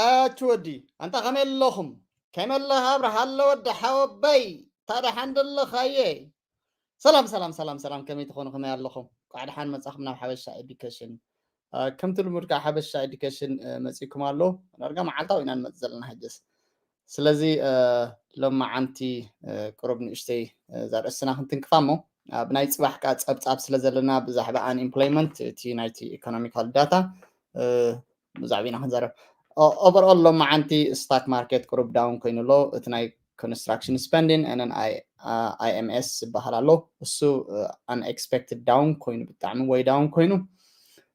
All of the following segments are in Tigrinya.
ኣች ወዲ ኣንታ ከመይ ኣለኹም? ከመይ ኣለኻ ኣብርሃ ኣሎ ወዲ ሓወበይ? ታደሓን ደለኻየ? ሰላም ሰላም ሰላም ሰላም፣ ከመይ ትኾኑ? ከመይ ኣለኹም? ቋዕ ደሓን መጻኹም ናብ ሓበሻ ኤዱኬሽን። ከምቲ ልሙድ ከዓ ሓበሻ ኤዱኬሽን መጺኩም ኣሎ። ዳርጋ መዓልታዊ ኢና ንመጽእ ዘለና ሕጅስ። ስለዚ ሎማዓንቲ ቁሩብ ንእሽተይ እዛ ርእስና ክንትንክፋ እሞ፣ ኣብ ናይ ጽባሕ ከዓ ጸብጻብ ስለ ዘለና ብዛዕባ ኣንኤምፕሎይመንት፣ እቲ ናይቲ ኢኮኖሚካል ዳታ ብዛዕባ ኢና ክንዛረብ። ኦቨርኦል ሎማዓንቲ ስታክ ማርኬት ቁሩብ ዳውን ኮይኑ ኣሎ። እቲ ናይ ኮንስትራክሽን ስፐንዲን ንን ኣይኤምኤስ ዝበሃል ኣሎ። እሱ ኣንኤክስፔክትድ ዳውን ኮይኑ፣ ብጣዕሚ ወይ ዳውን ኮይኑ።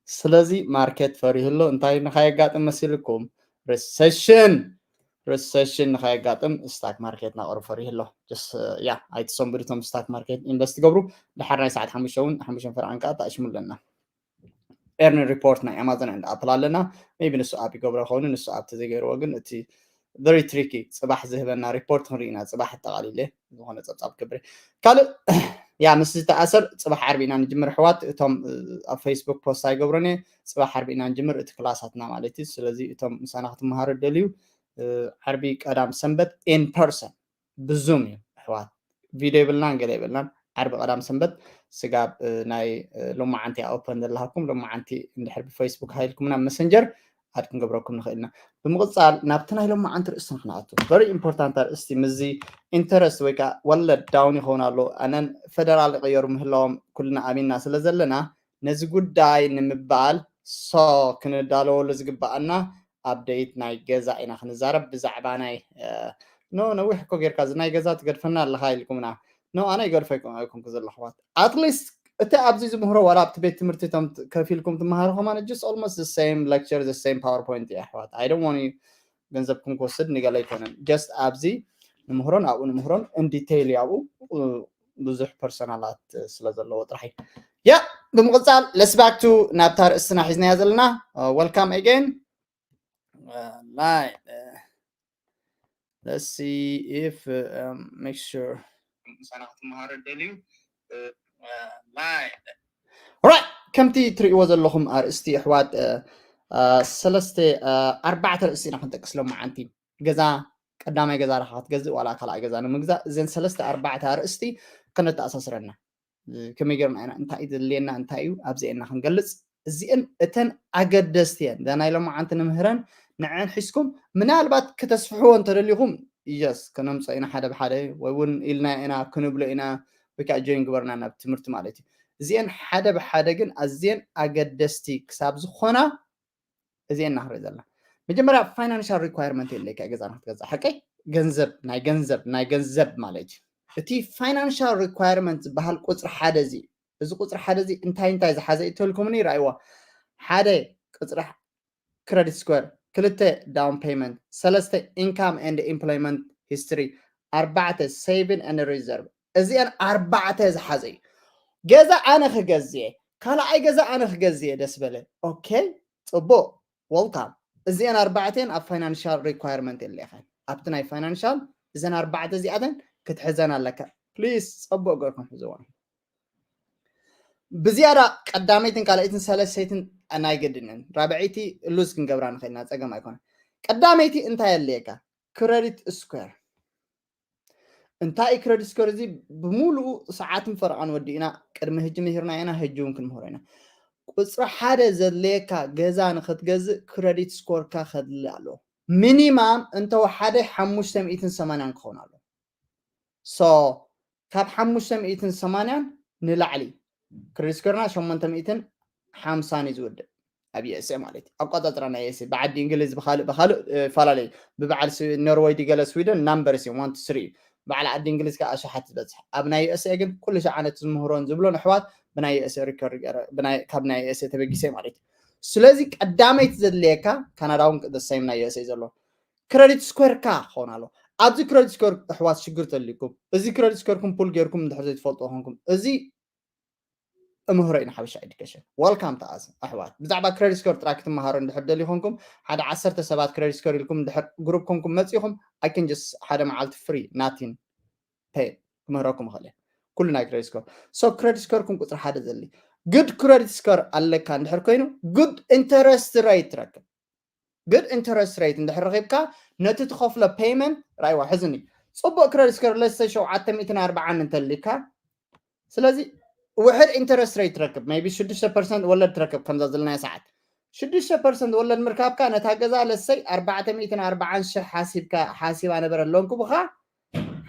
ስለዚ ማርኬት ፈሪሁ ኣሎ። እንታይ ንኻየጋጥም መሲልኩም? ሪሴሽን። ሪሴሽን ንኻየጋጥም ስታክ ማርኬት ናቆሩ ፈሪሁ ኣሎ። ያ ኣይትሰንብዱ፣ እቶም ስታክ ማርኬት ኢንቨስት ገብሩ። ድሓር ናይ ሰዓት ሓሙሽተ እውን ሓሙሽተ ፈርዓን ከዓ ተኣሽሙ ኣለና። ኤርኒ ሪፖርት ናይ ኣማዞን ኤንድ ኣፕል ኣለና። ሜቢ ንሱ ኣፕ ይገብሮ ከውን፣ ንሱ ኣፕ ተዘይገይርዎ ግን እቲ ቨሪ ትሪኪ። ጽባሕ ዝህበና ሪፖርት ክንርኢ ኢና። ጽባሕ ኣጠቓሊለ ዝኾነ ጸብጻብ ክገብር። ካልእ ያ ምስ ዝተኣሰር ጽባሕ ዓርቢ ኢና ንጅምር ኣሕዋት። እቶም ኣብ ፌስቡክ ፖስት ኣይገብሮን እየ። ጽባሕ ዓርቢ ኢና ንጅምር እቲ ክላሳትና ማለት እዩ። ስለዚ እቶም ምሳና ክትመሃሩ ደልዩ ዓርቢ ቀዳም ሰንበት ኢን ፐርሰን ብዙም እዩ ኣሕዋት። ቪድዮ የብልናን ገለ የብልናን። ዓርቢ ቀዳም ሰንበት ስጋብ ናይ ሎማዓንቲ ኦፐን ዘለሃኩም፣ ሎማዓንቲ እንድሕር ብፌስቡክ ሃይልኩም ናብ መሰንጀር ኣድ ክንገብረኩም ንኽእል ኢና። ብምቕጻል ናብቲ ናይ ሎማዓንቲ ርእስና ክንኣቱ። ቨሪ ኢምፖርታንት ኣርእስቲ፣ ምስዚ ኢንተረስት ወይ ከዓ ወለድ ዳውን ይኸውን ኣሎ። ኣነን ፌደራል ይቕየሩ ምህላዎም ኩልና ኣሚንና ስለ ዘለና ነዚ ጉዳይ ንምባል ሶ ክንዳለወሉ ዝግባኣና ኣፕደይት ናይ ገዛ ኢና ክንዛረብ። ብዛዕባ ናይ ኖ ነዊሕ እኮ ጌርካ እዚ ናይ ገዛ ትገድፈና ኣለኻ ኢልኩምና። ኖ ኣነ ይገድፎ ኣይኮንኩ ዘለኹ ኣሕዋት። ኣትሊስት እቲ ኣብዚ ዝምህሮ ዋላ ኣብቲ ቤት ትምህርቲ እቶም ከፊልኩም ትመሃሩ ከማን just almost the same lecture, the same PowerPoint እዩ ኣሕዋት። I don't want ገንዘብኩም ክወስድ ንገለ ኣይኮነን። Just ኣብዚ ንምህሮን ኣብኡ ንምህሮን in detail እዩ ኣብኡ ብዙሕ ፐርሰናላት ስለ ዘለዎ ጥራሕ እዩ። ያ ብምቕጻል let's back to ናብታ ርእስትና ሒዝናያ ዘለና። Welcome again. Let's see if make sure ምሳና ክትመሃሩ ደልዩ። Right. ከምቲ ትርእይዎ ዘለኹም ኣርእስቲ ኣሕዋት ሰለስተ ኣርባዕተ ርእስቲ ኢና ክንጠቅስ ሎማዓንቲ። ገዛ፣ ቀዳማይ ገዛ ዳኻ ክትገዝእ ዋላ ካልኣይ ገዛ ንምግዛእ፣ እዘን ሰለስተ ኣርባዕተ ኣርእስቲ ከነተኣሳስረና። ከመይ ጌርና ኢና፣ እንታይ እዩ ዘድልየና፣ እንታይ እዩ ኣብዚኤና ክንገልጽ። እዚኤን እተን ኣገደስቲ እየን። እዛ ናይ ሎማዓንቲ ንምህረን ንዐን ሒዝኩም ምናልባት ክተስፍሕዎ እንተደሊኹም የስ ከነምጾ ኢና ሓደ ብሓደ ወይ እውን ኢልና ኢና ክንብሎ ኢና ወይ ከዓ ጆይን ግበርና ናብ ትምህርቲ ማለት እዩ። እዚኤን ሓደ ብሓደ ግን ኣዝየን ኣገደስቲ ክሳብ ዝኾና እዚኤን እናኽርኢ ዘለና። መጀመርያ ፋይናንሻል ሪኳየርመንት የድልየካ ገዛ ንክትገዛ ሓቀይ ገንዘብ ናይ ገንዘብ ናይ ገንዘብ ማለት እዩ። እቲ ፋይናንሻል ሪኳየርመንት ዝበሃል ቁፅሪ ሓደ እዚ እዚ ቁፅሪ ሓደ እዚ እንታይ እንታይ ዝሓዘ ይተልኩምኒ ይረኣይዋ። ሓደ ቁፅሪ ክረዲት ስኮር፣ ክልተ ዳውን ፔመንት፣ ሰለስተ ኢንካም ኤንድ ኢምፕሎይመንት ሂስትሪ፣ ኣርባዕተ ሴቪን ኤንድ ሪዘርቭ። እዚአን ኣርባዕተ ዝሓዘ እዩ። ገዛ ኣነ ክገዝየ ካልኣይ ገዛ ኣነ ክገዝየ ደስ በለ። ኦኬ ፅቡቅ ወልካም። እዚአን ኣርባዕተን ኣብ ፋይናንሻል ሪኳየርመንት የለካ ኣብቲ ናይ ፋይናንሻል እዘን ኣርባዕተ እዚኣተን ክትሕዘን ኣለካ። ፕሊስ ፀቡቅ ገርኩም ሕዝዋ። ብዝያዳ ቀዳመይትን ካልኣይትን ሰለሰይትን ናይ ግድንን ራብዐይቲ ሉዝ ክንገብራ ንኽእልና ፀገም ኣይኮነ። ቀዳመይቲ እንታይ ኣለየካ? ክረዲት ስኩር። እንታይ ክረዲት ስኮር እዚ ብምሉኡ ሰዓትን ፈረቓን ወዲእና ቅድሚ ህጂ ምሂርና ኢና፣ ህጂ እውን ክንምህሮ ኢና። ቁፅሪ ሓደ ዘድለየካ ገዛ ንክትገዝእ ክረዲት ስኮርካ ከድሊ ኣለዎ። ሚኒማም እንተወሓደ ሓሙሽተ ሚእትን ሰማንያን ክኸውን ኣለዎ። ሶ ካብ ሓሙሽተ ሚእትን ሰማንያን ንላዕሊ ክረዲት ስኮርና ሸሞንተ ሚእትን ሓምሳን እዩ ዝውድእ ኣብ ዩኤስኤ ማለት እዩ። ኣቆፃፅራ ናይ ዩኤስኤ ብዓዲ እንግሊዝ ብካልእ ብካልእ ይፈላለዩ። ብበዓል ኖርወይ ድገለ ስዊደን ናምበርስ እዮም ዋን ቱ ስሪ እዩ። በዓል ዓዲ እንግሊዝ ከዓ ኣሽሓት ዝበፅሕ። ኣብ ናይ ዩኤስኤ ግን ኩሉ ሸዓነት ዝምህሮን ዝብሎን ኣሕዋት ብናይ ዩኤስኤ ሪከርድ ካብ ናይ ዩኤስኤ ተበጊሰ ማለት እዩ። ስለዚ ቀዳመይቲ ዘድልየካ ካናዳ እውን ሰም ናይ ዩኤስኤ ዘሎ ክረዲት ስኮርካ ክኸውን ኣሎ። ኣብዚ ክረዲት ስኮር ኣሕዋት ሽግር ተልዩኩም እዚ ክረዲት ስኮርኩም ፑል ጌርኩም እንድሕር ዘይትፈልጡ ኮንኩም እዚ እምህሮ ኢና ሓበሻ ኤዱኬሽን ዋልካም ተኣስ ኣሕዋት። ብዛዕባ ክረዲት ስኮር ጥራይ ክትመሃሩ እንድሕር ደሊ ኮንኩም ሓደ ዓሰርተ ሰባት ክረዲት ስኮር ኢልኩም እንድሕር ግሩፕ ኮንኩም መፂኹም ኣይክን ጀስ ሓደ መዓልቲ ፍሪ ናቲን ፔ ክምህረኩም ይኽእል እየ። ኩሉ ናይ ክረዲት ስኮር ሶ ክረዲት ስኮርኩም ቁፅሪ ሓደ ዘሊ ጉድ ክረዲት ስኮር ኣለካ እንድሕር ኮይኑ ጉድ ኢንተረስት ሬት ትረክብ። good interest rate እንድሕር ረኺብካ ነቲ ትኸፍሎ payment ራይዋ ሕዝኒ ጽቡቅ credit score ለሰ ሸውዓተ ሚእትን ኣርባዓን እንተልካ ስለዚ ውሕድ interest rate ትረክብ maybe ሽዱሽተ percent ወለድ ትረክብ ከምዛ ዘለናዮ ሰዓት ሽዱሽተ percent ወለድ ምርካብካ ነታ ገዛ ለሰይ ኣርባዕተ ሚእትን ኣርባዓን ሽሕ ሓሲብካ ሓሲባ ነበረ loan ክቡኻ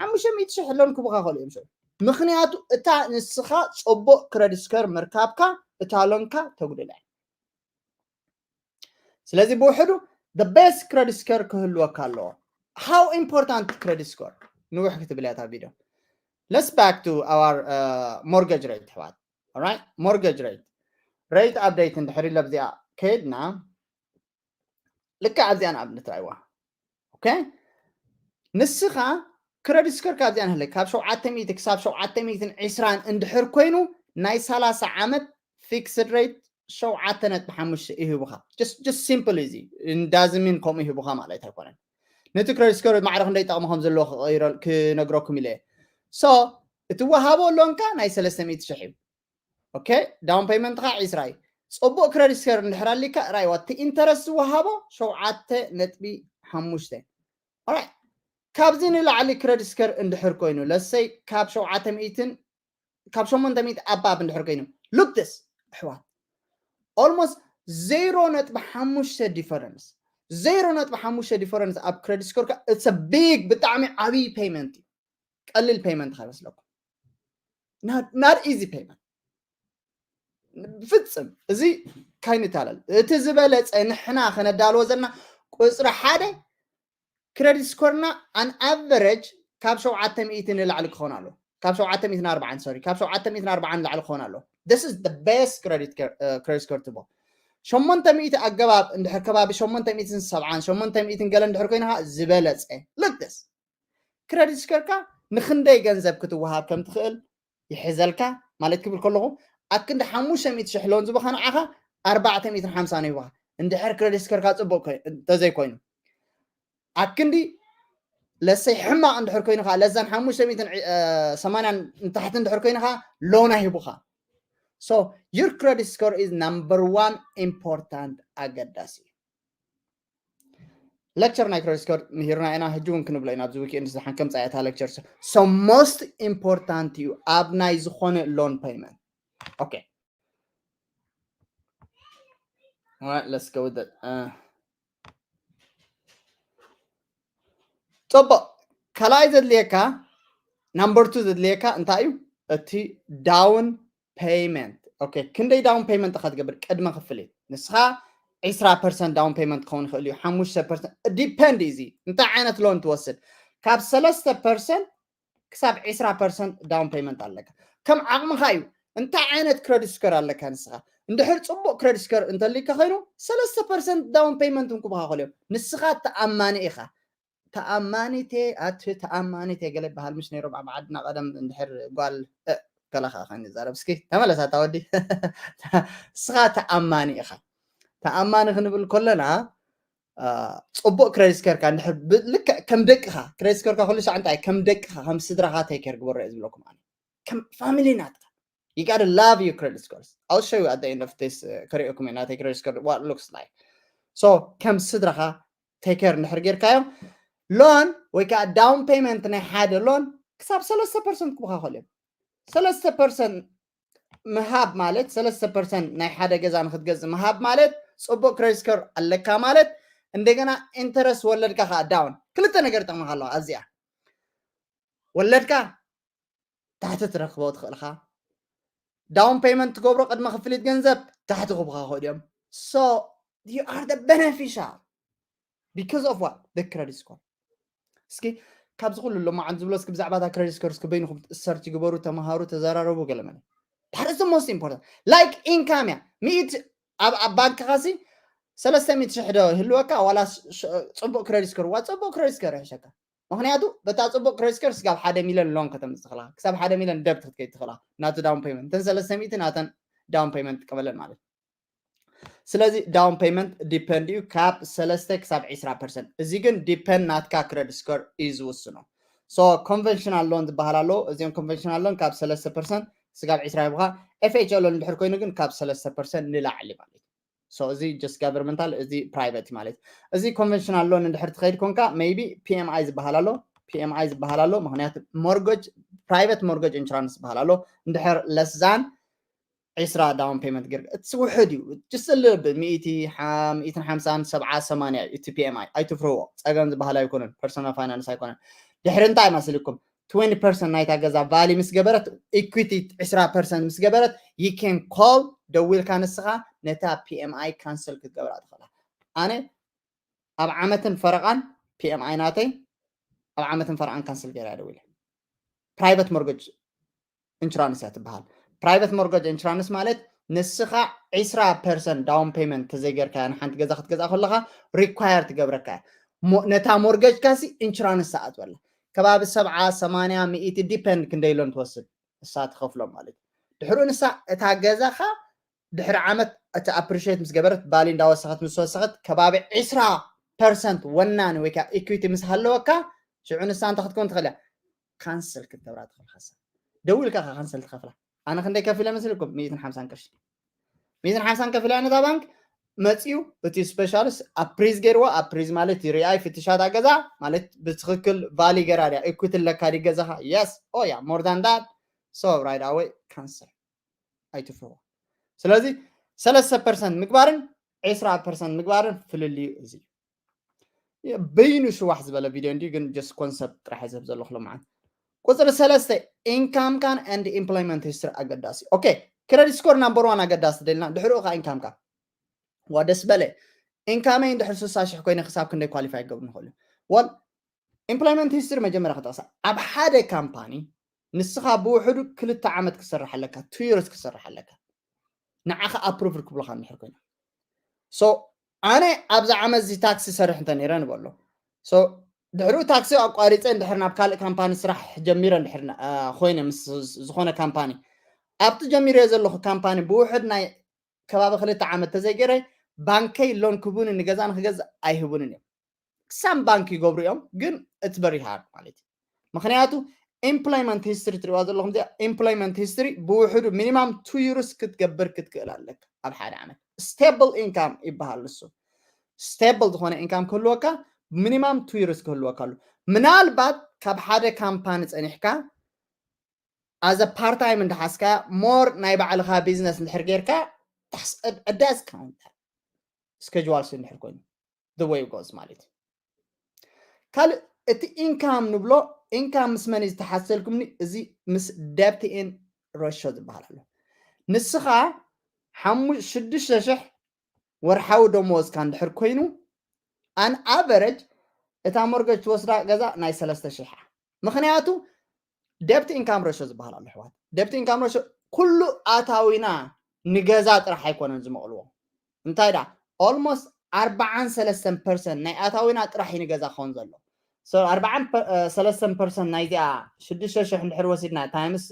ሓሙሽተ ሚእቲ ሽሕ loan ክቡኻ ከሉ እዮም ምክንያቱ እታ ንስኻ ጽቡቅ credit score ምርካብካ እታ loan ካ ተጉድላ ስለዚ ብውሕዱ the best credit score ክህልወካ ኣለዎ how important credit score ንውሕ ክትብል እያ video let's back to our uh, mortgage rate ኣሕዋት alright mortgage rate rate update እንድሕር ኢለ ኣብዚኣ ከይድና ልክዕ ኣብዚኣ ንኣብነት ራይዋ okay ንስኻ credit score ካብዚኣ ንህለይ ካብ ሸውዓተ ሚእቲ ክሳብ ሸውዓተ ሚእትን ዕስራን እንድሕር ኮይኑ ናይ ሰላሳ ዓመት fixed rate ሸውዓተ ነጥቢ ሓሙሽተ ይህቡኻ just simple እዚ እንዳዝሚን ከምኡ ይህቡኻ ማለት ኣይኮነን ነቲ credit score ማዕረ ክንደይ ጠቕሚ ከም ዘለዎ ክነግረኩም ኢለ so እቲ ወሃቦ loan ካ ናይ ሰለስተ ሚእቲ ሽሕ እዩ okay down payment ኻ ዕስራ እዩ ጽቡቅ credit score እንድሕር ኣሊካ ራይዋ እቲ interest ዝወሃቦ ሸውዓተ ነጥቢ ሓሙሽተ right ካብዚ ንላዕሊ credit score እንድሕር ኮይኑ ለሰይ ካብ ሸውዓተ ሚእትን ካብ ሸሞንተ ሚእቲ ኣባብ እንድሕር ኮይኑ look this ኣሕዋት almost ዜሮ ነጥቢ ሓሙሽተ difference ዜሮ ነጥቢ ሓሙሽተ difference ኣብ credit score ካ it's a big ብጣዕሚ ዓብይ payment እዩ ቀሊል payment ካ ይመስለኩም not easy payment ፍጽም እዚ ካይንታለል እቲ ዝበለፀ ንሕና ከነዳልዎ ዘለና ቁፅሪ ሓደ credit score ና on average ካብ ሸውዓተ ሚእቲ ንላዕሊ ክኾን ኣሎ ካብ ሸውዓተ ሚእቲ ኣርባዓን sorry ካብ ሸውዓተ ሚእቲ ኣርባዓን ንላዕሊ ክኾን ኣሎ this is the best credit credit score ትቦ ሸሞንተ ሚእቲ ኣገባብ እንድሕር ከባቢ ሸሞንተ ሚእትን ሰብዓን ሸሞንተ ሚእትን ገለ እንድሕር ኮይንካ ዝበለፀ look this credit score ካ ንክንደይ ገንዘብ ክትወሃብ ከም ትኽእል ይሕዘልካ ማለት ክብል ከለኹ ኣብ ክንዲ ሓሙሽተ ሚእቲ ሽሕ loan ዝቦኻ ንዓኻ ኣርባዕተ ሚእትን ሓምሳን ይቦኻ እንድሕር credit score ካ ፅቡቅ ተዘይኮይኑ ኣብ ክንዲ ለሰይ ሕማቕ እንድሕር ኮይኑ ከዓ ለዛን ሓሙሽተ ሚእትን ሰማንያን ንታሕቲ እንድሕር ኮይኑ ከዓ loan ኣይህቡኻ so your credit score is number one important ኣገዳሲ lecture ናይ credit score ምሂርና ኢና ሕጂ እውን ክንብሎ ኢና ኣብዚ weekend ዝሓን ከም ፃያታ lecture so most important እዩ ኣብ ናይ ዝኾነ loan payment okay All right, let's go with that. Uh, ፅቡቅ ካልኣይ ዘድልየካ number two ዘድልየካ እንታይ እዩ እቲ down payment okay ክንደይ down payment ኢኻ ትገብር ቅድመ ክፍሊት ንስኻ ዕስራ percent down payment ክኸውን ይኽእል እዩ ሓሙሽተ percent depend እዚ እንታይ ዓይነት loan ትወስድ ካብ ሰለስተ percent ክሳብ ዕስራ percent down payment ኣለካ ከም ዓቕምኻ እዩ እንታይ ዓይነት credit score ኣለካ ንስኻ እንድሕር ፅቡቅ credit score እንተልካ ኮይኑ ሰለስተ percent down payment እንክብካ ከልዮም ንስኻ ተኣማኒ ኢኻ ተኣማኒቴ ኣቲ ተኣማኒቴ ገለ በሃል ምሽ ነይሩ ኣብ ዓድና ቀደም እንድሕር ጓል ከለኻ ከኒ ዛረብ እስኪ ተመለስ ኣታ ወዲ ንስኻ ተኣማኒ ኢኻ ተኣማኒ ክንብል ከለና ፅቡቅ credit score ካ እንድሕር ልክዕ ከም ደቅኻ credit score ካ ኩሉ ሻዕ እንታይ ከም ደቅኻ ከም ስድራኻ take care ግበሮ እየ ዝብለኩም ኣነ ከም family ናትካ you gotta love your credit scores I'll show you at the end of this uh, ከሪኦኩም ናተይ credit score what looks like so ከም ስድራኻ take care እንድሕር ጌርካዮም loan ወይ ከዓ down payment ናይ ሓደ loan ክሳብ ሰለስተ percent ክብካ ከልዮም ሰለስተ percent ምሃብ ማለት ሰለስተ percent ናይ ሓደ ገዛ ንክትገዝእ ምሃብ ማለት ፅቡቅ credit score ኣለካ ማለት እንደገና interest ወለድካ ከዓ down ክልተ ነገር ይጠቅመካ ኣለዋ ኣዚኣ ወለድካ ታሕቲ ትረክቦ ትኽእልካ down payment ትገብሮ ቅድመ ክፍሊት ገንዘብ ታሕቲ ክብካ ከድዮም so you are the beneficial because of what the credit score እስኪ ካብዚ ኩሉ ሎማዓን ዝብሎ እስኪ ብዛዕባ እታ credit score እስኪ በይንኩም search ግበሩ ተምሃሩ ተዘራረቡ ገለመለ that is the most important like income እያ ሚእት ኣብ ኣብ ባንክኻ ሲ ሰለስተ ሚእቲ ሽሕ ዶ ይህልወካ ዋላ ፅቡቅ credit score ዋ ፅቡቅ credit score ይሕሸካ ምክንያቱ በታ ፅቡቅ credit score ስጋብ ሓደ ሚሊዮን loan ከተምፅእ ትኽእላ ክሳብ ሓደ ሚሊዮን debt ክትከይድ ትኽእላ ናቱ down payment እተን ሰለስተ ሚእቲ ናተን down payment ትቀበለን ማለት ስለዚ down payment depend እዩ ካብ ሰለስተ ክሳብ ዕስራ percent እዚ ግን depend ናትካ credit score እዩ ዝውስኖ so conventional loan ዝበሃል ኣሎ እዚኦም conventional loan ካብ ሰለስተ percent ስጋብ ዕስራ ይብካ FHA loan እንድሕር ኮይኑ ግን ካብ ሰለስተ percent ንላዕሊ ማለት እዩ So እዚ just governmental፣ እዚ private ማለት እዩ። እዚ conventional loan እንድሕር ትኸይድ ኮንካ maybe PMI ዝበሃል ኣሎ፣ PMI ዝበሃል ኣሎ። ምክንያቱ mortgage፣ private mortgage insurance ዝበሃል ኣሎ። እንድሕር less than ዕስራ down payment ጌርካ፣ it's ውሑድ እዩ። Just a little bit፣ ሚእቲ፣ ሓ-፣ ሚእትን ሓምሳን፣ ሰብዓ፣ ሰማንያ እዩ እቲ PMI። ኣይትፍርዎ፣ ጸገም ዝበሃል ኣይኮነን፣ personal finance ኣይኮነን። ድሕሪ እንታይ መሲልኩም? Twenty percent ናይታ ገዛ value ምስ ገበረት፣ equity ዕስራ percent ምስ ገበረት፣ you can call፣ ደዊልካ ንስኻ ነታ PMI cancel ክትገብራ ትኽእላ። ኣነ ኣብ ዓመትን ፈረቓን PMI ናተይ ኣብ ዓመትን ፈረቓን cancel ገይረ ደዊለ። Private mortgage insurance እያ ትበሃል። Private mortgage insurance ማለት ንስኻ ዕስራ percent down payment ተዘይገርካ ንሓንቲ ገዛ ክትገዛ ከለኻ require ትገብረካ እያ። ሞ-፣ ነታ mortgage ካሲ insurance ትኣትወላ። ከባቢ ሰብዓ፣ ሰማንያ፣ ሚእቲ depend ክንደይ loan ትወስድ እሳ ትኸፍሎ ማለት እዩ። ድሕሩ ንሳ እታ ገዛኻ ድሕሪ ዓመት እቲ appreciate ምስ ገበረት፣ value እንዳወሰኸት ምስ ወሰኸት፣ ከባቢ ዕስራ percent ወናኒ ወይ ከዓ equity ምስ ሃለወካ፣ ሽዑ ንሳ እንታይ ክትከውን ትኽእል እያ? Cancel ክትገብራ ትኽእል ሓሳብ። ደዊልካ ኢኻ cancel ትኸፍላ። ኣነ ክንደይ ከፊለ መስልኩም? ሚእትን ሓምሳን ቅርሺ። ሚእትን ሓምሳን ከፊለ ነታ ባንክ መፂኡ እቲ specialist appraise ገይርዎ። Appraise ማለት ርኣይ ፍትሻት ኣገዛ ማለት ብትኽክል value ገራ ድያ፣ equity ኣለካ ድዩ ገዛኻ? Yes። Oh yeah, more than that። So right away cancel። ኣይትፍርዎ። ስለዚ ሰለስተ percent ምግባርን ዕስራ percent ምግባርን ፍልልዩ እዚ እዩ። በይኑ ሽዋሕ ዝበለ ቪድዮ እንዲዩ፣ ግን just concept ጥራሕ እየ ዝህብ ዘለኹ ሎምዓንቲ። ቁፅሪ ሰለስተ፣ income ካን and employment history ኣገዳሲ። Okay፣ credit score number one ኣገዳሲ ደልና፣ ድሕሪኡ ከዓ income ካ። ዋ ደስ በለ። Income ይ እንድሕር ስሳ ሽሕ ኮይነ ክሳብ ክንደይ qualify ክገብሩ ንኽእሉ? Well፣ employment history መጀመርያ ክጠቕሳ። ኣብ ሓደ ካምፓኒ ንስኻ ብውሕዱ ክልተ ዓመት ክሰርሕ ኣለካ፣ two years ክሰርሕ ኣለካ። ንዓኻ approve ክብሉኻ እንድሕር ኮይኖም። So ኣነ ኣብዚ ዓመት እዚ ታክሲ ሰርሕ እንተ ነይረ ንበሎ። So ድሕሪኡ ታክሲ ኣቋሪፀ እንድሕር ናብ ካልእ ካምፓኒ ስራሕ ጀሚረ እንድሕር ና-፣ ኣ፣ ኮይነ ምስ ዝኾነ ካምፓኒ፣ ኣብቲ ጀሚረዮ ዘለኹ ካምፓኒ ብውሕድ ናይ ከባቢ ክልተ ዓመት ተዘይገይረ፣ ባንከይ ሎን ክቡኒ ንገዛ ንክገዝእ ኣይህቡንን እዮም። ክሳብ ባንክ ይገብሩ እዮም፣ ግን it's very hard ማለት እዩ። ምክንያቱ employment history ትሪእዋ ዘለኹም እዚኣ፣ employment history ብውሕዱ minimum two years ክትገብር ክትክእል ኣለካ ኣብ ሓደ ዓመት። Stable income ይበሃል ንሱ። Stable ዝኾነ income ክህልወካ፣ minimum two years ክህልወካ ኣሉ። ምናልባት ካብ ሓደ ካምፓኒ ጸኒሕካ as a part time እንድሓዝካ፣ more ናይ ባዕልኻ ቢዝነስ እንድሕር ጌርካ፣ that's a፣ a discount schedule ሲ እንድሕር ኮይኑ፣ the way it goes ማለት እዩ። ካልእ እቲ income ንብሎ፣ income ምስ መን እዩ ዝተሓሰልኩምኒ? እዚ ምስ debt in ratio ዝበሃል ኣሎ። ንስኻ ሓሙ-፣ ሽዱሽተ ሽሕ ወርሓዊ ደመወዝካ እንድሕር ኮይኑ፣ an average እታ ሞርገጅ ትወስዳ ገዛ ናይ ሰለስተ ሽሕ እያ። ምኽንያቱ debt income ratio ዝበሃል ኣሎ ኣሕዋት። Debt income ratio ኩሉ ኣታዊና ንገዛ ጥራሕ ኣይኮነን ዝመቕልዎ። እንታይ ደኣ፣ almost ኣርባዓን ሰለስተን percent ናይ ኣታዊና ጥራሕ እዩ ንገዛ ክኸውን ዘሎ። So ኣርባዓን ሰለስተን percent ናይዚኣ ሽዱሽተ ሽሕ እንድሕር ወሲድና times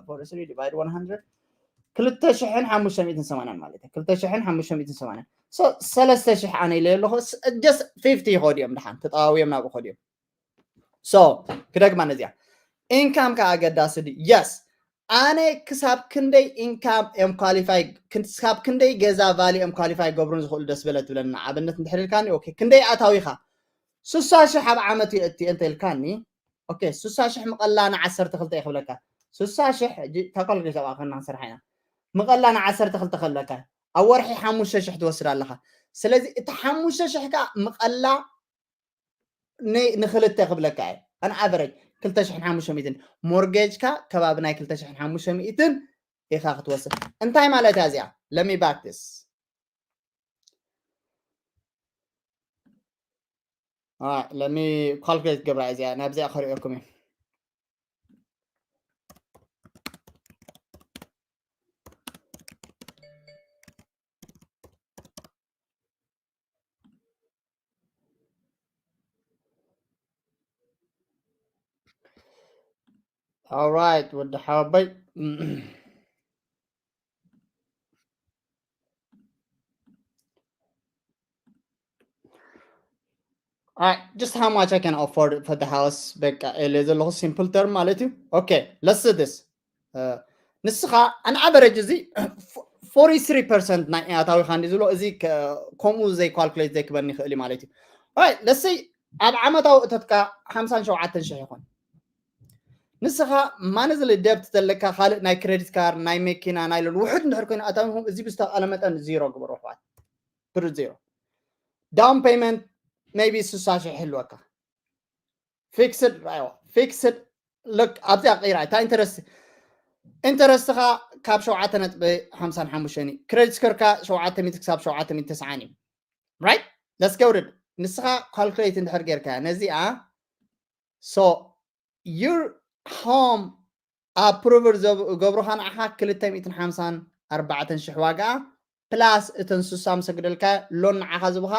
forty-three divide one hundred፣ ክልተ ሽሕን ሓሙሽተ ሚእትን ሰማንያን ማለት እዩ። ክልተ ሽሕን ሓሙሽተ ሚእትን ሰማንያን። So ሰለስተ ሽሕ ኣነ ኢለ ኣለኹ። Just fifty ይኸዱ እዮም፣ ደሓን ተጠዋውዮም ናብኡ ይኸዱ እዮም። So ክደግማ ነዚኣ፣ income ከ ኣገዳሲ ድዩ? Yes። ኣነ ክሳብ ክንደይ income እዮም qualify፣ ክሳብ ክንደይ ገዛ value እዮም qualify ገብሩን ዝኽእሉ ደስ በለ ትብለኒ። ንኣብነት እንድሕር ኢልካኒ፣ okay፣ ክንደይ ኣታዊኻ? ስሳ ሽሕ ኣብ ዓመት እዩ እቲ እንተ ኢልካኒ፣ okay፣ ስሳ ሽሕ ምቐላ ንዓሰርተ ክልተ እየ ክብለካ። ስሳ ሽሕ፣ ሕጂ እታ ካልኩሌተር ኣብኣ ከና ክንሰርሓ ኢና። ምቐላ ንዓሰርተ ክልተ ክብለካ፣ ኣብ ወርሒ ሓሙሽተ ሽሕ ትወስድ ኣለኻ። ስለዚ እቲ ሓሙሽተ ሽሕ ከኣ ምቐላ ን-፣ ንኽልተ ክብለካ እየ። An average ክልተ ሽሕን ሓሙሽተ ሚእትን፣ ሞርጌጅካ ከባቢ ናይ ክልተ ሽሕን ሓሙሽተ ሚእትን ኢኻ ክትወስድ። እንታይ ማለት እያ እዚኣ? Let me back this። Alright, let me calculate ገብራ እዚኣ፣ ናብዚኣ ከርእየኩም እየ። Alright፣ ወዲ ሓወበይ። Alright, just how much I can afford for the house፣ በቃ፣ ኢለ ዘለኹ simple term ማለት እዩ። Okay, let's do this። Uh, ንስኻ an average እዚ ፎርቲ ስሪ ፐርሰንት ናይ ኣታዊኻ እንዲ ዝብሎ እዚ ከ- ከምኡ ዘይ ካልኩሌት ዘይክበኒ ይኽእል እዩ ማለት እዩ። Alright, let's say ኣብ ዓመታዊ እቶትካ ሓምሳን ሸውዓተን ሽሕ ይኾን። ንስኻ ማንዝሊ ደብት ዘለካ ካልእ ናይ ክሬዲት ካርድ ናይ መኪና ናይ ሎን ውሕድ እንድሕር ኮይኑ ኣታዊኹም እዚ ብዝተቃለ መጠን ዜሮ ግበሩ ኣሕዋት። ፕሩት ዜሮ። ዳውን ፔይመንት maybe ስሳ ሽሕ ይህልወካ። ፊክስድ ራይዋ ፊክስድ ልክ ኣብዚኣ ቀይራ እታ ኢንተረስት ኢንተረስትኻ ካብ ሸውዓተ ነጥቢ ሓምሳን ሓሙሽተን እዩ። ክሬዲት ስኮርካ ሸውዓተ ሚእቲ ክሳብ ሸውዓተ ሚእቲ ተስዓን እዩ። Right? Let's go with it. ንስኻ ካልኩሌት እንድሕር ጌርካ ነዚኣ so your home approval ዝገብሩኻ ንዓኻ ክልተ ሚእትን ሓምሳን ኣርባዕተን ሽሕ ዋጋ ፕላስ እተን ስሳ ምስ ኣግደልካ ሎን ንዓኻ ዝብኻ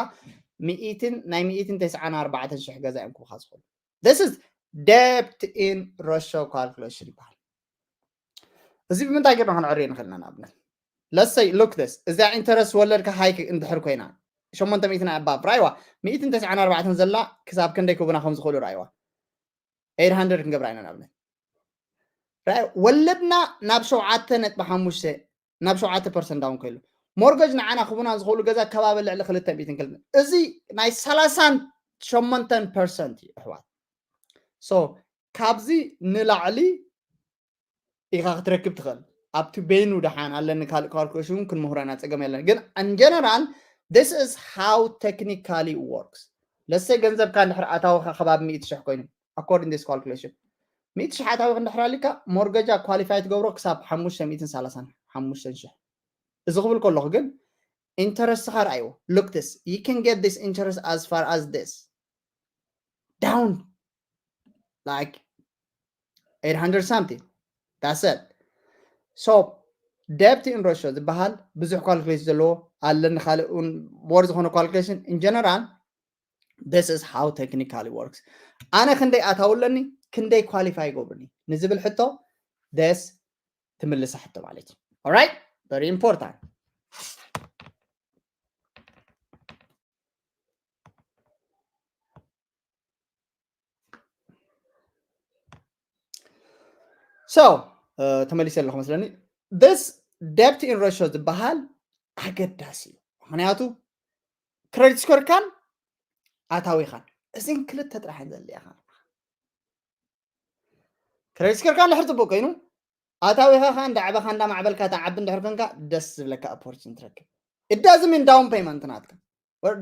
ሚእትን ናይ ሚእትን ተስዓን ኣርባዕተን ሽሕ ገዛ እዮም ክብኻ ዝኽእሉ። This is debt in ratio calculation ይበሃል። እዚ ብምንታይ ጌርና ክንዕርዮ ንኽእል ኢና? ንኣብነት let's say look this እዚኣ ኢንተረስት ወለድካ ሃይክ እንድሕር ኮይና ሸሞንተ ሚእትን ኣባብ ራይዋ ሚእትን ተስዓን ኣርባዕተን ዘላ ክሳብ ክንደይ ክቡና ከም ዝኽእሉ ራይዋ ኤይት ሃንድረድ ክንገብራ ኢና ንኣብነት ራይ ወለድና ናብ ሸውዓተ ነጥቢ ሓሙሽተ ናብ ሸውዓተ ፐርሰንት ዳውን ከይሉ ሞርገጅ ንዓና ክቡና ዝኽእሉ ገዛ ከባቢ ልዕሊ ክልተ ሚእትን ክልተ እዚ ናይ ሰላሳን ሸሞንተን ፐርሰንት እዩ ኣሕዋት። So ካብዚ ንላዕሊ ኢኻ ክትረክብ ትኽእል ኣብቲ ቤኑ ደሓን ኣለኒ ካልእ ካልኩሌሽን እውን ክንምህሮ ኢና ጸገም የለን ግን in general this is how technically works። ለሰ ገንዘብካ እንድሕር ኣታዊኻ ከባቢ ሚእቲ ሽሕ ኮይኑ according this calculation ሚእቲ ሽሕ ኣታዊኽ እንድሕር ኣሊካ ሞርገጃ ኳሊፋይ ትገብሮ ክሳብ ሓሙሽተ ሚእትን ሰላሳን ሓሙሽተን ሽሕ። እዚ ክብል ከለኹ ግን ኢንተረስትኻ ርኣይዎ። Look this, you can get this interest as far as this down like eight hundred something. That's it. So debt in ratio ዝበሃል ብዙሕ ካልኩሌሽን ዘለዎ ኣለኒ ካልእ እውን more ዝኾነ calculation in general this is how technically works። ኣነ ክንደይ ኣታዊ ኣለኒ ክንደይ ኳሊፋይ ይገብሩኒ ንዝብል ሕቶ this ትምልሳ ሕቶ ማለት እዩ። Alright, very important. So ተመሊሰ ኣለኹ መስለኒ። This debt in ratio ዝበሃል ኣገዳሲ እዩ። ምክንያቱ ክሬዲት ስኮርካን ኣታዊኻን እዚን ክልተ ጥራሕ እየን ዘድልያኻ። ክሬዲት ስኮርካ እንድሕር ፅቡቅ ኮይኑ ኣታዊኻ ከዓ እንዳዕበኻ እንዳማዕበልካ ተዓቢ እንድሕር ኮንካ ደስ ዝብለካ ኦፖርቹኒቲ ትረክብ። It doesn't mean down payment ናትካ።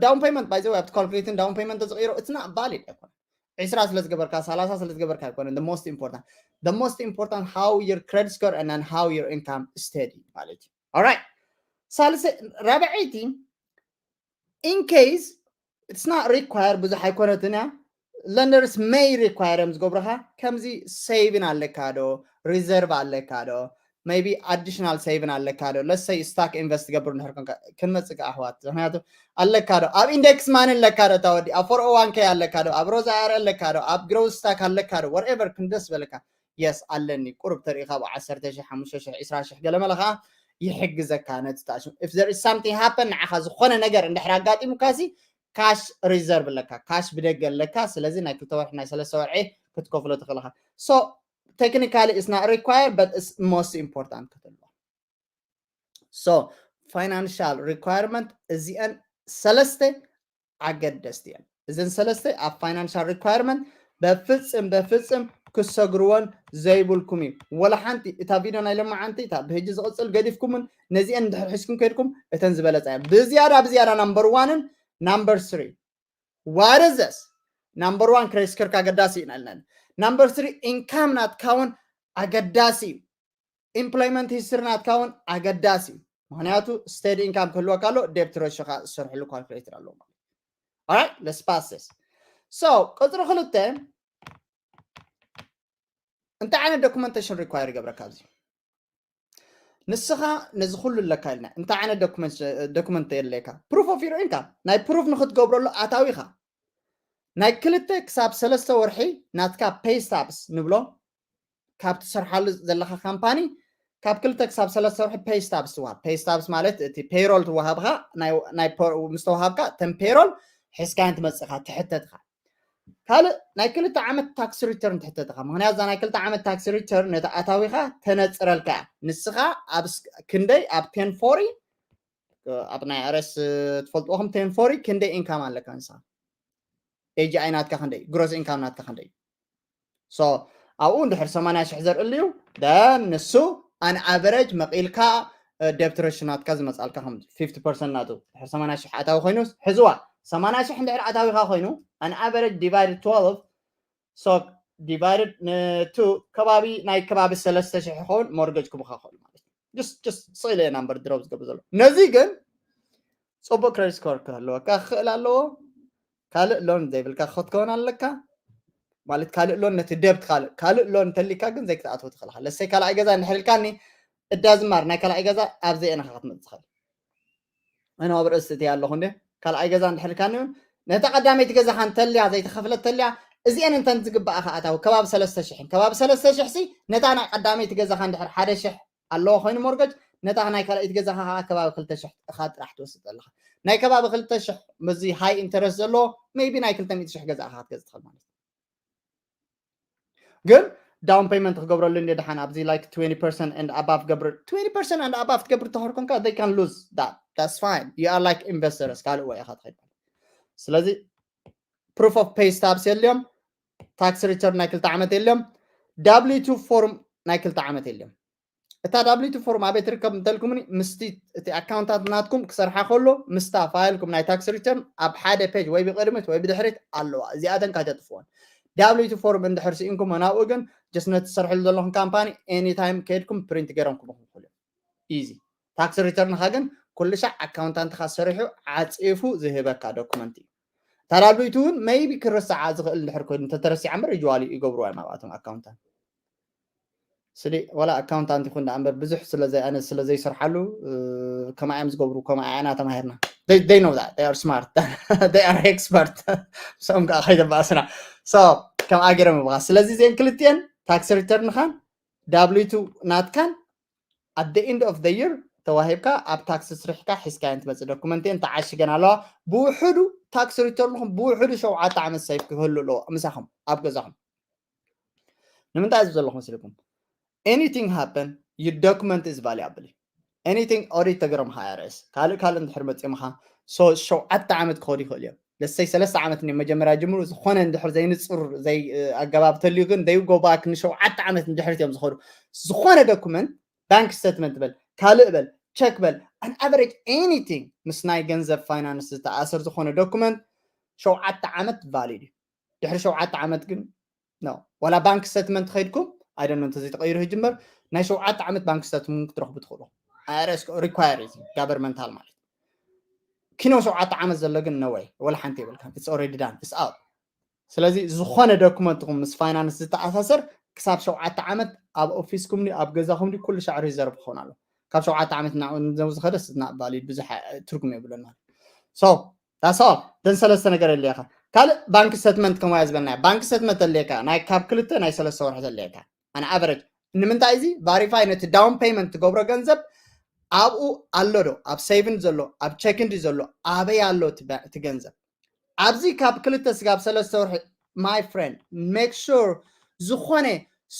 Down payment by the way ኣብቲ ካልኩሌቲንግ down payment ተዝቕይሮ it's not valid ኣይኮነ። ዒስራ ስለ ዝገበርካ ሰላሳ ስለ ዝገበርካ ኣይኮነ the most important. The most important how your credit score and then how your income steady ማለት እዩ። Alright. ሳልሰ ራብዐይቲ in case it's not require ብዙሕ ኣይኮነትን እያ lenders may require እዮም ዝገብሩኻ ከምዚ saving ኣለካ ዶ reserve ኣለካ ዶ maybe additional saving ኣለካ ዶ let's say stock invest ትገብር እንድሕር ኮንካ ክንመጽእ ኣሕዋት ምክንያቱ ኣለካ ዶ ኣብ index money ኣለካ ዶ እታ ወዲ ኣብ four oh one k ኣለካ ዶ ኣብ Roth IRA ኣለካ ዶ ኣብ growth stock ኣለካ ዶ whatever ክንደስ በለካ yes ኣለኒ ቁሩብ ተሪኢኻ ብ ዓሰርተ ሽሕ ሓሙሽተ ሽሕ ዒስራ ሽሕ ገለ መለ ከዓ ይሕግዘካ ነቲ ታሽሙ if there is something happen ንዓኻ ዝኾነ ነገር እንድሕር ኣጋጢሙካ ሲ ካሽ ሪዘርቭ ኣለካ ካሽ ብደገ ኣለካ ስለዚ ናይ ክልተ ወርሒ ናይ ሰለስተ ወርሒ ክትከፍሎ ትኽእልኻ so technically it's not required but it's most important ክትብሎ so financial requirement እዚአን ሰለስተ ኣገደስቲ እየን እዘን ሰለስተ ኣብ financial requirement በፍፅም በፍፅም ክሰግርወን ዘይብልኩም እዩ ወላ ሓንቲ እታ ቪድዮ ናይ ለማዓንቲ እታ ብህጂ ዝቕፅል ገዲፍኩምን ነዚአን እንድሕር ሒዝኩም ከድኩም እተን ዝበለፃ እየን ብዝያዳ ብዝያዳ number one ን number three what is this number one ክሬዲት ስኮርካ ኣገዳሲ እዩ ናልናን number three income ናትካ እውን ኣገዳሲ እዩ employment history ናትካ እውን ኣገዳሲ እዩ ምክንያቱ steady income ክህልወካ ኣሎ debt ratio ኻ ዝሰርሕሉ calculator ኣለዎ ማለት alright let's pass this so ቁፅሪ ክልተ እንታይ ዓይነት documentation require ይገብረካ ኣብዚ ንስኻ ነዚ ኩሉ ኣለካ ኢልና እንታይ ዓይነት document የድልየካ proof of your income ናይ proof ንክትገብረሉ ኣታዊኻ ናይ ክልተ ክሳብ ሰለስተ ወርሒ ናትካ pay stubs ንብሎ ካብ ትሰርሓሉ ዘለካ ካምፓኒ ካብ ክልተ ክሳብ ሰለስተ ወርሒ pay stubs ትወሃብ pay stubs ማለት እቲ payroll ትወሃብካ ናይ ምስ ተወሃብካ ተን payroll ሒዝካን ትመፅእካ ትሕተትካ ካልእ ናይ ክልተ ዓመት tax return ትሕተትኻ። ምኽንያት እዛ ናይ ክልተ ዓመት tax return ነቲ ኣታዊኻ ተነፅረልካ እያ። ንስኻ ኣብ ክንደይ ኣብ ten forty ኣብ ናይ ኣረስ ትፈልጥዎም ten forty ክንደይ income ኣለካ ንስኻ? AGI ናትካ ክንደይ? Gross income ናትካ ክንደይ? So ኣብኡ እንድሕር ሰማንያ ሽሕ ዘርእልዩ then ንሱ an average መቒልካ debt ratio ናትካ ዝመፃልካ ከም fifty percent ናቱ ድሕር ሰማንያ ሽሕ ኣታዊ ኮይኑ ሕዝዋ ሰማንያ ሽሕ እንድሕር ኣታዊካ ኮይኑ an average divided twelve so divided to ከባቢ ናይ ከባቢ ሰለስተ ሽሕ ይኸውን mortgage ክቡካ ክኽእሉ ማለት እዩ። Just just ስኢለ number drop ዝገብር ዘሎ ነዚ ግን ፅቡቅ credit score ክህልወካ ክኽእል ኣለዎ። ካልእ loan ዘይብልካ ክትከውን ኣለካ ማለት ካልእ loan ነቲ debt ካልእ ካልእ loan እንተሊካ ግን ዘይክትኣትዎ ትኽእል ለሰይ ካልኣይ ገዛ እንድሕር ኢልካኒ እዳ ዝማር ናይ ካልኣይ ገዛ ኣብዘይ ኣነኻ ክትመፅእ ትኽእል ኣነ ኣብ ርእሲ እቲ ኣለኹ እንደ ካልኣይ ገዛ እንድሕር ኢልካኒ እውን ነታ ቀዳመይቲ ገዛኻ እንተልያ ዘይተኸፍለት ተልያ እዚአን እንተን ዝግባኣኻ ኣታዊ ከባቢ ሰለስተ ሽሕን ከባቢ ሰለስተ ሽሕ ሲ ነታ ናይ ቀዳመይቲ ገዛኻ እንድሕር ሓደ ሽሕ ኣለዎ ኮይኑ mortgage ነታ ናይ ካልኣይቲ ገዛኻ ከዓ ከባቢ ክልተ ሽሕ ኢኻ ጥራሕ ትወስድ ኣለኻ ናይ ከባቢ ክልተ ሽሕ እዚ high interest ዘለዎ maybe ናይ ክልተ ሚእቲ ሽሕ ገዛ ኢኻ ክትገዝእ ትኽእል ማለት ግን down payment ክገብረሉ እንደ ደሓን ኣብዚ like twenty percent and above ገብር twenty percent and above ትገብር ተኾር ኮንካ they can lose that that's fine you are like investors ካልእ ወይ ኢኻ ትኸይድ ስለዚ proof of pay stubs የልዮም tax return ናይ ክልተ ዓመት የልዮም W two form ናይ ክልተ ዓመት የልዮም እታ W two form ኣበይ ትርከብ እንተልኩምኒ ምስቲ እቲ ኣካውንታት ናትኩም ክሰርሓ ከሎ ምስታ ፋይልኩም ናይ tax return ኣብ ሓደ page ወይ ብቅድሚት ወይ ብድሕሪት ኣለዋ እዚኣተን ካተጥፍወን W two form እንድሕር ስኢንኩም ናብኡ ግን just ነቲ ትሰርሕሉ ዘለኹም ካምፓኒ anytime ከይድኩም print ገይሮም ክቡኩም ይኽእሉ እዮም easy tax return ኻ ግን ኩሉ ሻዕ ኣካውንታንትኻ ሰሪሑ ዓፂፉ ዝህበካ document እዩ እታ W two እውን maybe ክረስዓ ዝኽእል እንድሕር ኮይኑ እንተተረሲዓ እምበር usually ይገብርዋ እዮም ኣብኣቶም ኣካውንታንት ስሊ ዋላ ኣካውንታንት ይኹን ደኣ እምበር ብዙሕ ስለዘይ ኣነ ስለዘይሰርሓሉ ከማይ እዮም ዝገብሩ ከማይ ኣያና ተማሂርና they know that they are smart they are expert ሰም ከዓ ከይተባእስና so ከም ኣገረም ይብኻ ስለዚ ዜን ክልቲኤን tax return ኻን W two ናትካን at the end of the year ተዋሂብካ ኣብ tax ስርሕካ ሒዝካየን ትመፅእ document እየን ተዓሽገን ኣለዋ ብውሕዱ tax return ኹም ብውሕዱ ሸውዓተ ዓመት safe ክህሉ ኣለዎ ምሳኹም ኣብ ገዛኹም ንምንታይ እዚ ዘለኹ መስልኩም anything happen your document is valuable anything audit ተገረምካ IRS ካልእ ካልእ እንድሕር መፂምኻ so ሸውዓተ ዓመት ክኸዱ ይኽእል እዮም ለሰይ ሰለስተ ዓመት ን መጀመርያ ጅምሩ ዝኾነ እንድሕር ዘይንፁር ዘይ ኣገባብ ተልዩ ግን they go back ንሸውዓተ ዓመት እንድሕር እዮም ዝኸዱ ዝኾነ document bank statement በል ካልእ በል check በል an average anything ምስ ናይ ገንዘብ finance ዝተኣሰር ዝኾነ document ሸውዓተ ዓመት valid እዩ ድሕሪ ሸውዓተ ዓመት ግን no ዋላ bank statement ከይድኩም I don't know እንተዘይተቀይሩ ይጅመር ናይ ሸውዓተ ዓመት bank statement ክትረኽቡ ትኽእሉ IRS require እዩ governmental ማለት ኪኖ ሸውዓተ ዓመት ዘሎ ግን no way ወላ ሓንቲ የብልካ it's already done it's out ስለዚ ዝኾነ document ኹም ምስ finance ዝተኣሳሰር ክሳብ ሸውዓተ ዓመት ኣብ ኦፊስኩም ኣብ ገዛኹም ኩሉ ሻዕ reserve ክኸውን ኣሎ ካብ ሸውዓተ ዓመት ናብኡ ዝኸደስ valid ብዙሕ ትርጉም የብሉን ማለት so that's all ደን ሰለስተ ነገር የድልየካ ካልእ bank statement ከማያ ዝበልናዮ bank statement ተድልየካ ናይ ካብ ክልተ ናይ ሰለስተ ወርሒ ተድልየካ an average ንምንታይ እዚ verify ነቲ down payment ትገብሮ ገንዘብ ኣብኡ ኣሎ ዶ ኣብ saving ዘሎ ኣብ checking ድዩ ዘሎ ኣበይ ኣሎ እቲ ገንዘብ ኣብዚ ካብ ክልተ ስጋብ ሰለስተ ወርሒ my friend make sure ዝኾነ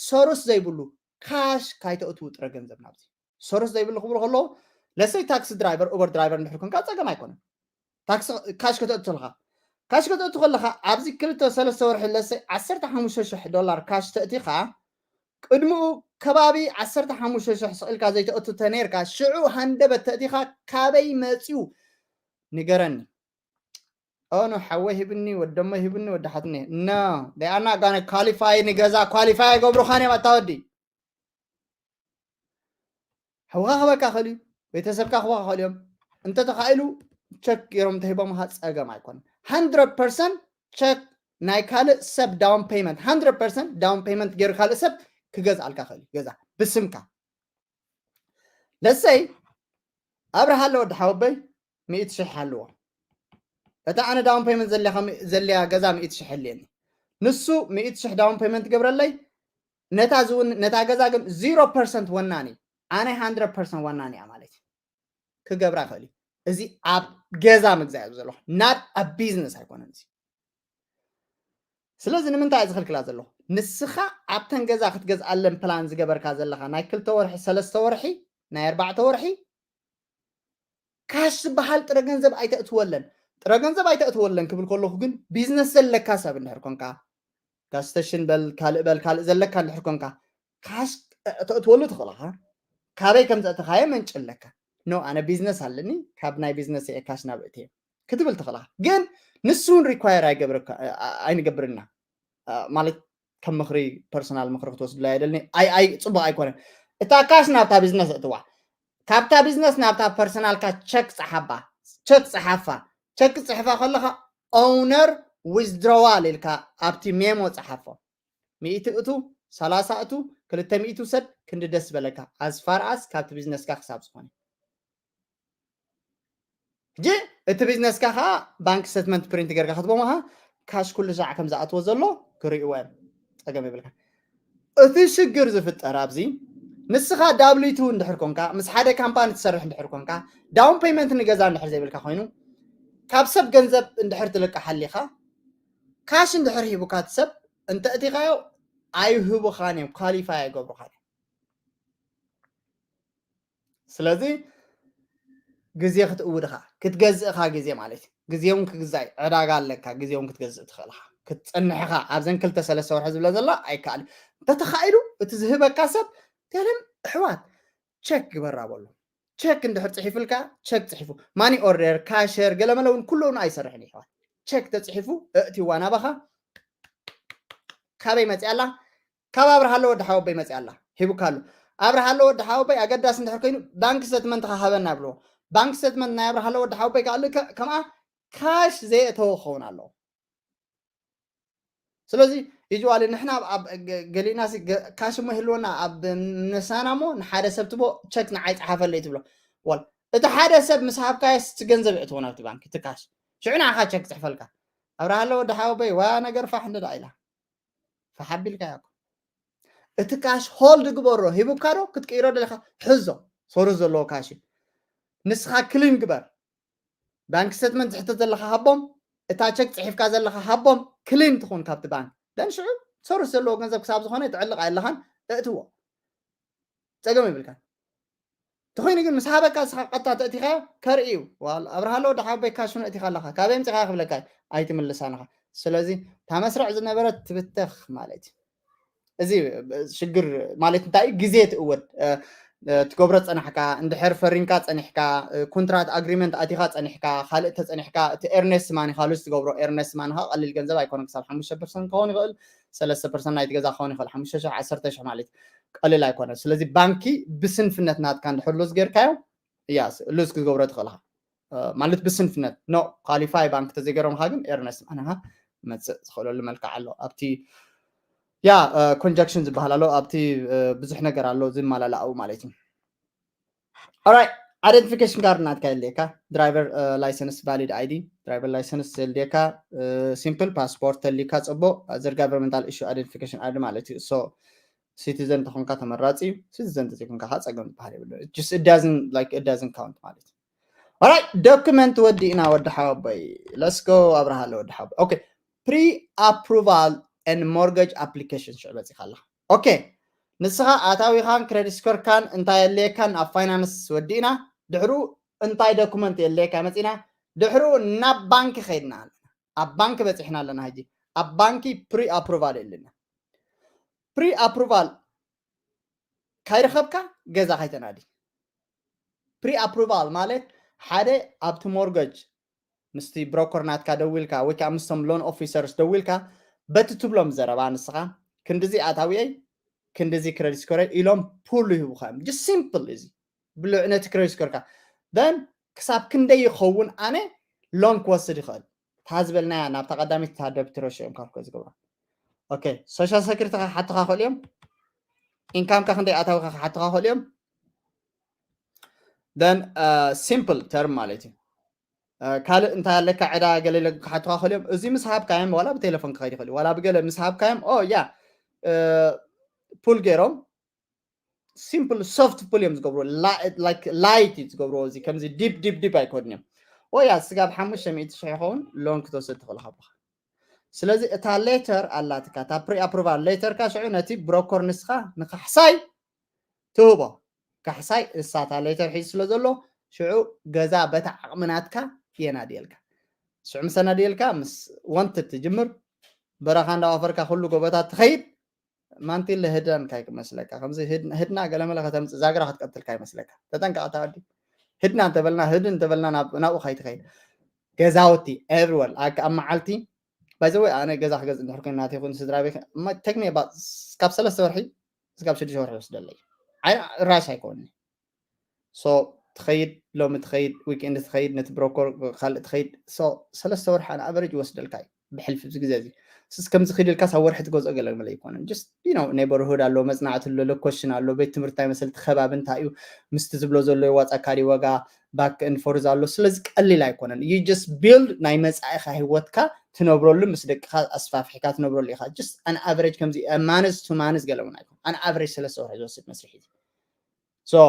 ሰርስ ዘይብሉ cash ካይተእትዉ ጥረ ገንዘብ ናብዚ ሰርስ ዘይብሉ ክብሉ ከለዉ ለሰይ taxi driver Uber driver እንድሕር ኮንካ ፀገም ኣይኮነን cash ከተእቱ ከለካ cash ከተእቱ ከለካ ኣብዚ ክልተ ሰለስተ ወርሒ ለሰይ ዓሰርተ ሓሙሽተ ሽሕ ዶላር cash ተእቲኻ ቅድሚኡ ከባቢ ዓሰርተ ሓሙሽተ ሽሕ ስቕ ኢልካ ዘይተእቱ ተነይርካ ሽዑ ሃንደበት ተእቲኻ ካበይ መፅዩ ንገረኒ ኦኖ ሓወይ ሂብኒ ወደሞ ሂብኒ ወዲ ሓትኒ no they are not gonna qualify ንገዛ qualify ኣይገብሩኻን እዮም ኣታ ወዲ ሕውኻ ክበካ ክእል እዩ ቤተሰብካ ክበካ ክእል እዮም እንተተኻኢሉ check ገይሮም ተሂቦምኻ ፀገም ኣይኮነን hundred percent check ናይ ካልእ ሰብ down payment hundred percent down payment ገይሩ ካልእ ሰብ ክገዝኣልካ ክእል እዩ ገዛ ብስምካ ለሰይ ኣብርሃ ኣሎ ወዲ ሓወበይ ሚእቲ ሽሕ ሃልዎ እታ ኣነ down payment ዘልያ ገዛ ሚእቲ ሽሕ ህልየኒ ንሱ ሚእቲ ሽሕ down payment ትገብረለይ ነታ ዝውን ነታ ገዛ ግን zero percent ወናኒ ኣነ hundred percent ወናኒ እያ ማለት እዩ ክገብራ ይኽእል እዩ እዚ ኣብ ገዛ ምግዛእ እዩ ዘለኹ not a business ኣይኮነን እዚ ስለዚ ንምንታይ እየ ዝኽልክላ ዘለኹ? ንስኻ ኣብተን ገዛ ክትገዝኣለን ፕላን ዝገበርካ ዘለኻ ናይ ክልተ ወርሒ፣ ሰለስተ ወርሒ፣ ናይ ኣርባዕተ ወርሒ ካሽ ዝበሃል ጥረ ገንዘብ ኣይተእትወለን። ጥረ ገንዘብ ኣይተእትወለን ክብል ከለኹ ግን ቢዝነስ ዘለካ ሰብ እንድሕር ኮንካ፣ ጋዝ ስቴሽን በል፣ ካልእ በል፣ ካልእ ዘለካ እንድሕር ኮንካ፣ ካሽ ተእትወሉ ትኽእል ኢኻ። ካበይ ከም ዘእተኻዮ መንጭ ኣለካ። ኖ፣ ኣነ ቢዝነስ ኣለኒ፣ ካብ ናይ ቢዝነስ እየ ካሽ ናብ እትየ ክትብል ትኽእል ኢኻ። ግን ንሱ እውን ሪኳየር ኣይገብረካ፣ ኣይንገብርና። ማለት ከም ምኽሪ፣ ፐርሰናል ምኽሪ ክትወስድላ የደልኒ። ኣይ ኣይ ጽቡቕ ኣይኮነን። እታ ካሽ ናብታ ቢዝነስ እትዋ፣ ካብታ ቢዝነስ ናብታ ፐርሰናልካ ቸክ ጸሓባ። ቸክ ጸሓፋ። ቸክ ጽሕፋ ከለኻ ኦውነር ዊዝድሮዋል ኢልካ ኣብቲ ሜሞ ጸሓፎ። ሚእቲ እቱ፣ ሰላሳ እቱ፣ ክልተ ሚእቲ ውሰድ፣ ክንዲ ደስ በለካ። ኣዝ ፋር ኣስ ካብቲ ቢዝነስካ ክሳብ ዝኾነ። ሕጂ እቲ ቢዝነስካ ከዓ ባንክ ስቴትመንት ፕሪንት ጌርካ ክትቦ ምኻ ካሽ ኩሉ ሳዕ ከም ዝኣትዎ ዘሎ ክርእይዎ እዮም። ጸገም የብልካ። እቲ ሽግር ዝፍጠር ኣብዚ ንስኻ ዳብሊቱ እንድሕር ኮንካ፣ ምስ ሓደ ካምፓኒ ትሰርሕ እንድሕር ኮንካ፣ ዳውን ፔመንት ንገዛ እንድሕር ዘይብልካ ኮይኑ፣ ካብ ሰብ ገንዘብ እንድሕር ትልቃሕ ሃሊኻ፣ ካሽ እንድሕር ሂቡካ እቲ ሰብ እንተእቲኻዮ ኣይህቡኻን እዮም፣ ኳሊፋይ ኣይገብሩኻን እዮም። ስለዚ ግዜ ክትእውድ ኢኻ፣ ክትገዝእ ኢኻ ግዜ ማለት እዩ። ግዜ እውን ክግዛእ እዩ፣ ዕዳጋ ኣለካ፣ ግዜ እውን ክትገዝእ ትኽእል ኢኻ። ክትጸንሕ ኢኻ። ኣብዘን ክልተ ሰለስተ ወርሒ ዝብለን ዘሎ ኣይከኣል እዩ። እንተተኻኢሉ እቲ ዝህበካ ሰብ ተለም ኣሕዋት ቸክ ግበራ በሉ። ቸክ እንድሕር ጽሒፍልካ፣ ቸክ ጽሒፉ ማኒ ኦርደር፣ ካሸር፣ ገለመለ እውን ኩሉ እውን ኣይሰርሕን እዩ ኣሕዋት። ቸክ ተጽሒፉ እእትዋ ናባኻ። ካበይ መጽያ ኣላ? ካብ ኣብርሃለ ወዲ ሓወቦይ መጽያ ኣላ። ሂቡካ ኣሎ። ኣብርሃለ ወዲ ሓወቦይ ኣገዳሲ እንድሕር ኮይኑ ባንክ ስተትመንትኻ ሃበና ብሎ። ባንክ ስተትመንት ናይ ኣብርሃለ ወዲ ሓወቦይ ከኣ ልክዕ ከምኣ ካሽ ዘየእተወ ክኸውን ኣለዎ። ስለዚ ዩዝዋሊ ንሕና ኣብ፣ ኣብ ገ-፣ ገሊና ሲ ገ-፣ ካሽ እሞ ይህልወና ኣብ ምሳና እሞ ንሓደ ሰብ ትቦ ቸክ ንዓይ ጸሓፈለይ ትብሎ። ወል፣ እቲ ሓደ ሰብ ምስ ሃብካዮ እቲ ገንዘብ የእትዎ ናብቲ ባንክ፣ እቲ ካሽ። ሽዑ ንዓኻ ቸክ ጽሕፈልካ። ኣብርሃለ ወዲ ሓወቦይ ዋ ነገር ፋሕ እንደ ደኣ ኢላ። ፋሕ ኣቢልካያ እኮ። እቲ ካሽ ሆልድ ግበሮ፣ ሂቡካ ዶ ክትቅይሮ ደለኻ? ሕዞ። ሶርስ ዘለዎ ካሽ እዩ። ንስኻ ክሊን ግበር። ባንክ ስቴትመንት ዝሕተት ዘለኻ ሃቦም፣ እታ ቸክ ጽሒፍካ ዘለኻ ሃቦም፣ ክሊን ትኹን ካብቲ ባንክ። ደን ሽዑ ሶርስ ዘለዎ ገንዘብ ክሳብ ዝኾነ ትዕልቕ ኣይለኻን፣ እእትዎ። ጸገም የብልካን። እንተኾይኑ ግን ምስ ሃበካ ንስኻ ቀጥታ ተእቲኻዮ ከርኢ እዩ። ዋል ኣብርሃሎ ወዲ ሓወቦይ ካሽ እውን ኣእቲኻ ኣለኻ። ካበይ ኣምጺኻ ክብለካ እዩ። ኣይትምልሳን ኢኻ። ስለዚ እታ መስርዕ ዝነበረት ትብተኽ ማለት እዩ። እዚ ሽግር ማለት እንታይ እዩ? ግዜ ትእወድ። እ፣ እ፣ ትገብሮ ጸናሕካ፣ እንድሕር ፈሪምካ ጸኒሕካ፣ እ፣ ኮንትራት ኣግሪመንት ኣቲኻ ጸኒሕካ፣ ካልእ ተጸኒሕካ፣ እቲ ኤርነስት ማኒኻ ሉዝ ትገብሮ፣ ኤርነስት ማኒኻ ቀሊል ገንዘብ ኣይኮነን፣ ክሳብ ሓሙሽተ ፐርሰንት ክኸውን ይኽእል፣ ሰለስተ ፐርሰንት ናይቲ ገዛ ክኸውን ይኽእል፣ ሓሙሽተ ሽሕ፣ ዓሰርተ ሽሕ ማለት እዩ። ቀሊል ኣይኮነን። ስለዚ ባንኪ ብስንፍነት ናትካ እንድሕር ሉዝ ጌርካዮ፣ ያስ፣ ሉዝ ክትገብሮ ትኽእል ኢኻ። እ፣ ማለት ብስንፍነት፣ ኖ፣ ኳሊፋይ ባንክ ተዘይገይሮምኻ ግን ኤርነስት ማኒኻ መጽእ ዝኽእለሉ መልክዕ ኣሎ። ኣብቲ፣ ያ፣ እ፣ ኮንጀክሽን ዝበሃል ኣሎ፣ ኣብቲ፣ እ፣ ብዙሕ ነገር ኣሎ ዝመላለኣኡ ማለት እዩ። ኦራይት፣ ኣይደንቲፊኬሽን ካርድ ናትካ የድልየካ፣ ድራይቨር፣ እ፣ ላይሰንስ፣ ቫሊድ ኣይዲ፣ ድራይቨር ላይሰንስ የድልየካ፣ እ፣ ሲምፕል ፓስፖርት ተልዩካ ጽቡቕ፣ ዘር ጋቨርንመንታል ኢሹ ኣይደንቲፊኬሽን ኣይዲ ማለት እዩ። ሶ ሲቲዘን ተኾንካ ተመራጺ እዩ፣ ሲቲዘን ተዘይኮንካ ከዓ ጸገም ዝበሃል የብሉን። Just it doesn't, like, it doesn't count ማለት እዩ። ኦራይት፣ ዶክመንት ወዲእና ወዲ ሓወቦይ። Let's go ኣብርሃለ ወዲ ሓወቦይ። ኦኬ፣ pre approval and mortgage application ሽዑ በጺኻ ኣለኻ። ኦኬ፣ ንስኻ ኣታዊኻን ክሬዲት ስኮርካን እንታይ የድልየካን ኣብ ፋይናንስ ወዲእና፣ ድሕሩ እንታይ ዶክመንት የድልየካ መጺና፣ ድሕሩ ናብ ባንክ ኸይድና ኣለና። ኣብ ባንክ በጺሕና ኣለና። ሕጂ ኣብ ባንኪ ፕሪ ኣፕሩቫል የለና። ፕሪ ኣፕሩቫል ካይረኸብካ ገዛ ካይተናዲ። ፕሪ ኣፕሩቫል ማለት ሓደ ኣብቲ ሞርገጅ ምስቲ ብሮከር ናትካ ደዊልካ ወይ ከዓ ምስቶም ሎን ኦፊሰርስ ደዊልካ በቲ ትብሎም ዘረባ ንስኻ ክንድዚ ኣታዊየይ ክንድዚ ክረዲት ስኮረይ ኢሎም ፑል ይህቡኻ እዮም። ጅስት ሲምፕል እዚ ብልዕ ነቲ ክረዲት ስኮርካ። Then ክሳብ ክንደይ ይኸውን ኣነ ሎን ክወስድ ይኽእል? እታ ዝበልናያ ናብታ ቀዳሚት እታ ደብተር ሸዮም ካብ ዝገብራ። ኦኬ፣ ሶሻል ሰክሪቲ ክሓቱኻ ይኽእሉ እዮም። ኢንካምካ ክንደይ ኣታዊካ ክሓቱኻ ይኽእሉ እዮም። Then ሲምፕል ተርም ማለት እዩ። እ፣ ካልእ እንታይ ኣለካ ዕዳ ገለ ኢሎም ክሓቱኻ ይኽእሉ እዮም። እዚ ምስ ሃብካዮም ዋላ ብቴሌፎን ክኸይድ ይኽእል እዩ። ዋላ ብገለ ምስ ሃብካዮም ኦ ያ ፑል ገይሮም ሲምፕል ሶፍት ፑል እዮም ዝገብሩ። ላይት እዩ ዝገብርዎ። እዚ ከምዚ ዲፕ ዲፕ ዲፕ ኣይኮድን እዮም። ኦያ ስጋብ ሓሙሽተ ሚእቲ ሽሕ ይኸውን ሎን ክትወስድ ትኽእል ካብ ባኻ። ስለዚ እታ letter ኣላትካ፣ እታ pre approval letter ካ ሽዑ ነቲ broker ንስኻ ንካሕሳይ ትህቦ። ካሕሳይ እሳታ letter ሒዙ ስለ ዘሎ ሽዑ ገዛ በታ ዓቕሚ ናትካ የናድየልካ። ሽዑ ምስ ኣናድየልካ ምስ wanted ትጅምር፣ በረኻ እንዳዋፈርካ ኩሉ ጎቦታት ትኸይድ። ማንቲለ ህዳን ካይ ክመስለካ፣ ከምዚ ህድ- ህድና ገለመለ ከተምፅእ ዛግራ ክትቀትል ካይ መስለካ። ተጠንቀቕ እታ ወዲ። ህድና እንተበልና፣ ህድ እንተበልና ናብ ናብኡ ካይትኸይድ። ገዛውቲ everywhere፣ ኣብ መዓልቲ by the way ኣነ ገዛ ክገዝእ እንድሕር ኮይኑ ናተይ ይኹን ስድራ ቤት take me about ካብ ሰለስተ ወርሒ እስካብ ሽዱሽተ ወርሒ ይወስደለይ። ኣይ ራሽ ኣይኮንኒ። So ትኸይድ፣ ሎሚ ትኸይድ፣ weekend ትኸይድ፣ ነቲ broker ካልእ ትኸይድ። So ሰለስተ ወርሒ ኣነ average ይወስደልካ እዩ ብሕልፊ እዚ ግዜ እዚ። ስስ ከምዚ ክድልካ ሳብ ወርሒ ትገዝኦ ገለ መለ ኣይኮነን። Just you know neighborhood ኣሎ፣ መጽናዕቲ ኣሎ፣ location ኣሎ፣ ቤት ትምህርቲ እንታይ መሰል፣ እቲ ከባቢ እንታይ እዩ፣ ምስቲ ዝብሎ ዘሎ ይዋጻካ ድዩ ዋጋ፣ back and forth ኣሎ። ስለዚ ቀሊል ኣይኮነን። You just build ናይ መጻኢኻ ህይወትካ ትነብረሉ፣ ምስ ደቅኻ ኣስፋፊሕካ ትነብረሉ ኢኻ። Just an average ከምዚ month to month ገለ እውን ኣይኮን። An average ሰለስተ ወርሒ ዝወስድ መስርሕ እዩ። So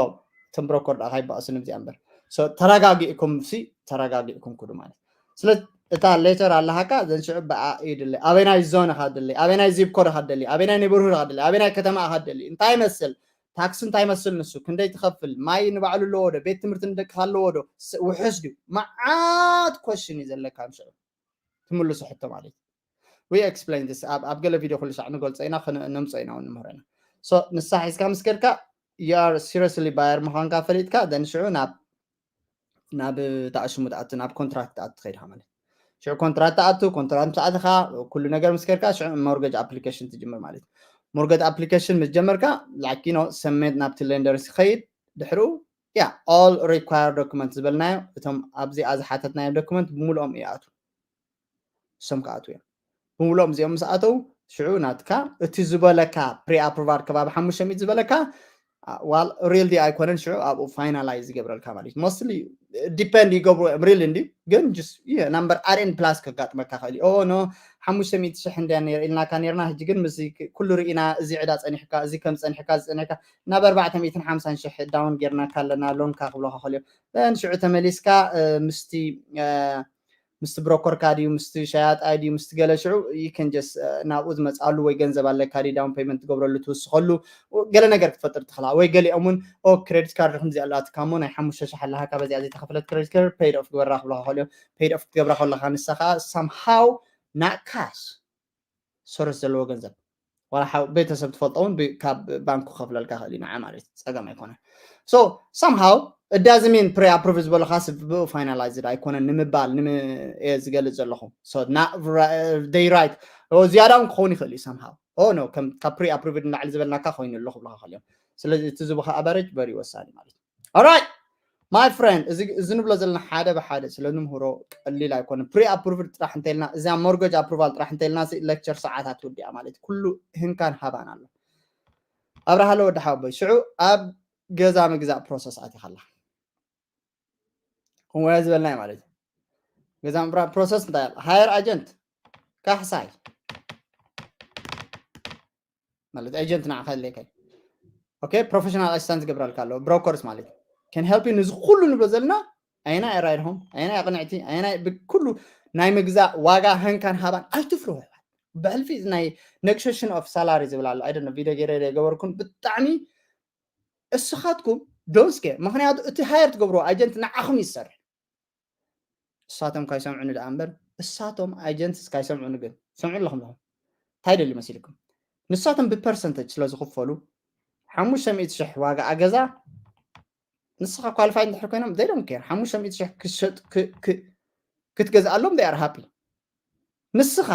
እቶም broker ደኣ ካይባእሱ ንብዚኣ እምበር። So ተረጋጊእኩም ሲ ተረጋጊእኩም ኩዱ ማለት። ስለ እታ letter ኣለሃካ ዘንሽዑ ብኣ እዩ ድለ። ኣበናይ zone ኢኻ ድለ፣ ኣበናይ zip code ኢኻ ድለ፣ ኣበናይ neighborhood ኢኻ ድለ፣ ኣበናይ ከተማ ኢኻ ድለ፣ እንታይ መስል፣ ታክሲ እንታይ መስል፣ ንሱ ክንደይ ትኸፍል፣ ማይ ንባዕሉ ኣለዎ ዶ፣ ቤት ትምህርቲ ንደቅኻ ኣለዎ ዶ፣ ስ- ውሑስ ድዩ፣ መዓት question እዩ ዘለካ። ምሽ ትምልሱ ሕቶ ማለት እዩ። We explain this ኣብ ኣብ ገለ ቪድዮ ኩሉ ሳዕ ንገልጾ ኢና፣ ክን- ነምጾ ኢና እውን ንምህሮ ኢና። So ንሳ ሒዝካ ምስ ከድካ you are seriously buyer ምዃንካ ፈሊጥካ፣ then ሽዑ ናብ ናብ ታእሽሙ ትኣቱ፣ ናብ contract ትኣቱ ትኸይድካ ማለት እዩ። ሽዑ contract ትኣቱ፣ contract ምስ ኣተኻ ኩሉ ነገር ምስ ከድካ ሽዑ mortgage application ትጅምር ማለት እዩ። Mortgage application ምስ ጀመርካ like you know submit ናብቲ lender ክኸይድ፣ ድሕሩ yeah all required document ዝበልናዮ እቶም ኣብዚኣ ዝሓተትናዮም document ብምልኦም ይኣቱ። እሶም ክኣትዉ እዮም። ብምልኦም እዚኦም ምስ ኣተው ሽዑ ናትካ እቲ ዝበለካ pre approval ከባቢ ሓሙሽተ ሚእቲ ዝበለካ ዋል real ዲ ኣይኮነን፣ ሽዑ ኣብኡ finalize ይገብረልካ ማለት እዩ። Mostly depend ይገብሩ እዮም real እንዲ ግን just number R N plus ከጋጥመካ ክእል እዩ። ኦ ኖ ሓሙሽተ ሚእቲ ሽሕ እንድያ ነይር ኢልናካ ነይርና፣ ሕጂ ግን ምስ ኩሉ ርኢና እዚ ዕዳ ጸኒሕካ፣ እዚ ከም ጸኒሕካ፣ እዚ ጸኒሕካ ናብ ኣርባዕተ ሚእትን ሓምሳን ሽሕ down ጌርናካ ኣለና ሎንካ ክብለካ ክእል እዮም። ሽዑ ተመሊስካ ምስቲ ምስቲ ብሮከርካ ድዩ ምስቲ ሸያጣይ ድዩ ምስቲ ገለ ሽዑ you can just ናብኡ ዝመፅኣሉ ወይ ገንዘብ ኣለካ ድዩ down payment ትገብረሉ ትውስኸሉ ገለ ነገር ክትፈጥር ትኽላ ወይ ገሊኦም እውን ኦ credit card ኹም እዚኣ ኣላትካ እሞ ናይ ሓሙሽተ ሽሕ ኣለሃካ በዚኣ ዘይተኸፍለት credit card paid off ግበራ ክብለካ ከልዮ paid off ክትገብራ ከለካ ንሳ ከዓ somehow not cash ሶርስ ዘለዎ ገንዘብ ዋላ ሓው ቤተሰብ ትፈልጦ እውን ብ- ካብ ባንኩ ከፍለልካ ክእል እዩ ንዓ ማለት እዩ። ፀገም ኣይኮነን። So somehow እዳዚ ሚን pre approve ዝበለካ ስ ብኡ finalized ኣይኮነን ንምባል ንም እየ ዝገልፅ ዘለኹ። So not ri- they right ዝያዳ እውን ክኸውን ይኽእል እዩ somehow ኦ no ከም ካብ pre approved ንላዕሊ ዝበልናካ ኮይኑ ኣሎ ክብለካ ክእል እዮም። ስለዚ እቲ ዝብኻ average very ወሳኒ ማለት እዩ። Alright my friend እዚ እዚ ንብሎ ዘለና ሓደ ብሓደ ስለ ንምህሮ ቀሊል ኣይኮነ pre approved ጥራሕ እንተልና እዛ mortgage approval ጥራሕ እንተልና lecture ሰዓታት ወዲኣ ማለት ኩሉ ህንካን ሃባን ኣሎ። ኣብርሃለ ወዲ ሓወቦይ ሽዑ ኣብ ገዛ ምግዛእ process ኣቲኻላ እወ ዝበልናይ ማለት እዩ። ገዛ ምብራ process እንታይ ኣሎ hire agent ካሕሳይ ማለት agent ንዓኻ ኣለካ okay professional assistant ዝገብረልካ ኣለዎ brokers ማለት can help you ንዚ ኩሉ ንብሎ ዘለና ኣየናይ ኣራይድሆም ኣየናይ ኣቕንዕቲ ኣየናይ ብኩሉ ናይ ምግዛእ ዋጋ ሃንካን ሃባን ኣይትፍርሁ ብሕልፊ ናይ negotiation of salary ዝብል ኣሎ I don't know video ገይረ ዶ ኣይገበርኩን ብጣዕሚ እስኻትኩም don't scare ምኽንያቱ እቲ hire ትገብርዎ agent ንዓኹም ይሰርሕ እሳቶም ካይሰምዑኒ ደኣ እምበር እሳቶም agents ካይሰምዑኒ ግን ሰምዑ ኣለኹም ዲኹም እንታይ ደልዩ መሲልኩም ንሳቶም ብ percentage ስለ ዝኽፈሉ ሓሙሽተ ሚእቲ ሽሕ ዋጋ ኣገዛ ንስኻ qualified እንድሕር ኮይኖም they don't care ሓሙሽተ ሚእቲ ሽሕ ክትሸጥ ክ- ክ- ክትገዝኣሎም they are happy ንስኻ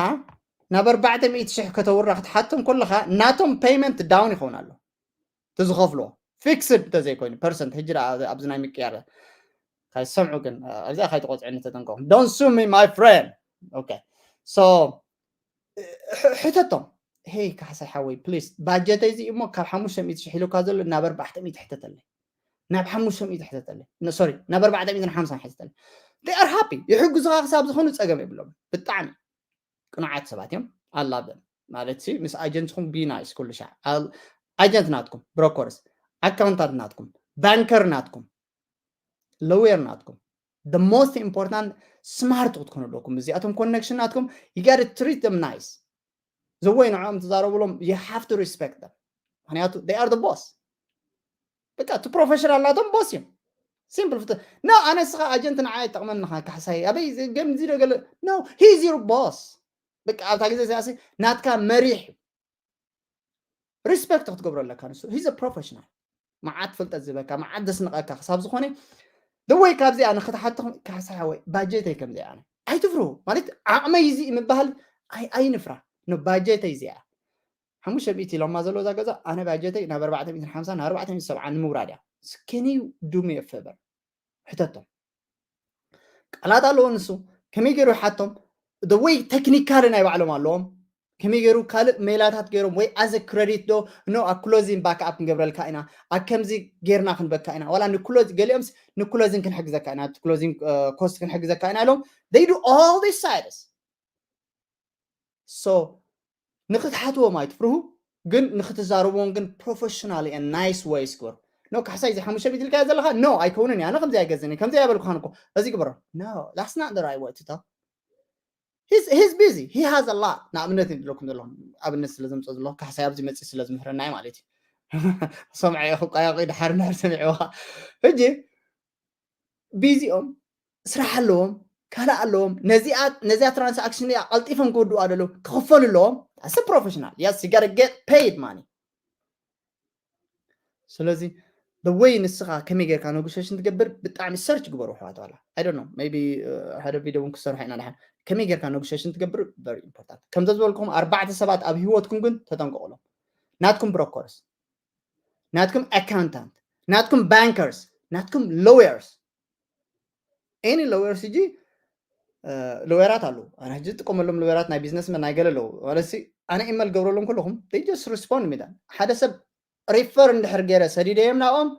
ናብ ኣርባዕተ ሚእቲ ሽሕ ከተውራ ክትሓቶም ከለኻ ናቶም payment down ይኸውን ኣሎ እቲ ዝኸፍልዎ fixed እንተዘይኮይኑ percent ሕጂ ደኣ ኣብዚ ናይ ምቅያር ካይሰምዑ ግን ኣብዚኣ ካይትቆፅዕኒ ተጠንቀቑ don't sue me my friend okay so ሕ- ሕተቶም ሄይ ካሕሳይ ሓወይ please ባጀተይ እዚ እሞ ካብ ሓሙሽተ ሚእቲ ሽሕ ኢሉካ ዘሎ ናብ ኣርባዕተ ሚእቲ ሕተተለይ ናብ ሓሙሽተ ሚእቲ ሕተተለይ sorry ናብ ኣርባዕተ ሚእትን ሓምሳን ሕተተለይ they are happy ይሕግዙኻ ክሳብ ዝኾኑ ፀገም የብሎም ብጣዕሚ ቅኑዓት ሰባት እዮም ኣላብም ማለት ሲ ምስ agent ኹም be nice ኩሉ ሻዕ agent ናትኩም brokers accountant ናትኩም banker ናትኩም lawyer ናትኩም the most important smart ክትኮኑ ኣለኩም። እዚኣቶም connection ናትኩም you gotta treat them nice። ዘወይ ንዕኦም ትዛረብሎም you have to respect them። ምክንያቱ they are the boss። በቃ እቲ professional ናቶም boss እዮም። Simple ፍተ no ኣነ ስኻ agent ንዓይ ይጠቕመኒ ኻ ካሕሳይ ኣበይ ገምዚ ዶ ገለ no he is your boss። በቃ ኣብታ ግዜ እዚኣ ናትካ መሪሕ እዩ። Respect ክትገብሮ ኣለካ ንሱ he's a professional። መዓት ፍልጠት ዝበካ መዓት ዘስንቐካ ክሳብ ዝኾነ the way ካብዚኣ ንክትሓተኹም ካሕሳይ ሓወይ ባጀተይ ከምዚኣ ኣነ ኣይትፍርሁ ማለት ዓቕመይ እዚ ምባሃል ኣይንፍራ። No ባጀተይ እዚኣ ሓሙሽተ ሚእቲ ኢሎማ ዘሎ እዛ ገዛ ኣነ ባጀተይ ናብ ኣርባዕተ ሚእትን ሓምሳን ናብ ኣርባዕተ ሚእትን ሰብዓን ንምውራድ እያ። Can you do me a favor? ሕተቶም። ቃላት ኣለዎ ንሱ ከመይ ገይሩ ሓቶም the way technical ናይ ባዕሎም ኣለዎም። ከመይ ገይሩ ካልእ ሜላታት ገይሮም ወይ as a credit ዶ no ኣብ closing backup ክንገብረልካ ኢና ኣብ ከምዚ ጌርና ክንበካ ኢና ዋላ ን closing ገሊኦምስ ን closing ክንሕግዘካ ኢና closing cost ክንሕግዘካ ኢና ኢሎም they do all these sides። So ንክትሓትዎም ኣይትፍርሁ ግን ንክትዛረብዎም ግን professional and nice ways ግበሩ። No ካሕሳይ እዚ ሓሙሽተ ሚእቲ ኢልካዮ ዘለኻ no ኣይከውንን እያ ኣነ ከምዚ ኣይገዝን እየ ከምዚ ኣይበልኩኻን እኮ እዚ ግበሮ። No that's not the right way to talk. He's busy he has a lot ንኣብነት እየ ዝብለኩም ዘለኹ ኣብነት ስለ ዘምፅኦ ዘለኹ ካሕሳይ ኣብዚ መፅእ ስለ ዝምህረና እዩ ማለት እዩ። ሰምዐ ኢኹ ቃያቂ ድሓር እንድሕር ሰሚዕዎ ሕጂ ቢዚኦም ስራሕ ኣለዎም ካልእ ኣለዎም ነዚኣ transaction እያ ቀልጢፎም ክውድዋ ደለዉ ክኽፈሉ ኣለዎም። That's professional yes you gotta get paid money። ስለዚ the way ንስኻ ከመይ ጌርካ negotiation ትገብር ብጣዕሚ search ግበሩ ኣሕዋት ዋላ I don't know maybe ሓደ ቪድዮ እውን ክሰርሖ ኢና ድሓን ከመይ ጌርካ negotiation ትገብር very important። ከምዚ ዝበልኩም ኣርባዕተ ሰባት ኣብ ህይወትኩም ግን ተጠንቀቑሎም። ናትኩም brokers ናትኩም accountant ናትኩም bankers ናትኩም lawyers። Any lawyers ሕጂ ሎየራት ኣለዉ ኣነ ሕጂ ዝጥቀመሎም ሎየራት ናይ business man ናይ ገለ ኣለዉ ማለት ኣነ ኢመል ገብረሎም ከለኹም just respond me። ሓደ ሰብ refer እንድሕር ገይረ ሰዲደዮም ናብኦም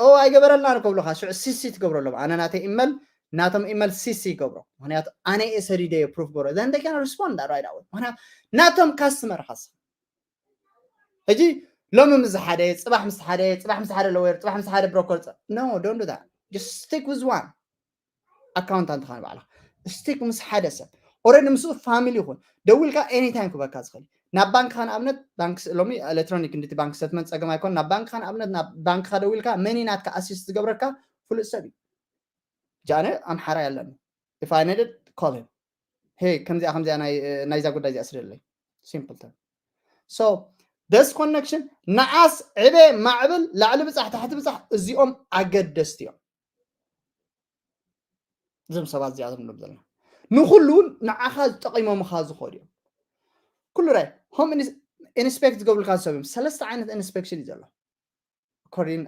ኦ ኣይገበረልናን ከብሉኻ ሽዑ CC ትገብረሎም ኣነ ናተይ ኢመል ናቶም ኢመል CC ይገብሮ ምክንያቱ ኣነ እየ ሰዲደዮ proof ገብሮ then they can respond right away ምክንያቱ ናቶም customer ኻስ ሕጂ ሎሚ ምስ ሓደ ጽባሕ ምስ ሓደ ጽባሕ ምስ ሓደ lawyer ጽባሕ ምስ ሓደ broker no don't do that just stick with one accountant ኻን ባዕላ stick ምስ ሓደ ሰብ already ምስኡ family ይኹን ደዊልካ anytime ክበካ ዝኽእል ናብ ባንክኻ ንኣብነት ባንክ ሎሚ electronic እንድቲ bank statement ጸገም ኣይኮን ናብ ባንክኻ ንኣብነት ናብ ባንክኻ ደዊልካ መኒ ናትካ assist ዝገብረካ ፍሉጥ ሰብ እዩ። ጃነ ኣምሓራይ ኣለኒ if I needed call him hey ከምዚኣ ከምዚኣ ናይዛ ጉዳይ እዚኣ ስደለይ simple time so this connection ንዓስ ዕበ ማዕብል ላዕሊ ብጻሕ ታሕቲ ብጻሕ እዚኦም ኣገደስቲ እዮም። እዞም ሰባት እዚኣቶም ንብሎም ዘለና ንኩሉ ንዓኻ ዝጠቂሞምኻ ዝኸዱ እዮም። ኩሉ ራይ home inspect ዝገብሩልካ ሰብ እዮም። ሰለስተ ዓይነት inspection እዩ ዘሎ። according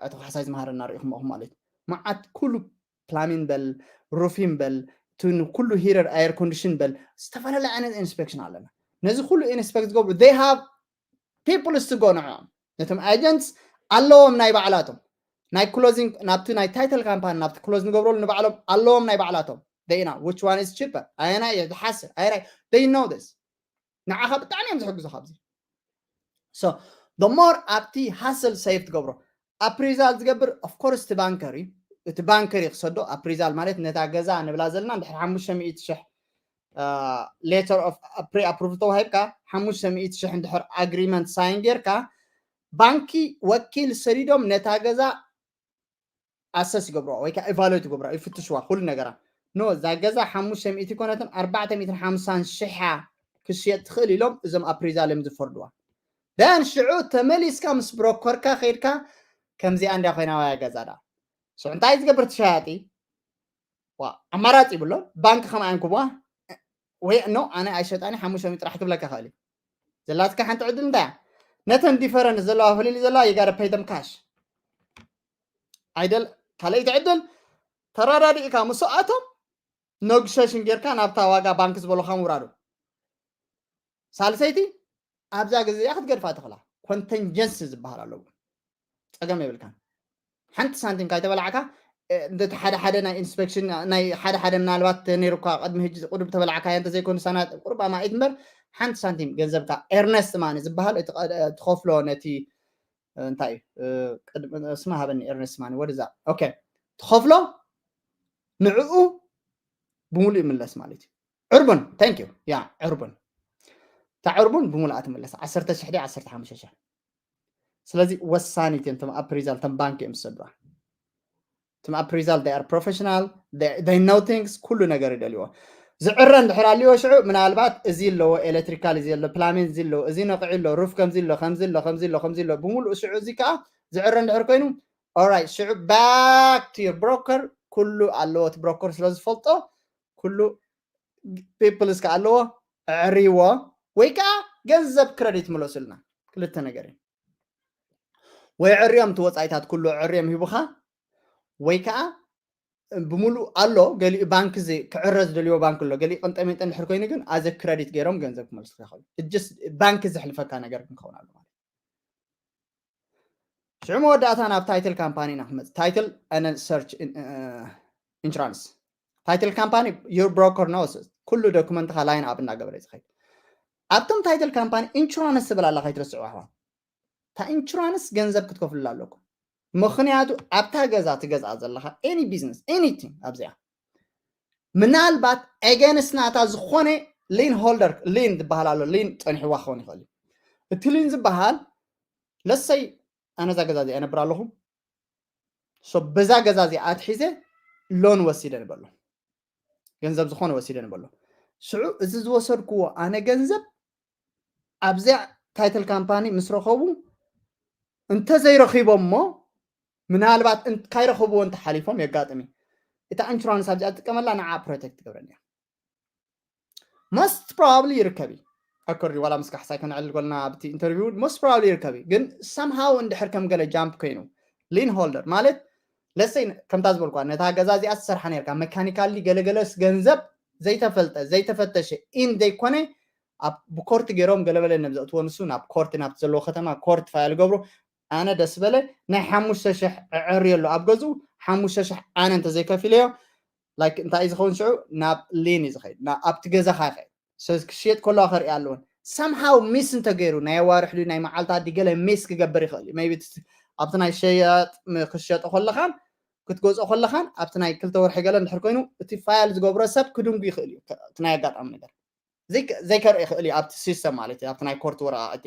ኣቶ ካሕሳይ ዝመሃረና ርኢኹም ኢኹም ማለት እዩ። መዓት ኩሉ plumbing በል roofing በል ኩሉ heater air condition በል ዝተፈላለየ ዓይነት inspection ኣለና። ነዚ ኩሉ inspect ዝገብሩ they have people to go ንዕኦም ነቶም agents ኣለዎም ናይ ባዕላቶም ናይ closing ናብቲ ናይ title company ናብቲ close ንገብረሉ ንባዕሎም ኣለዎም ናይ ባዕላቶም they know which one is cheaper ኣየናይ እየ ዝሓስር ኣየናይ they know this ንዓኻ ብጣዕሚ እዮም ዝሕግዙ ካብዚ so the more ኣብቲ hustle save ትገብሮ appraisal ዝገብር of course እቲ banker እዩ እቲ banker እዩ ክሰዶ appraisal ማለት ነታ ገዛ ንብላ ዘለና እንድሕር ሓሙሽተ ሚእቲ ሽሕ letter of pre approval ተዋሂብካ ሓሙሽተ ሚእቲ ሽሕ እንድሕር agreement sign ጌርካ ባንኪ ወኪል ሰዲዶም ነታ ገዛ assess ይገብርዋ ወይ ከዓ evaluate ይገብርዋ ይፍትሽዋ ኩሉ ነገራ no እዛ ገዛ ሓሙሽተ ሚእቲ ኮነትን ኣርባዕተ ሚእትን ሓምሳን ሽሕ ክሽየጥ ትኽእል ኢሎም እዞም appraisal እዮም ዝፈርድዋ then ሽዑ ተመሊስካ ምስ broker ካ ከይድካ ከምዚኣ እንድያ ኮይና ዋያ ገዛ ዳ ሽዑ እንታይ ዝገብር ትሸያጢ ኣማራፂ ይብሎ ባንክ ከምኣ እንክብዋ ወይ no ኣነ ኣይሸጣኒ ሓሙሽተ ሚእቲ ጥራሕ ክብለካ ክእል እዩ ዘላትካ ሓንቲ ዕድል እንታይ እያ ነተን difference ዘለዋ ፍልሊ ዘለዋ you gotta pay them cash ኣይደል ካልኣይቲ ዕድል ተረዳዲእካ ምስኣቶም negotiation ጌርካ ናብታ ዋጋ ባንክ ዝበለካ ምውራዱ ሳልሰይቲ ኣብዛ ግዜ እያ ክትገድፋ ትኽላ contingency ዝበሃል ኣለዎ ጸገም የብልካን ሓንቲ ሳንቲም ካይተበላዕካ እንተ ሓደ ሓደ ናይ inspection ናይ ሓደ ሓደ ምናልባት ነይሩካ ቅድሚ ሕጂ ቁዱብ ተበላዕካያ እንተዘይኮኑ ሳናት ቁርብ ኣማኢት እምበር ሓንቲ ሳንቲም ገንዘብካ earnest money ዝበሃል ትኸፍሎ ነቲ እንታይ እዩ ስማ ሃበኒ earnest money ወደዛ okay ትኸፍሎ ንዕኡ ብምሉእ ይምለስ ማለት እዩ። ዕርቡን thank you ያ ዕርቡን እታ ዕርቡን ብምሉኣ ትምለስ ዓሰርተ ሽሕ ድያ ዓሰርተ ሓሙሽተ ሽሕ። ስለዚ ወሳኒት እዮም እቶም appraisal እቶም ባንክ እዮም ዝሰዱዋ። እቶም appraisal they are professional, they know things፣ ኩሉ ነገር ይደልይዎ። ዝዕረ እንድሕር ኣልዎ ሽዑ ምናልባት እዚ ኣለዎ electrical፣ እዚ ኣሎ plumbing፣ እዚ ኣሎ፣ እዚ ነቕዒ ኣሎ፣ roof ከምዚ ኣሎ፣ ከምዚ ኣሎ፣ ከምዚ ኣሎ፣ ከምዚ ኣሎ ብምሉእ ሽዑ እዚ ከዓ ዝዕረ እንድሕር ኮይኑ alright ሽዑ back to your broker። ኩሉ ኣለዎ እቲ broker ስለ ዝፈልጦ ኩሉ papers ከዓ ኣለዎ። ኣዕርይዎ ወይ ከዓ ገንዘብ credit ምለሱልና። ክልተ ነገር እዩ። ወይ ኣዕርዮም እቲ ወፃኢታት ኩሉ ኣዕርዮም ሂቡኻ ወይ ከዓ ብምሉእ ኣሎ። ገሊኡ ባንክ እዚ ክዕረ ዝደልዮ ባንክ ኣሎ። ገሊኡ ቅንጠሜንጠ እንድሕር ኮይኑ ግን as a credit ገይሮም ገንዘብ ክመልሱ ይኽእሉ። It just ባንክ ዘሕልፈካ ነገር ክንከውን ኣሎ ማለት። ሽዑ መወዳእታ ናብ title company ኢና ክመፅእ። Title and search insurance። Title company your broker knows ኩሉ ዶክመንትኻ line up እናገበረ እዩ ዝኸይድ። ኣብቶም title company insurance ዝብል ኣላ ከይትረስዑ ኣሕዋት። እታ insurance ገንዘብ ክትከፍሉላ ኣለኩም። ምኽንያቱ ኣብታ ገዛ ትገዝኣ ዘለኻ any business anything ኣብዚኣ ምናልባት against ናታ ዝኾነ lien holder፣ lien ዝበሃል ኣሎ። Lien ፀኒሕዋ ክኸውን ይኽእል እዩ። እቲ lien ዝበሃል let's say ኣነ እዛ ገዛ እዚኣ እነብር ኣለኹ። So በዛ ገዛ እዚኣ ኣትሒዘ loan ወሲደ ንበሎ፣ ገንዘብ ዝኾነ ወሲደ ንበሎ። ሽዑ እዚ ዝወሰድክዎ ኣነ ገንዘብ ኣብዚኣ title company ምስ ረኸቡ እንተዘይረኺቦም እሞ ምናልባት እን- ካይረኸብዎ እንተሓሊፎም የጋጥም እዩ። እታ insurance ኣብዚኣ ትጥቀመላ ንዓ protect ትገብረኒ እያ። Most probably ይርከብ እዩ። ኣኮርዲ ዋላ ምስ ካሕሳይ ከነዕልል ጎልና ኣብቲ interview most probably ይርከብ እዩ። ግን somehow እንድሕር ከም ገለ jump ኮይኑ lien holder ማለት let's say ከምታ ዝበልኳ ነታ ገዛ እዚኣ ዝሰርሓ ነርካ mechanically ገለገለስ ገንዘብ ዘይተፈልጠ ዘይተፈተሸ in ዘይኮነ ኣብ ብኮርት ገይሮም ገለበለ ነብዘእትዎ ንሱ ናብ ኮርት ናብቲ ዘለዎ ከተማ ኮርት file ገብሩ። ኣነ ደስ በለ ናይ ሓሙሽተ ሽሕ ዕዕር የሎ ኣብ ገዝኡ ሓሙሽተ ሽሕ ኣነ እንተዘይከፊለዮ like እንታይ እዩ ዝኸውን ሽዑ ናብ lien እዩ ዝኸይድ። ና- ኣብቲ ገዛኻ ይኸይድ። So ክሽየጥ ከለዋ ከርኢ ኣለዎን somehow miss እንተገይሩ ናይ ኣዋርሕ ድዩ ናይ መዓልታት ድዩ ገለ miss ክገብር ይኽእል እዩ። Maybe እቲ- ኣብቲ ናይ ሸያጥ ም- ክትሸጦ ከለኻን ክትገዝኦ ከለኻን ኣብቲ ናይ ክልተ ወርሒ ገለ እንድሕር ኮይኑ እቲ file ዝገብሮ ሰብ ክድንጉ ይኽእል እዩ። ከ- እቲ ናይ ኣጋጣሚ ነገር ዘይከ- ዘይከርኢ ይኽእል እዩ ኣብቲ system ማለት እዩ ኣብቲ ናይ ኮርት ወረቃቅቲ።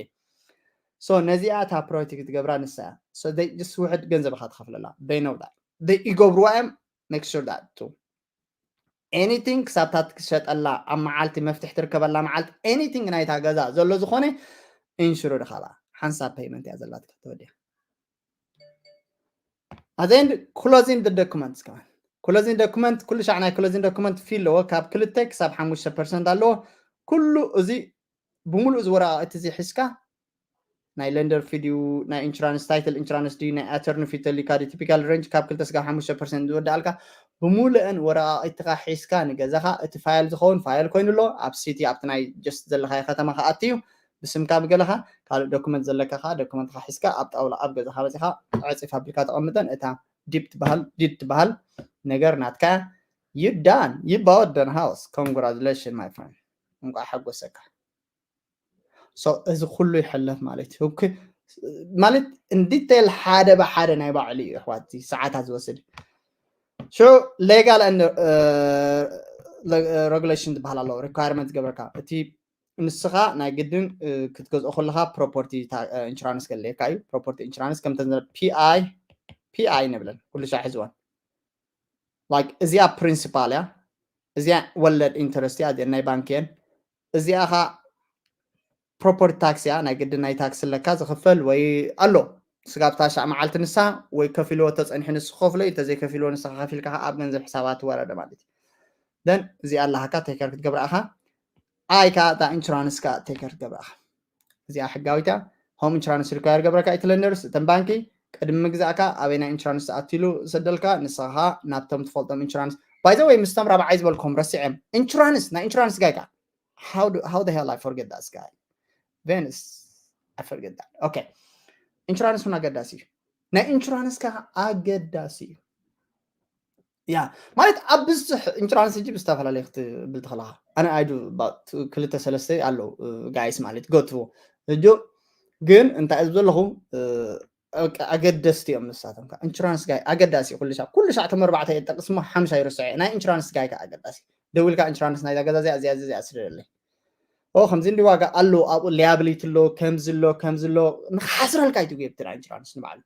So ነዚኣ እታ protect ክትገብራ ንሳ እያ። So they just ውሕድ ገንዘብ ኢኻ ትኸፍለላ። They know that. They ይገብርዋ እዮም። Make sure that too. Anything ክሳብ እታ ትሸጠላ ኣብ መዓልቲ መፍትሒ ትርከበላ መዓልቲ anything ናይታ ገዛ ዘሎ ዝኾነ insured ኢኻ ብኣ። ሓንሳብ payment እያ ዘላትካ ተወዲኣ። At the end closing the documents ከማን closing document ኩሉ ሻዕ ናይ closing document fee ኣለዎ። ካብ ክልተ ክሳብ ሓሙሽተ percent ኣለዎ። ኩሉ እዚ ብምሉእ እዚ ወረቃቅቲ እዚ ሒዝካ ናይ lender fee ድዩ ናይ insurance title insurance ድዩ ናይ attorney fee ተሊካ ድዩ typical range ካብ ክልተ ስጋብ ሓሙሽተ percent ዝወድኣልካ ብምሉእን ወረቃቅትኻ ሒዝካ ንገዛኻ እቲ file ዝኸውን file ኮይኑ ኣሎ ኣብ city ኣብቲ ናይ just ዘለኻዮ ከተማ ክኣቲ እዩ ብስምካ ብገለኻ ካልእ document ዘለካ ከዓ document ኻ ሒዝካ ኣብ ጣውላ ኣብ ገዛኻ በፂኻ ዕፂፍ ኣቢልካ ተቐምጠን እታ deed ትበሃል deed ትበሃል ነገር ናትካ you done you bought the house congratulations my friend እንቋዕ ሓጎሰካ። So እዚ ኩሉ ይሕለፍ ማለት እዩ። Okay ማለት in detail ሓደ ብሓደ ናይ ባዕሉ እዩ ኣሕዋት ሰዓታት ዝወስድ። ሽዑ legal and regulation ዝበሃል ኣሎ requirement ዝገብረካ እቲ ንስኻ ናይ ግድን ክትገዝኦ ከለኻ property insurance ከለካ እዩ። Property insurance ከም pi pi ንብለን ኩሉ ሻዕ ሕዝወን like እዚኣ principal እያ፣ እዚኣ ወለድ interest እያ፣ እዚኣ ናይ ባንክ እየን፣ እዚኣ ኻ property tax እያ፣ ናይ ግድን ናይ ታክስ ኣለካ ዝኽፈል ወይ ኣሎ ስጋብ ታሻዕ መዓልቲ ንሳ ወይ ከፊልዎ ተጸኒሑ ንሱ ክኸፍሎ እዩ፣ እንተዘይከፊልዎ ንስኻ ከፊልካ ኣብ ገንዘብ ሕሳባት ትወረደ ማለት እዩ። Then እዚኣ ኣለሃካ take care ክትገብራ ኢኻ። I ከዓ እታ insurance ከዓ take care ክትገብራ ኢኻ። እዚኣ ሕጋዊት እያ። Home insurance require ገብረካ እቲ lenders እተን ባንኪ ቅድሚ ምግዛእካ ኣበይ ናይ insurance ኣትሉ ሰደልካ ንስኻ ናብቶም ትፈልጦም insurance by the way ምስቶም ራብዓይ ዝበልኩም ረሲዐም insurance ናይ insurance guy ከዓ how do how the hell I forget that guy Venus I forget that okay insurance እውን ኣገዳሲ እዩ ናይ insurance ከዓ ኣገዳሲ እዩ ያ ማለት ኣብ ብዙሕ insurance ሕጂ ብዝተፈላለየ ክትብል ትኽእልኻ ኣነ I do about ክልተ ሰለስተ ኣለዉ guys ማለት go through ሕጂ ግን እንታይ እዩ ዘለኹ ኣገደስቲ እዮም ንሳቶም። ኢንሹራንስ ጋይ ኣገዳሲ፣ ኩሉ ሻዕ ኩሉ ሻዕ ተመርባዕተ የጠቅስሞ ሓምሻ ይርስዐ። ናይ ኢንሹራንስ ጋይ ከ ኣገዳሲ፣ ደውልካ ኢንሹራንስ ናይዛ ገዛ እዚኣ እዚኣ እዚኣ ስደለይ ኦ ከምዚ እንዲ ዋጋ ኣሎ፣ ኣብኡ ሊያብሊቲ ኣሎ፣ ከምዚ ኣሎ፣ ከምዚ ኣሎ፣ ንክሓስረልካ ይትጉየብቲ ናይ ኢንሹራንስ ንባዕሉ።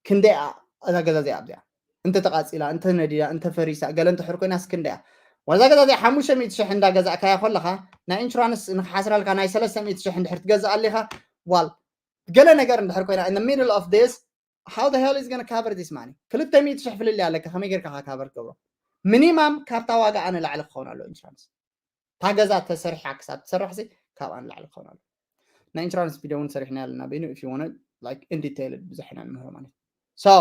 ክንደይ እዛ ገዛ እዚኣ ኣብዚኣ እንተ ተቃፂላ፣ እንተ ነዲዳ፣ እንተ ፈሪሳ፣ ገለ እንተ ሕር ኮይናስ ክንደያ? ዋዛ ገዛ እዚኣ ሓሙሽተ ሚእቲ ሽሕ እንዳገዛእካያ ከለኻ ናይ ኢንሹራንስ ንክሓስረልካ ናይ ሰለስተ ሚእቲ ሽሕ እንድሕር ትገዝእ ኣሊኻ ዋል ገለ ነገር እንድሕር ኮይና in the middle of this, how the hell is gonna cover this money? ክልተ ሚእቲ ሽሕ ፍልልይ ኣለካ፣ ከመይ ጌርካ ካቨር ትገብሮ? ሚኒማም ካብታ ዋጋ ኣነ ላዕሊ ክኸውን ኣሎ ኢንሹራንስ። እታ ገዛ ተሰሪሓ ክሳብ ትሰርሕ ሲ ካብኣ ንላዕሊ ክኸውን ኣሎ። ናይ ኢንሹራንስ ቪድዮ እውን ሰሪሕና ኣለና በይኑ፣ if you want like in detail ብዙሕ ኢና ንምህሮ ማለት። So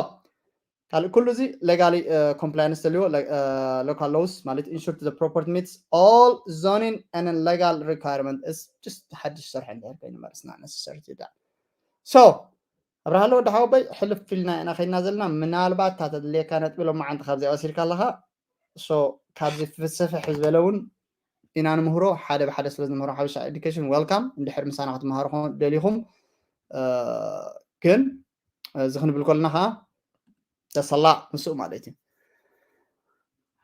ካልእ ኩሉ እዚ ሌጋሊ ኮምፕላያንስ ተልዎ፣ local laws ማለት insured the property meets all zoning and legal requirement is just ሓድሽ ሰርሐ እንድሕር ኮይኑ ማለት not necessary to that. So ኣብርሃለ ወዲ ሓወቦይ ሕልፍ ኢልና ኢና ከይድና ዘለና። ምናልባት እታ ተድልየካ ነጥቢ ሎማዓንቲ ካብዚኣ ወሲድካ ኣለኻ። So ካብዚ ፍስፍሕ ዝበለ እውን ኢና ንምህሮ፣ ሓደ ብሓደ ስለ ዝምህሮ ሓበሻ ኤዱኬሽን welcome። እንድሕር ምሳና ክትመሃሩ ኾን ደሊኹም ግን እዚ ክንብል ከለና ከዓ ተሰላእ ምስኡ ማለት እዩ።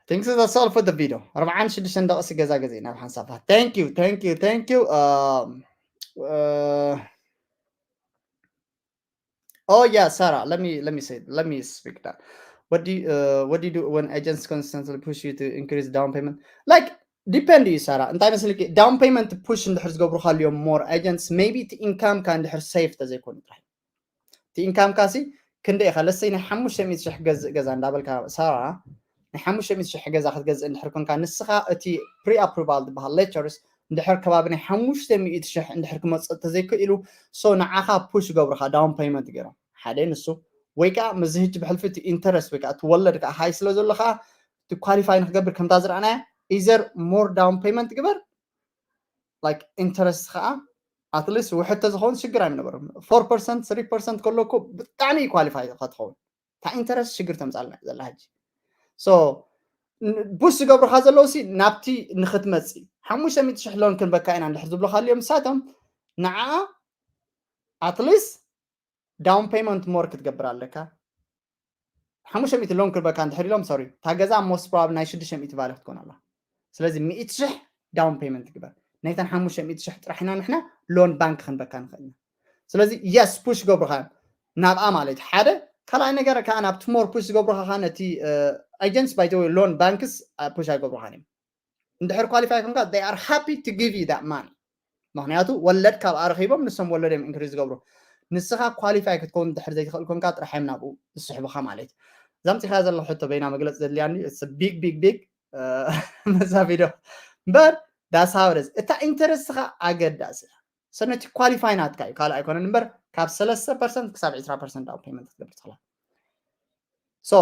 Thanks, that's all for the video. ኣርባዓን ሽዱሽተን ደቂሲ ገዛ ገዛ ናብ ሓንሳፋ። Thank you, thank you, thank you. Um, uh, oh yeah, Sarah, let me let me say let me speak that. What do you uh, what do you do when agents constantly push you to increase down payment? Like depend እዩ ሳራ፣ እንታይ መስልኪ? ዳውን ፔመንት ፑሽ እንድሕር ዝገብሩካ ኣልዮም more agents, maybe እቲ ኢንካምካ እንድሕር ሴፍ ተዘይኮኑ ጥራይ። እቲ ኢንካምካ ሲ ክንደይ ኢኻ? ለሰይ ናይ ሓሙሽተ ሚእቲ ሽሕ ገዝእ ገዛ እንዳበልካ ሳራ፣ ናይ ሓሙሽተ ሚእቲ ሽሕ ገዛ ክትገዝእ እንድሕር ኮንካ፣ ንስኻ እቲ ፕሪ ኣፕሩቫል ዝበሃል ሌተርስ እንድሕር ከባቢ ናይ ሓሙሽተ ሚእቲ ሽሕ እንድሕር ክመፅእ ተዘይክእሉ፣ so ንዓኻ ፑሽ ገብሩኻ ዳውን ፔመንት ገይሮም። ሓደ ንሱ፣ ወይ ከዓ ምስዚ ህጂ ብሕልፊ እቲ ኢንተረስት ወይ ከዓ እቲ ወለድ ከዓ ሃይ ስለ ዘሎ ከዓ እቲ ኳሊፋይ ንክገብር ከምታ ዝረኣናያ ኢዘር ሞር ዳውን ፔመንት ግበር፣ ላይክ ኢንተረስት ከዓ ኣትሊስት ውሕድ ተዝኸውን ሽግር ኣይምነበሮም። ፎር ፐርሰንት ስሪ ፐርሰንት ከሎ እኮ ብጣዕሚ ኳሊፋይ ኢኻ ትኸውን። እታ ኢንተረስት ሽግር ተምፃልና ዘላ ሕጂ። So ቡሽ ዝገብሩካ ዘለዉ ሲ ናብቲ ንክትመፂ ሓሙሽተ ሚእቲ ሽሕ ሎን ክንበካ ኢና እንድሕር ዝብሉካ ኣልዮም ንሳቶም፣ ንዓ ኣትሊስት ዳውን ፔመንት ሞር ክትገብር ኣለካ። ሓሙሽተ ሚእቲ ሎን ክበካ እንድሕር ኢሎም፣ ሶሪ፣ እታ ገዛ ሞስት ፕሮባብሊ ናይ ሽዱሽተ ሚእቲ ቫልዩ ክትኮን ኣላ። ስለዚ ሚእቲ ሽሕ ዳውን ፔመንት ግበር። ናይተን ሓሙሽተ ሚእቲ ሽሕ ጥራሕ ኢና ንሕና ሎን ባንክ ክንበካ ንኽእል ኢና። ስለዚ የስ ፑሽ ገብሩካ እዮም ናብኣ ማለት እዩ። ሓደ ካልኣይ ነገር ከዓ ናብቲ ሞር ፑሽ ዝገብሩካ ከዓ ነቲ ኤጀንትስ ባይ ዘ ወይ ሎን ባንክስ ፑሽ ኣይገብሩካን እዮም። እንድሕር ኳሊፋይ ኮንካ they are happy to give you that money። ምክንያቱ ወለድ ካብ ኣረኺቦም ንሶም ወለድ እዮም ኢንክሪዝ ዝገብሩ። ንስኻ ኳሊፋይ ክትከውን እንድሕር ዘይትኽእል ኮንካ ጥራሕ እዮም ናብኡ ዝስሕቡኻ ማለት እዩ። እዛ ምፂኻ ዘለኹ ሕቶ በይና መግለፂ ዘድልያኒ ቢግ ቢግ ቢግ መዛ ቪድዮ እምበር that's how it is። እታ ኢንተረስትኻ ኣገዳሲ እያ። So ነቲ ኳሊፋይ ናትካ እዩ፣ ካልእ ኣይኮነን እምበር ካብ ሰለስተ ፐርሰንት ክሳብ ዕስራ ፐርሰንት ዳውን ፔመንት ክትገብር ትኽእላ። So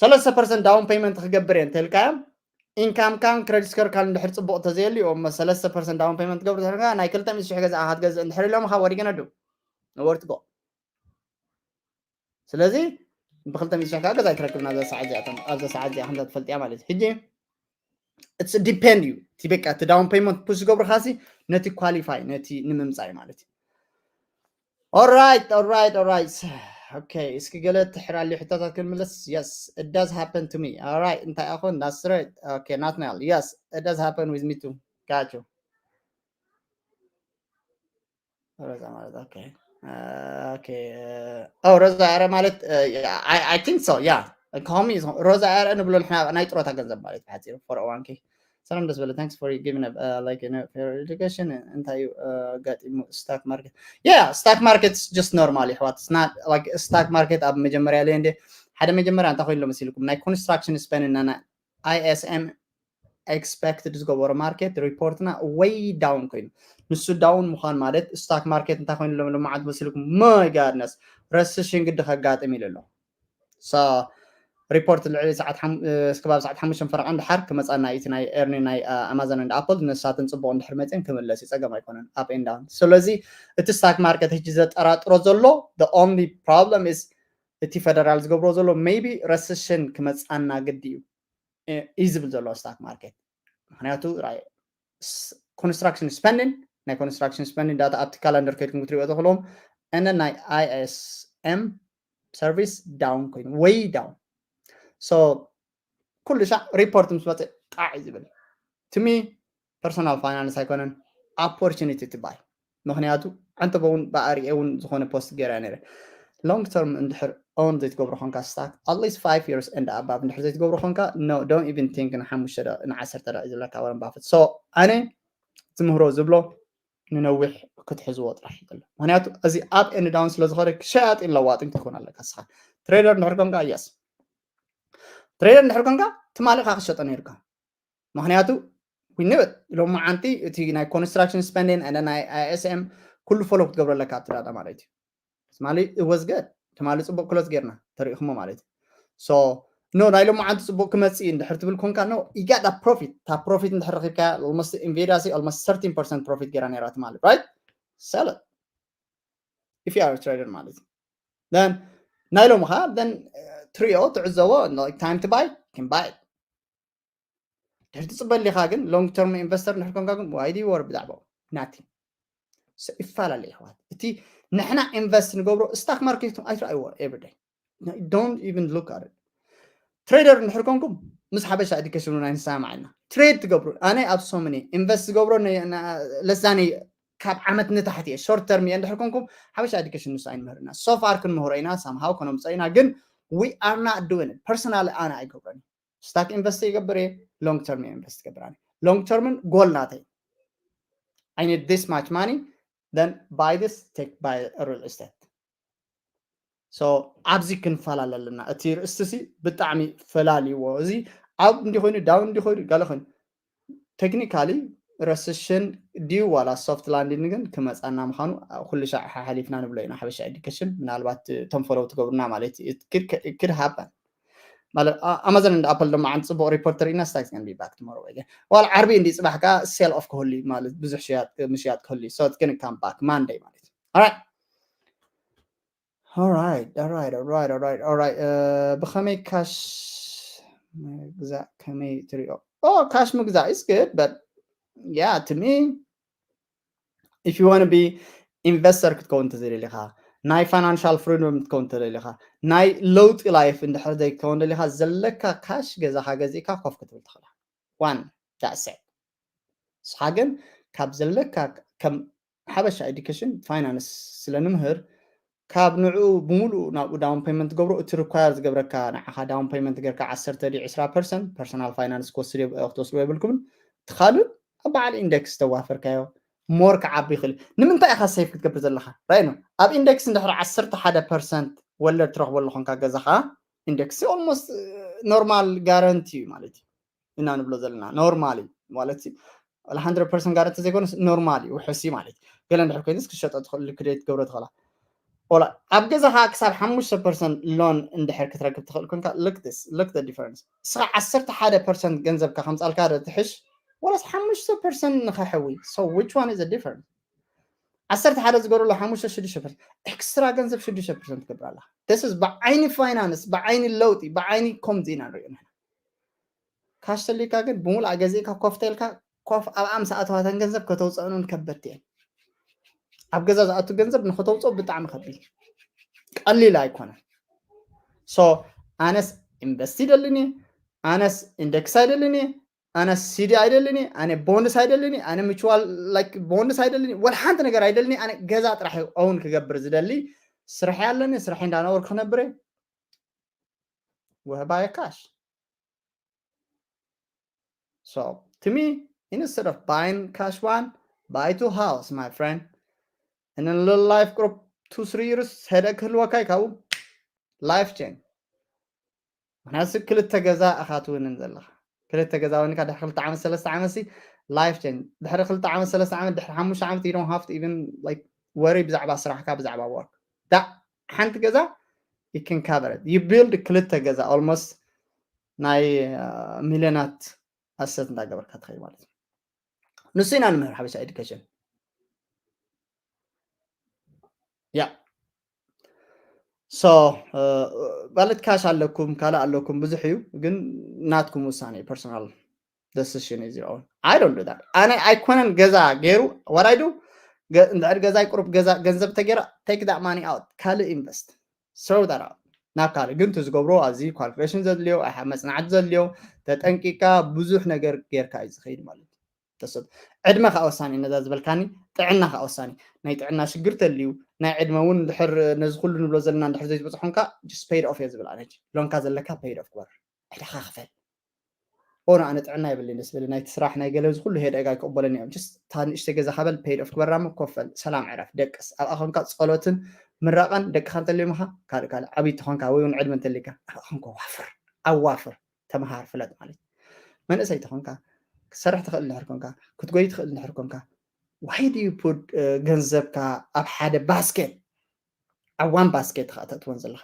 ሰለስተ ፐርሰንት ዳውን ፔመንት ክገብር እየ እንተልካዮም ኢንካምካን ክሬዲት ስኮርካን እንድሕር ፅቡቕ ተዘየልዩ እሞ ሰለስተ ፐርሰንት ዳውን ፔመንት ትገብር ተልካ ናይ ክልተ ሚእቲ ሽሕ ገዛ ክትገዝእ እንድሕር ኢሎምኻ what are you gonna do? Nowhere to go። ስለዚ ብክልተ ሚእቲ ሽሕ ከዓ ገዛ ኣይትረክብን ኣብዛ ሰዓት እዚኣ፣ ኣብዛ ሰዓት እዚኣ ከምዛ ትፈልጥያ ማለት እዩ። ሕጂ it's depend እዩ እቲ በቃ እቲ ዳውን ፔመንት ፑሽ ዝገብርካ ሲ ነቲ ኳሊፋይ ነቲ ንምምፃእ እዩ ማለት እዩ። Alright, alright, alright. Okay, እስኪ ገለ ትሕራሊ ሕቶታት ክንምለስ። Yes, it does happen to me. Alright, እንታይ ኣኹን? That's right. Okay, ናትናኤል። Yes, it does happen with me too. Got you. ሮዛ ማለት okay. Okay. Oh, ሮዛ ኣረ ማለት I think so. Yeah. ከሚ ሮዛ ኣረ ንብሎ ንሕና ናይ ጥሮታ ገንዘብ ማለት ብሓፂሩ ፎር ኦ ዋን ኬ። ሰላም ደስ በለ። Thanks for giving up like you know for education. እንታይ እዩ ኣጋጢሙ? Stock market. Yeah, stock market just normal ይሕዋት። It's not like stock market ኣብ መጀመርያ ለየ እንደ ሓደ መጀመርያ እንታይ ኮይኑ መሲልኩም ናይ ኮንስትራክሽን ስፐን እና I S M expected ዝገበሮ ማርኬት ሪፖርትና ወይ ዳውን ኮይኑ፣ ንሱ ዳውን ምዃን ማለት ስታክ ማርኬት እንታይ ኮይኑ ሎም ልምዓት መሲልኩም? My goodness, ረስሽን ግዲ ከጋጥም ኢሉ ኣሎ። ሪፖርት ልዕሊ ሰዓት እስከባብ ሰዓት ሓሙሽተ ፈረቓ እንድሓር ክመፃና እዩ እቲ ናይ ኤርኒ ናይ ኣማዞን እንድ ኣፕል። ንሳትን ፅቡቕ እንድሕር መፅን ክምለስ እዩ፣ ፀገም ኣይኮነን። ኣፕ ኤንድ ዳውን። ስለዚ እቲ ስታክ ማርኬት ሕጂ ዘጠራጥሮ ዘሎ the only problem is እቲ ፌደራል ዝገብሮ ዘሎ maybe ረስሽን ክመፃና ግዲ እዩ እዩ ዝብል ዘሎ ስታክ ማርኬት። ምክንያቱ ኮንስትራክሽን ስፐንዲን ናይ ኮንስትራክሽን ስፐንዲን ዳታ ኣብቲ ካላንደር ከድኩም ክትሪኦ ተኽእሎም and then ናይ I S M service down ኮይኑ way down. So ኩሉ ሻዕ report ምስ መፀ ጣዕ እዩ ዝብል። To me personal finance ኣይኮነን፣ opportunity to buy። ምክንያቱ ኣንተ እውን ብኣርኤ እውን ዝኾነ post ገይረ ነረ። Long term እንድሕር own ዘይትገብሮ ኮንካ stock at least five years and above እንድሕር ዘይትገብሮ ኮንካ no, don't even think ንሓሙሽተ ንዓሰርተ ደቂ ዝብለካ Warren Buffett። So ኣነ ዝምህሮ ዝብሎ ንነዊሕ ክትሕዝዎ ጥራሕ ይደሎ። ምክንያቱ እዚ up and down ስለ ዝኾነ ሸያጢን ለዋጥን ክትኮን ኣለካ እስኻ። Trader እንድሕር ኮንካ yes፣ trader እንድሕር ኮንካ ትማሊ ኢኻ ክትሸጦ ነይርካ። ምክንያቱ we knew it። ሎማዓንቲ እቲ ናይ construction spending and ናይ I S M ኩሉ follow ክትገብሮ ኣለካ ኣብቲ data ማለት እዩ። ትማሊ it was good፣ ትማሊ ፅቡቅ close ጌርና ተሪኢኹሞ ማለት እዩ። So no፣ ናይ ሎማዓንቲ ፅቡቅ ክመፅእ እዩ እንድሕር ትብል ኮንካ no, you got that profit። እታ profit እንድሕር ረኪብካ almost Nvidia ሲ almost thirteen percent profit ጌራ ነይራ ትማሊ right? Sell it if you are a trader ማለት እዩ። Then ናይ ሎሚ ኸዓ then ትሪኦ ትዕዘቦ time to buy can buy። ድሕሪ ትፅበ ኣሊኻ ግን long term investor እንድሕር ኮንካ ግን why do you worry ብዛዕባኡ? Nothing። ይፈላለ ይሕዋት። እቲ ንሕና invest ንገብሮ stock market ኣይትረኣይዎ every day። Don't even look at it። Trader እንድሕር ኮንኩም ምስ ሓበሻ education ናይ ንሰማማዕ ኢና። Trade ትገብሩ ኣነ ኣብ so many invest ዝገብሮ ለዛኒ ካብ ዓመት ንታሕቲ እየ። Short term እየ እንድሕር ኮንኩም ሓበሻ education ንሱ ኣይንምህርና። So far ክንምህሮ ኢና፣ somehow ከነምፅኦ ኢና፣ ግን we are not doing it። Personally ኣነ ኣይገብረን። Stock invest ይገብር እየ፣ long term እየ invest ይገብር ኣነ። Long term ን goal ናተይ I need this much money, then buy this, take buy real estate። So ኣብዚ ክንፈላለ ኣለና። እቲ ርእስቲ ሲ ብጣዕሚ ፈላልይዎ። እዚ up እንዲ ኮይኑ down እንዲ ኮይኑ ገለ ኮይኑ technically recession ድዩ ዋላ soft landing ግን ክመፃና ምዃኑ ኩሉ ሻዕ ሓሓሊፍና ንብሎ ኢና። ሓበሻ education ምናልባት እቶም follow ትገብሩና ማለት እዩ። It could happen ማለት Amazon and Apple ድማ ዓን ፅቡቅ report ርኢና stock is gonna be back tomorrow again። ዋላ ዓርቢ እንዲ ፅባሕ ከዓ sell off ክህሉ ማለት ብዙሕ ምሽያጥ ክህሉ so it's gonna come back Monday ማለት እዩ። Alright. Alright, alright, alright, alright, alright. ብኸመይ ካሽ ምግዛእ ከመይ ትሪኦ? Oh, ካሽ ምግዛእ is good, but yeah, to me if you want to be investor ክትከውን እንተዘይደሊኻ፣ ናይ financial freedom ክትከውን እንተደሊኻ፣ ናይ ለውጢ life እንድሕር ዘይክከውን ደሊኻ ዘለካ ካሽ ገዛኻ ገዚእካ ኮፍ ክትብል ትኽእላ። One, that's it። ንስኻ ግን ካብ ዘለካ ከም ሓበሻ education finance ስለ ንምህር ካብ ንዕኡ ብምሉእ ናብኡ down payment ትገብሮ እቲ require ዝገብረካ ንዓኻ down payment ጌርካ ዓሰርተ ድዩ ዕስራ percent personal finance ክትወስድ ክትወስድዎ የብልኩምን። እቲ ካልእ ኣብ በዓል index ዝተዋፈርካዮ more ክዓቢ ይኽእል። ንምንታይ ኢኻ save ክትገብር ዘለኻ? ራይ ነው ኣብ index እንድሕር ዓሰርተ ሓደ percent ወለድ ትረኽበሉ ኾንካ ገዛኻ index almost normal guarantee እዩ ማለት እዩ። ኢና ንብሎ ዘለና normally ማለት one hundred percent guarantee ዘይኮነስ normally ውሕሲ ማለት ገለ እንድሕር ኮይኑስ ክሸጦ ትኽእል liquidate ትገብሮ ትኽእላ። ወላ ኣብ ገዛኻ ክሳብ ሓሙሽተ percent loan እንድሕር ክትረክብ ትኽእል ኮንካ look this, look the difference። እስኻ ዓሰርተ ሓደ percent ገንዘብካ ከምፃልካ ዶ ትሕሽ ወላስ ሓሙሽተ percent ንኸሕዊ? So which one is the difference? ዓሰርተ ሓደ ዝገርሎ ሓሙሽተ ሽዱሽተ percent extra ገንዘብ ሽዱሽተ percent ትገብር ኣለኻ። This is ብዓይኒ finance ብዓይኒ ለውጢ ብዓይኒ ከምዚ ኢና ንሪኦ ንሕና። ካሽ ተልዩካ ግን ብምሉኣ ገዚእካ ኮፍ ተልካ ኮፍ ኣብ ኣምሳ ኣተዋተን ገንዘብ ከተውፅአኑን ከበድቲ እየን። ኣብ ገዛ ዝኣቱ ገንዘብ ንክተውፅኦ ብጣዕሚ ከቢድ ቀሊል ኣይኮነን። So ኣነስ invest ይደልን እየ፣ ኣነስ index ኣይደልን እየ፣ ኣነ ሲዲ ኣይደልን እየ፣ ኣነ bonds ኣይደልን እየ፣ ኣነ mutual like bonds ኣይደልን እየ፣ ወላ ሓንቲ ነገር ኣይደልን እየ። ኣነ ገዛ ጥራሕ own ክገብር ዝደሊ ስርሐይ ኣለኒ፣ ስርሐይ እንዳነበርኩ ክነብር እየ። ወህባየ ካሽ። So to me, instead of buying cash one, buy two house, my friend. And in little life group two three years headache ክህልወካ እዩ ካብኡ life change። ምክንያቱ ክልተ ገዛ ኢኻ ትውንን ዘለኻ። ክልተ ገዛ ወኒካ ድሕሪ ክልተ ዓመት ሰለስተ ዓመት ሲ life change። ድሕሪ ክልተ ዓመት ሰለስተ ዓመት ድሕሪ ሓሙሽተ ዓመት you don't have to even like worry ብዛዕባ ስራሕካ ብዛዕባ work። ዳ ሓንቲ ገዛ you can cover it። You build ክልተ ገዛ almost ናይ ሚልዮናት asset እንዳገበርካ ትኸይድ ማለት እዩ። ንሱ ኢና ንምህር ሓበሻ education። ያ so ማለት ካሽ ኣለኩም ካልእ ኣለኩም ብዙሕ እዩ፣ ግን ናትኩም ውሳኔ personal decision is your own። I don't do that። ኣነ ኣይኮነን ገዛ ገይሩ what I do እንድሕር ገዛይ ቁሩብ ገዛ ገንዘብ ተገይራ take that money out ካልእ invest throw that out ናብ ካልእ ግን ትዝገብሮ ኣብዚ calculation ዘድልዮ ኣይ መፅናዕቲ ዘድልዮ ተጠንቂካ ብዙሕ ነገር ጌርካ እዩ ዝኸይድ ማለት እዩ ተሰብ ዕድመ ከዓ ወሳኒ ነዛ ዝበልካኒ ጥዕና ከዓ ወሳኒ ናይ ጥዕና ሽግር ተልዩ ናይ ዕድመ እውን ድሕር ነዚ ኩሉ ንብሎ ዘለና ድሕር ዘይትበፅሖንካ just paid off እየ ዝብል ኣነ ሎንካ ዘለካ paid off ግበር ዕዳኻ ክፈል ሆነ ኣነ ጥዕና የብለይ ደስ በለ ናይቲ ስራሕ ናይ ገለ ዝኩሉ ሄደጋ ይቅበለኒ እዮም just ታንእሽተ ገዛ ካበል paid off ግበራሞ ኮፈል ሰላም ዕረፍ ደቅስ ኣብ ኣኸንካ ፀሎትን ምራቐን ደቅኻ እንተልዮምኻ ካልእ ካልእ ዓብይ ተኾንካ ወይ እውን ዕድመ እንተልካ ኣብ ኣኸንኮ ዋፍር ኣዋፍር ተምሃር ፍለጥ ማለት መንእሰይ ተኾንካ ክትሰርሕ ትኽእል እንድሕር ኮንካ ክትጎይ ትኽእል እንድሕር ኮንካ why do you put ገንዘብካ ኣብ ሓደ basket ኣብ one basket ካ ተእትወን ዘለካ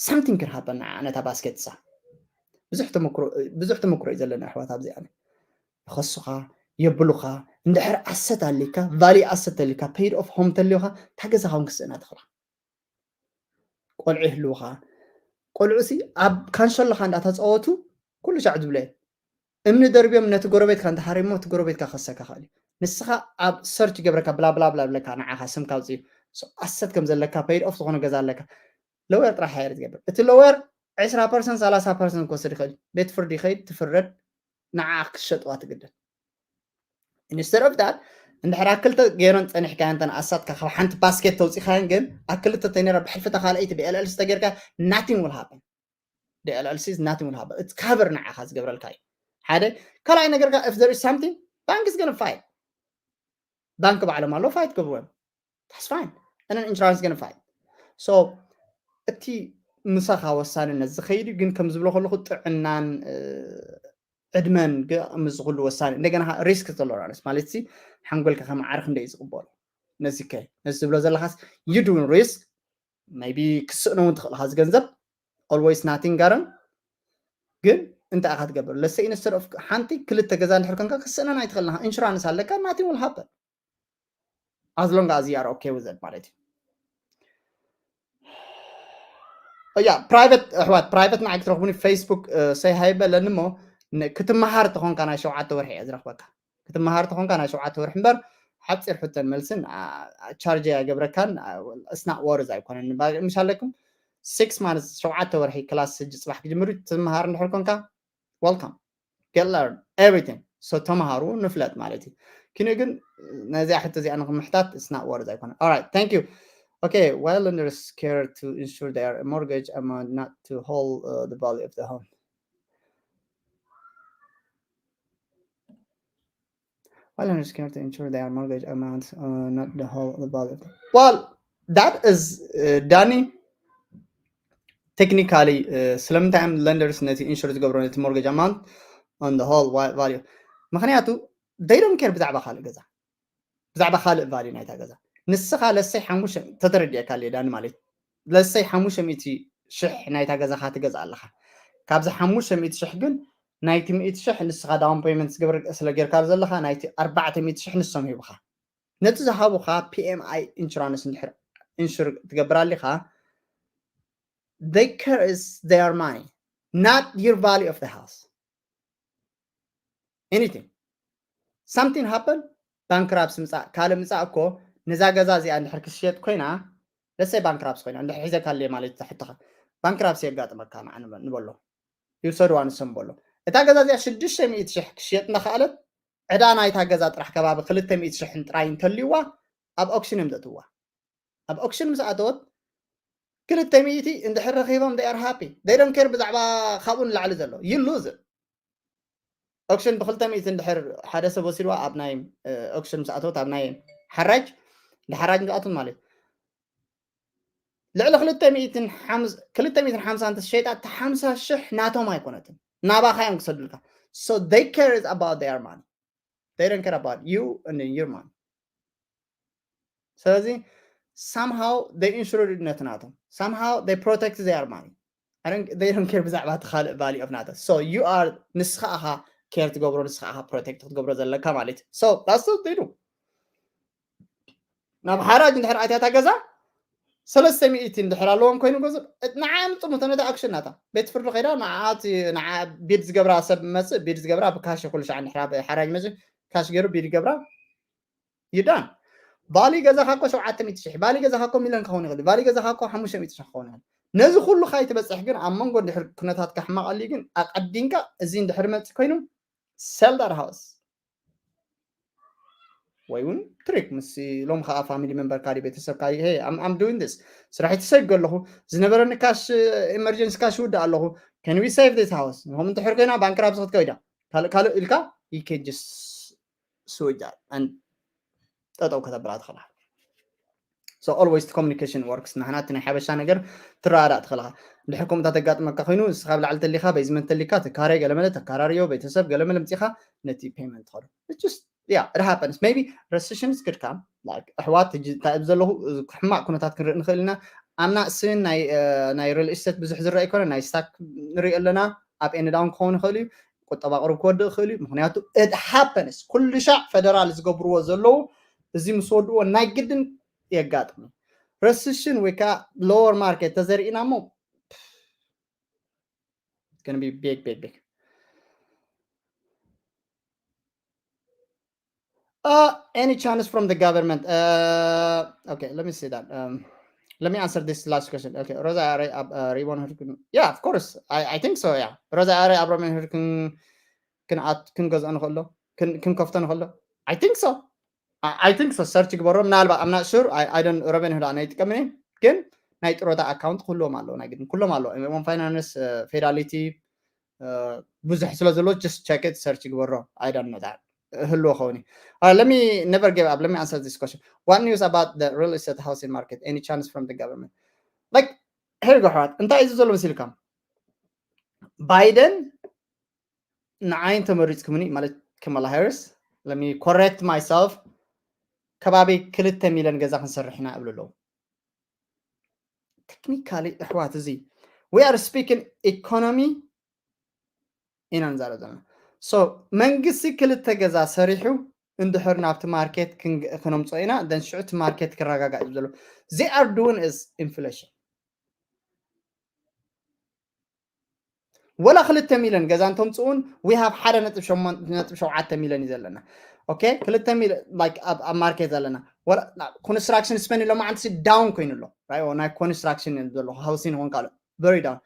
something can happen ንዓ ነታ basket ሳ ብዙሕ ተመክሮ እዩ ዘለና ኣሕዋት ኣብዚ ኣነ ይኸሱኻ የብሉኻ እንድሕር ኣሰት ኣሊካ value ኣሰት ኣሊካ paid off home ተልዮኻ እታ ገዛ ካውን ክስእና ትኽእላ ቆልዑ ይህልውኻ ቆልዑ ሲ ኣብ ካንሸሎኻ እንዳተፃወቱ ኩሉ ሻዕ ዝብለ እምኒ ደርብዮም ነቲ ጎረቤትካ እንተሃሪሞ እቲ ጎረቤትካ ከሰካ ክእል እዩ ንስኻ ኣብ search ገብረካ ብላ ብላ ብላ ብለካ ንዓኻ ስምካ ኣውፅዩ ኣሰት ከም ዘለካ paid off ዝኾነ ገዛ ኣለካ lawyer ጥራሕ hire ትገብር እቲ lawyer ዕስራ percent ሰላሳ percent ክወስድ ይኽእል ቤት ፍርዲ ይኸይድ ትፍረድ ንዓ ክሸጥዋ ትግደድ instead of that እንድሕር ኣብ ክልተ ገይረን ፀኒሕካዮ እንተን ኣሳትካ ካብ ሓንቲ basket ተውፂኻዮን ግን ኣብ ክልተ ተነራ ብሕልፊ ተካልአይቲ ብ LLC ተገይርካ nothing will happen the LLC is nothing will happen it's cover ንዓኻ ዝገብረልካ እዩ ሓደ ካልኣይ ነገርካ if there is something bank is gonna fight ባንክ ባዕሎም ኣሎ fight ገብርዎም that's fine and insurance gonna fight so እቲ ምሳኻ ወሳንነት ዝኸይድ ግን ከም ዝብሎ ከለኹ ጥዕናን ዕድመን ምስ ዝኩሉ ወሳኒ እንደገና risk tolerance ማለት ሲ ሓንጎልካ ከመዓርፍ እንደዩ ዝቅበሉ ነዚከ ነዚ ዝብሎ ዘለካስ you doing risk maybe ክስእኖ እውን ትኽእል ካ ዝገንዘብ always nothing ጋረን ግን እንታይ ኢኻ ትገብር let's say instead of ሓንቲ ክልተ ገዛ እንድሕር ኮንካ ክስእነን ኣይትኽእል ኢኻ insurance ኣለካ nothing will happen as long as you are okay with it ማለት እዩ ያ private ኣሕዋት private ንዓይ ክትረኽቡኒ Facebook say hi በለኒ እሞ ክትመሃር ተኾንካ ናይ ሸውዓተ ወርሒ እየ ዝረኽበካ ክትመሃር ተኾንካ ናይ ሸውዓተ ወርሒ እምበር ሓፂር ሕቶን መልስን charge ኣይገብረካን it's not worth ኣይኮነን ምሽ ኣለኩም six months ሸውዓተ ወርሒ class ሕጂ ፅባሕ ክጅምር ትመሃር እንድሕር ኮንካ welcome get learn everything so ተምሃሩ ንፍለጥ ማለት እዩ ኪኑ ግን ነዚኣ ሕቶ እዚኣ ንክምሕታት it's not worth ኣይኮነን alright thank you okay why lenders care to insure their mortgage amount not to hold uh, the value of the home Why lenders care to insure their mortgage amount uh, not the whole the value of the well that is uh, Danny technically ስለምንታይ እዮም lenders ነቲ insure ዝገብሮ ነቲ mortgage amount on the whole value ምክንያቱ they don't care ብዛዕባ ካልእ ገዛ ብዛዕባ ካልእ value ናይታ ገዛ ንስኻ ለሰይ ሓሙሽተ ተተረዲእካ ዳኒ ማለት ለሰይ ሓሙሽተ ሚእቲ ሽሕ ናይታ ገዛኻ ትገዝእ ኣለኻ ካብዚ ሓሙሽተ ሚእቲ ሽሕ ግን ናይቲ ሚእቲ ሽሕ ንስኻ down payment ዝገብር ስለ ጌርካ ዘለኻ ናይቲ ኣርባዕተ ሚእቲ ሽሕ ንሶም ሂቡኻ ነቲ ዝሃቡኻ PMI insurance እንድሕር insure ትገብር ኣሊኻ they care is their money not your value of the house anything something happen bankruptcy ምፃእ ካልእ ምፃእ እኮ ነዛ ገዛ እዚኣ እንድሕር ክሽየጥ ኮይና ለሰይ bankruptcy ኮይና እንድሕር ሒዘካ ኣለየ ማለት ተሕተኻ bankruptcy የጋጥመካ ንዓ ንበሎ ይውሰድዋ ንሶም በሎ እታ ገዛ እዚኣ ሽዱሽተ ሚእቲ ሽሕ ክሽየጥ እናኸኣለት ዕዳ ናይታ ገዛ ጥራሕ ከባቢ ክልተ ሚእቲ ሽሕን ጥራይ እንተልይዋ ኣብ auction እዮም ዘእትውዋ ኣብ auction ምስ ኣተወት ክልተ ሚእቲ እንድሕር ረኺቦም they are happy they don't care ብዛዕባ ካብኡ ንላዕሊ ዘሎ you lose it auction ብክልተ ሚእቲ እንድሕር ሓደ ሰብ ወሲድዋ ኣብ ናይ auction ምስ ኣተወት ኣብ ናይ ሓራጅ ንሓራጅ ምስ ኣተወት ማለት ልዕሊ ክልተ ሚእትን ሓምሳን እንተሸይጣ እታ ሓምሳ ሽሕ ናቶም ኣይኮነትን ናባኻ እዮም ክሰዱልካ so they care is about their money they don't care about you and your money ስለዚ somehow they insured ነቲ ናቶም somehow they protect their money they don't care ብዛዕባ እቲ ካልእ value of ናተ so you are ንስኻ ኢኻ care ትገብሮ ንስኻ ኢኻ protect ክትገብሮ ዘለካ ማለት እዩ so that's what they do ናብ ሓራጅ እንድሕር ኣትያታ ገዛ ሰለስተ ሚእቲ እንድሕር ኣለዎም ኮይኑ ገንዘብ ንዓ ምፅሙ ተነታ auction ናታ ቤት ፍርዲ ከይዳ ንዓት ንዓ bid ዝገብራ ሰብ መፅእ bid ዝገብራ ብካሽ ኩሉ ሻዕ እንድሕራ ሓራጅ መፅእ ካሽ ገይሩ bid ገብራ you done ቫሊ ገዛኻ እኮ ሸውዓተ ሚእቲ ሺሕ፣ ቫሊ ገዛኻ እኮ ሚልዮን ክኸውን ይኽእል፣ ቫሊ ገዛኻ እኮ ሓሙሽተ ሚእቲ ሺሕ ክኸውን ይኽእል። ነዚ ኩሉ ካይትበፅሕ ግን ኣብ መንጎ እንድሕር ኩነታትካ ሕማቕ ኣልዩ ግን ኣቐዲምካ እዚ እንድሕር መፅእ ኮይኑ sell that house ወይ እውን ትሪክ ምስ ሎም ከዓ ፋሚሊ መንበርካ ድዩ ቤተሰብካ ድዩ hey I'm doing this ስራሕ ይትሰግ ኣለኹ ዝነበረኒ ካሽ emergency ካሽ ውድእ ኣለኹ can we save this house ንኹም እንድሕር ኮይና ባንክራፕሲ ክትከይዳ ካልእ ካልእ ኢልካ you can just switch that and ጠጠው ከተብላ ትኽእላ so always communication works ንሕና እቲ ናይ ሓበሻ ነገር ትረዳዳእ ትኽእልኻ እንድሕር ከምኡታት ተጋጥመካ ኮይኑ ንስኻ ኣብ ላዕሊ ተሊካ ቤዝመንት ተሊካ ትካረ ገለመለ ተካራርዮ ቤተሰብ ገለመለ ምፂኻ ነቲ payment ትኸዶ just yeah it happens maybe recession is good come like ኣሕዋት ሕጂ እንታይ ዘለኹ ሕማቕ ኩነታት ክንርኢ ንኽእል ኢና ኣምና ስን ናይ real estate ብዙሕ ዝረአ ኣይኮነ ናይ stock ንሪኦ ኣለና up and down ክኸውን ይኽእል እዩ ቁጠባ ቅሩብ ክወድእ ይኽእል እዩ ምክንያቱ it happens ኩሉ ሻዕ ፈደራል ዝገብርዎ ዘለዉ እዚ ምስ ወድዎ ናይ ግድን የጋጥም recession ወይ ከዓ lower market ተዘሪእና እሞ gonna be big big big Uh, any chance from the government? Uh, okay, let me see that. Um, let me answer this last question. Okay, Rosa Are uh, Ribbon Hurricane. Yeah, of course. I, I think so, yeah. Rosa Are Abraham Hurricane can at can goes on hello. Can can koftan hello. I think so. I, I think so. Search Gborom Nalba. I'm not sure. I, I don't Robin Hood on it coming. Can ናይ ጥሮታ ኣካውንት ኩሎም ኣለዉ ናይ ግድን ኩሎም ኣለዉ ም finance fidelity ብዙሕ ስለ ዘሎ just check it search ግበሮ I don't know that ህልዎ ኸውን እዩ let me never give up let me answer this question what news about the real estate housing market any chance from the government like here go ኣሕዋት እንታይ እዩ ዘሎ መሲልካ ባይደን ንዓይን ተመሪፅኩምኒ ማለት Kamala Harris let me correct myself ከባቢ ክልተ ሚልዮን ገዛ ክንሰርሕ ኢና እብሉ ኣለዉ technically ኣሕዋት እዚ we are speaking economy ኢና ንዛረብ ዘለና so መንግስቲ ክልተ ገዛ ሰሪሑ እንድሕር ናብቲ ማርኬት ክነምፅኦ ኢና then ሽዑ እቲ ማርኬት ክረጋጋእ እዩ ዘሎ they are doing is inflation ወላ ክልተ ሚልዮን ገዛ እንተምፅኡን we have ሓደ ነጥብ ሸውዓተ ሚልዮን እዩ ዘለና okay ክልተ ሚልዮን like ኣብ ማርኬት ዘለና construction spend ሎማዓንቲ down ኮይኑ ኣሎ ናይ construction ዘሎ housing ይኹን ካልእ very down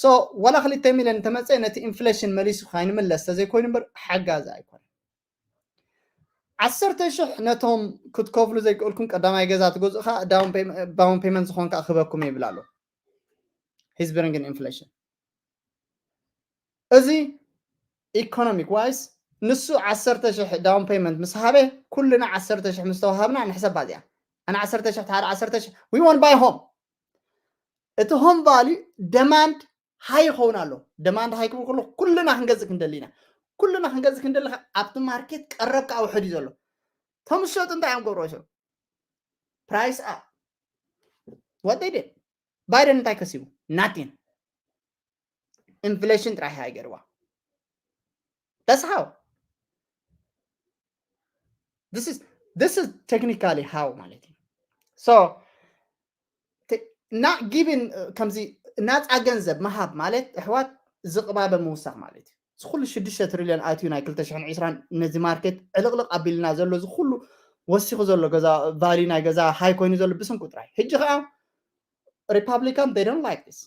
so ወላ ክልተ ሚልዮን እንተመፀ ነቲ inflation መሊሱ ካይንምለስ ተዘይኮይኑ እምበር ሓጋዚ ኣይኮነ ዓሰርተ ሽሕ ነቶም ክትከፍሉ ዘይክእልኩም ቀዳማይ ገዛ ትገዝኡ ከዓ down payment ዝኾን ከዓ ክበኩም ይብል ኣሎ he's bringing inflation እዚ economic wise ንሱ ዓሰርተ ሽሕ down payment ምስ ሃበ ኩልና ዓሰርተ ሽሕ ምስ ተዋሃብና ንሕሰባ እዚኣ ኣነ ዓሰርተ ሽሕ ተሓደ ዓሰርተ ሽሕ we want buy home እቲ home value demand high ይኸውን ኣሎ demand high ክብል ከሎ ኩልና ክንገዝእ ክንደሊ ኢና ኩልና ክንገዝእ ክንደሊ ኣብቲ ማርኬት ቀረብ ከዓ ውሕድ እዩ ዘሎ ተምሸጡ እንታይ እዮም ገብሮ ሰው price up what they did ባይደን እንታይ ከሲቡ nothing inflation ጥራሕ እያ ገርዋ that's how this is this is technically how ማለት እዩ so not giving ከምዚ ናፃ ገንዘብ ምሃብ ማለት ኣሕዋት ዝቕባበ ምውሳኽ ማለት እዩ እዚ ኩሉ ሽዱሽተ ትሪልዮን ኣትዩ ናይ ክልተ ሽሕን ዕስራን ነዚ ማርኬት ዕልቕልቕ ኣቢልና ዘሎ እዚ ኩሉ ወሲኹ ዘሎ ገዛ value ናይ ገዛ high ኮይኑ ዘሎ ብስም ቁጥራይ ሕጂ ከዓ Republican they don't like this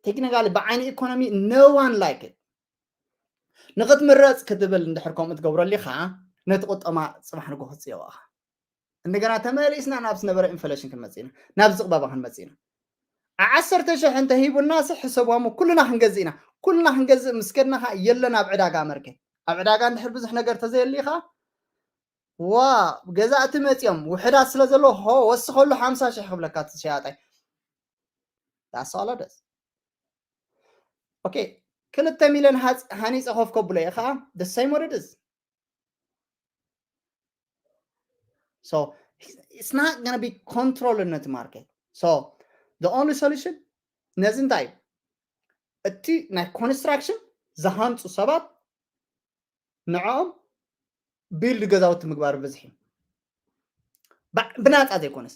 technically ብዓይኒ economy no one like it ንክትምረፅ ክትብል እንድሕር ከምኡ ትገብረሉ ከዓ ነቲ ቁጠማ ፅባሕ ንጎ ክፅየወ እንደገና ተመሊስና ናብ ዝነበረ inflation ክንመፅእ ኢና ናብ ዝቕባባ ክንመፅእ ኢና ዓሰርተ ሽሕ እንተሂቡና ሲ ሕሰብዋ እሞ ኩልና ክንገዝእ ኢና ኩልና ክንገዝእ ምስ ከድና ከዓ የለን ኣብ ዕዳጋ መርኬት ኣብ ዕዳጋ እንድሕር ብዙሕ ነገር ተዘየሊ ከዓ ዋ ገዛእቲ መፅኦም ውሕዳት ስለ ዘሎ ሆ ወስኸሉ ሓምሳ ሽሕ ክብለካ እቲ ሸያጣይ that's all it is okay ክልተ ሚልዮን ሃኒፀ ኮፍ ከብሎ እየ ከዓ the same what it is so it's not gonna be control ነቲ market so the only solution ነዚ እንታይ እዩ እቲ ናይ construction ዝሃንፁ ሰባት ንዕኦም build ገዛውቲ ምግባር ብዝሒ ብናፃ ዘይኮነስ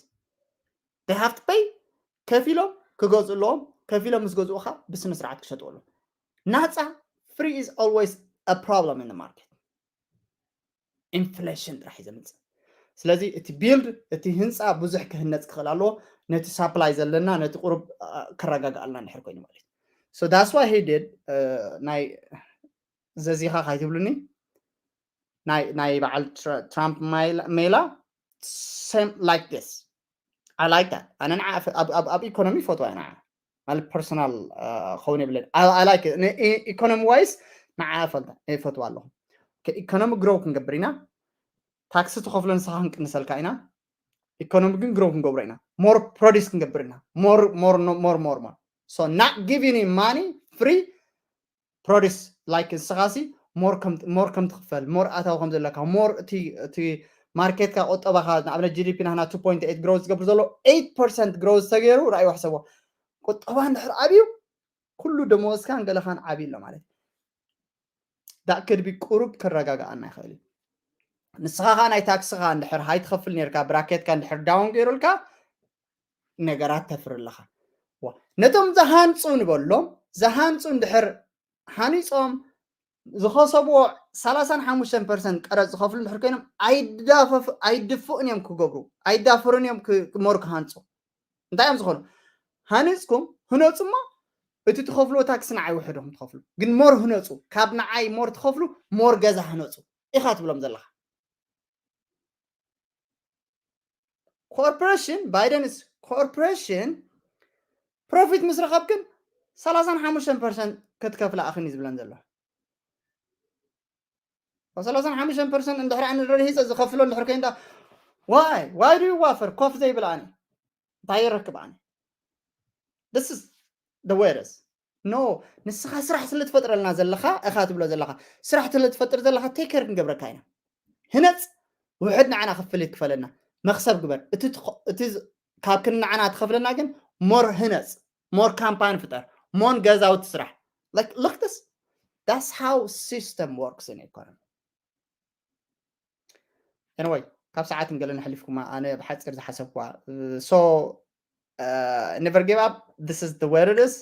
they have to pay ከፊሎም ክገዝኡ ኣለዎም ከፊሎም ምስ ገዝኡ ከዓ ብስነ ስርዓት ክሸጡ ኣለዎም ናፃ free is always a problem in the market inflation ጥራሕ እዩ ዘምፅእ ስለዚ እቲ build እቲ ህንፃ ብዙሕ ክህነፅ ክኽእል ኣለዎ፣ ነቲ supply ዘለና ነቲ ቁሩብ ክረጋግኣልና እንድሕር ኮይኑ ማለት እዩ። So that's why he did። ናይ ዘዚኻ ካይትብሉኒ፣ ናይ በዓል ትራምፕ ሜላ same like this። I like that። ኣነ ንዓ ኣብ ኢኮኖሚ ይፈትዋ፣ ንዓ ማለት personal ክኸውን የብለን። I like economy wise ንዓ እፈልታ ይፈትዋ ኣለኹ። ኢኮኖሚ grow ክንገብር ኢና፣ ታክሲ ትኸፍሎ ንስኻ ክንቅንሰልካ ኢና። ኢኮኖሚ ግን grow ክንገብሮ ኢና፣ more produce ክንገብር ኢና። more more more more more so not giving money free produce like ንስኻሲ more ከም ትኽፈል፣ more ኣታዊ ከም ዘለካ፣ more እቲ ማርኬትካ፣ ቁጠባኻ፣ ንኣብነት GDP ናህና two point eight growth ዝገብር ዘሎ eight percent growth ተገይሩ ራእይ ወሕሰቦ። ቁጠባ እንድሕር ዓብዩ ኩሉ ደመወዝካን ገለኻን ዓብዩ ኣሎ ማለት እዩ። That could be ቁሩብ ክረጋግኣና ይኽእል እዩ። ንስኻ ከዓ ናይ ታክስኻ እንድሕር ሃይ ትኸፍል ነርካ፣ ብራኬትካ እንድሕር down ገይሩልካ ነገራት ተፍሪ ኣለኻ። ነቶም ዝሃንፁ ንበሎም፣ ዝሃንፁ እንድሕር ሃኒፆም ዝኸሰብዎ ሰላሳን ሓሙሽተን ፐርሰንት ቀረፅ ዝኸፍሉ እንድሕር ኮይኖም ኣይድፍኡን እዮም ክገብሩ፣ ኣይዳፈሩን እዮም more ክሃንፁ። እንታይ እዮም ዝኾኑ? ሃኒፅኩም ህነፁ እሞ እቲ ትኸፍልዎ ታክሲ ንዓይ ውሕዱ ትኸፍሉ፣ ግን more ህነፁ፣ ካብ ንዓይ more ትኸፍሉ፣ more ገዛ ህነፁ ኢኻ ትብሎም ዘለኻ። ኮርፖሬሽን ባይደንስ ኮርፖሬሽን ፕሮፊት ምስ ረኸብክን ሰላሳን ሓሙሽተን ፐርሰንት ክትከፍላ ኣኽኒ ዝብለን ዘሎ። ሰላሳን ሓሙሽተን ፐርሰንት እንድሕር ኣነ ረድሂፀ ዝኸፍሎ እንድሕር ከይንዳ why why do you offer ኮፍ ዘይብል ኣነ እንታይ ይረክብ ኣነ? This is the weirdest። No፣ ንስኻ ስራሕ ስለ ትፈጥረልና ዘለኻ እኻ ትብሎ ዘለኻ። ስራሕ ስለ ትፈጥር ዘለኻ take care ክንገብረካ ኢና። ህነፅ፣ ውሕድ ንዓና ክፍሊት ክፈለና፣ መኽሰብ ግበር። እቲ ካብ ክንዲ ንዓና ትኸፍለና ግን more ህነፅ፣ more ካምፓኒ ፍጠር፣ more ገዛውቲ ስራሕ። Like look this, that's how system works in economy. Anyway፣ ካብ ሰዓትን ገለን ኣሕሊፍኩማ፣ ኣነ ብሓፂር ዝሓሰብኩዋ። So never give up, this is the way it is.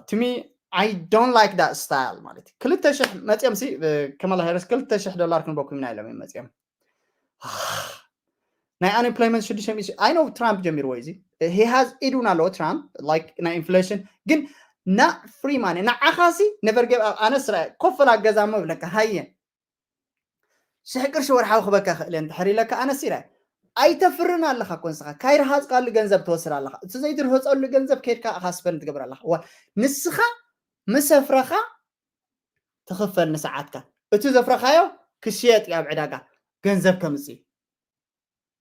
To me, I don't like that style ማለት እዩ። ክልተ ሽሕ መፅኦም ሲ፣ ከማላ ሃሪስ ክልተ ሽሕ ዶላር ክንበኩም ኢና ኢሎም እዮም መፅኦም። ናይ unemployment ሽዱሽተ ሚእቲ፣ I know ትራምፕ ጀሚርዎ እዚ። He has ኢዱን ኣለዎ ትራምፕ፣ like ናይ ኢንፍሌሽን ግን not free money። ንዓኻ ሲ never give up። ኣነ ስራ ኮፈላ ገዛ መብለካ ሃየ ሽሕ ቅርሺ ወርሓዊ ክበካ ክእል እንድሕር ኢለካ ኣነ ሲራይ ኣይተፍርን ኣለኻ እኮ ንስኻ ካይርሃፅካሉ ገንዘብ ትወስድ ኣለኻ። እቲ ዘይትርህፀሉ ገንዘብ ከይድካ ኢኻ ስፐንድ ትገብር ኣለኻ። ዋ ንስኻ ምስ ኣፍረኻ ትኽፈል ንሰዓትካ፣ እቲ ዘፍረኻዮ ክሽየጥ እዩ ኣብ ዕዳጋ ገንዘብ ከምፅእ፣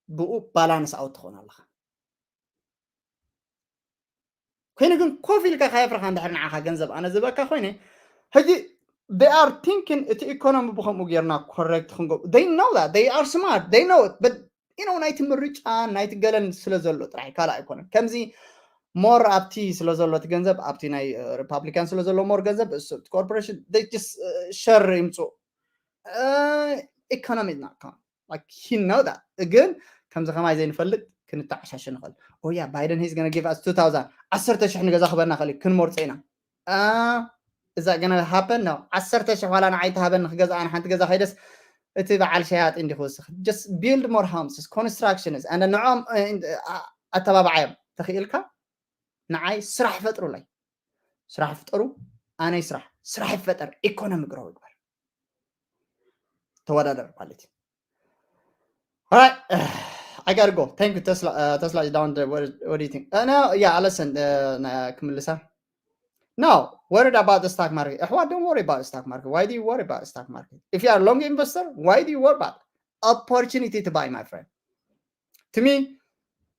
ብኡ ባላንስ ኣውት ትኾን ኣለኻ። ኮይኑ ግን ኮፍ ኢልካ ካየፍረኻ እንድሕር ንዓኻ ገንዘብ ኣነ ዝበካ ኮይነ ሕጂ they are thinking እቲ ኢኮኖሚ ብከምኡ ጌርና ኮሬክት ክንገብሩ they know that they are smart they know it but you know ናይቲ ምርጫ ናይቲ ገለን ስለ ዘሎ ጥራሕ ካልእ ኣይኮነን። ከምዚ more ኣብቲ ስለ ዘሎ እቲ ገንዘብ ኣብቲ ናይ ሪፓብሊካን ስለ ዘሎ more ገንዘብ ኮርፖሬሽን ሸር ይምፁ ኢኮኖሚ like he know that ግን ከምዚ ከማይ ዘይንፈልጥ ክንተዓሻሽ ንኽእል። Oh yeah Biden he's gonna give us two thousand ዓሰርተ ሽሕ ንገዛ ክበና ክእል ክንመርፆ ኢና። Is that gonna happen? No። ዓሰርተ ሽሕ ዋላ ንዓይ ተሃበኒ ክገዛ ኣነ ሓንቲ ገዛ ከይደስ እቲ በዓል ሸያጢ እንዲ ክወስኽ just build more homes construction is and ንዖም ኣተባብዓዮም ተኽኢልካ ንዓይ ስራሕ ፈጥሩለይ። ስራሕ ፍጠሩ። ኣነይ ስራሕ ስራሕ ይፈጠር ኢኮኖሚ ግሮ ይግበር ተወዳደር ማለት እዩ። Alright, I gotta go. Thank you, Tesla. Uh, Tesla is down there. What, what do you think? Uh, no, yeah, listen, uh, ክምልሳ No, worried about the stock market. ኣሕዋት don't worry about the stock market. Why do you worry about the stock market? If you are long investor, why do you worry about opportunity to buy, my friend? To me,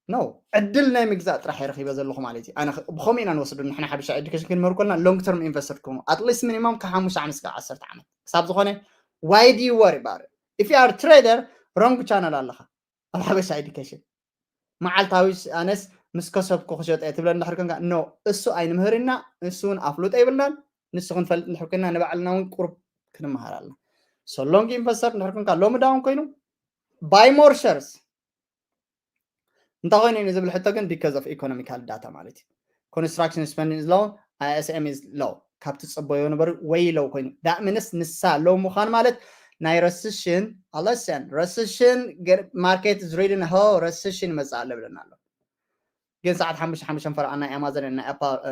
no. ዕድል ናይ ምግዛእ ጥራሕ የረኺበ ዘለኹ ማለት እዩ። ኣነ ብኸምኡ ኢና ንወስዱ ንሕና ሓበሻ ኤዱኬሽን ክንምህር ከለና long term investor ክኾኑ at least minimum ካብ ሓሙሽተ ዓመት እስካብ ዓሰርተ ዓመት ክሳብ ዝኾነ why do you worry about it? If you are trader, wrong channel ኣለኻ ኣብ ሓበሻ ኤዱኬሽን። መዓልታዊ ኣነስ ምስ ከሰብኩ ክሸጦ እየ ትብለ እንድሕር ኮንካ no እሱ ኣይንምህርና እሱ እውን ኣፍልጦ ይብልናን ንሱ ክንፈልጥ እንድሕር ኮይና ንባዕልና እውን ቁሩብ ክንመሃር ኣለና። So long investor እንድሕር ኮንካ ሎሚ down ኮይኑ buy more shares እንታይ ኮይኑ እዩ ዝብል ሕቶ ግን because of economical data ማለት እዩ። Construction spending is low, I S M is low። ካብ ትፅበዮ ነበር ወይ low ኮይኑ that means ንሳ low ምዃን ማለት ናይ ረስሽን ኣለሰን ረስሽን ማርኬት ዝሪድን ሆ ረስሽን ይመፅእ ኣሎ ይብለና ኣሎ። ግን ሰዓት ሓሙሽተ ሓሙሽተ ፈረቓ ናይ ኣማዞን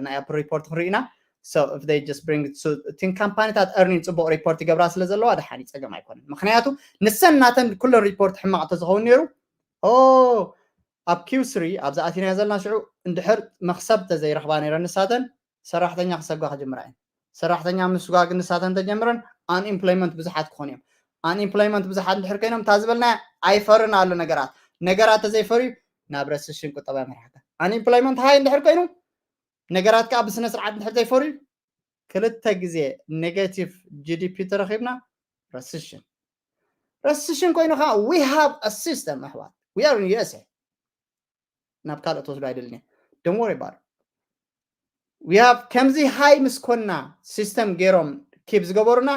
ናይ ኣፕል ሪፖርት ክንርኢ ኢና። So if they just bring to እቲን ካምፓኒታት earning ፅቡቅ ሪፖርት ይገብራ ስለ ዘለዋ ደሓን ጸገም ኣይኮነን። ምክንያቱ ንሰን ናተን ኩለን ሪፖርት ሕማቅ ተዝኸውን ነይሩ ኦ ኣብ Q three ኣብዚ ኣቲና ዘለና ሽዑ እንድሕር መክሰብ ተዘይረኽባ ነይረን ንሳተን ሰራሕተኛ ክሰጓ ክጅምራ እየን። ሰራሕተኛ ምስጓግ ንሳተን ተጀምረን unemployment ብዙሓት ክኾኑ እዮም። Unemployment ብዙሓት እንድሕር ኮይኖም እታ ዝበልና ኣይፈርን ኣሎ ነገራት ነገራት ተዘይፈርዩ ናብ ረስሽን ቁጠባ ይመርሓካ። Unemployment high እንድሕር ኮይኑ ነገራት ከዓ ብስነ ስርዓት እንድሕር ዘይፈርዩ ክልተ ግዜ negative GDP ተረኺብና ረስሽን ረስሽን ኮይኑ ከዓ we have a system ኣሕዋት we are in USA ናብ ካልእ ትወስዶ ኣይደልን እየ don't worry about we have ከምዚ high ምስ ኮና system ገይሮም keep ዝገበሩና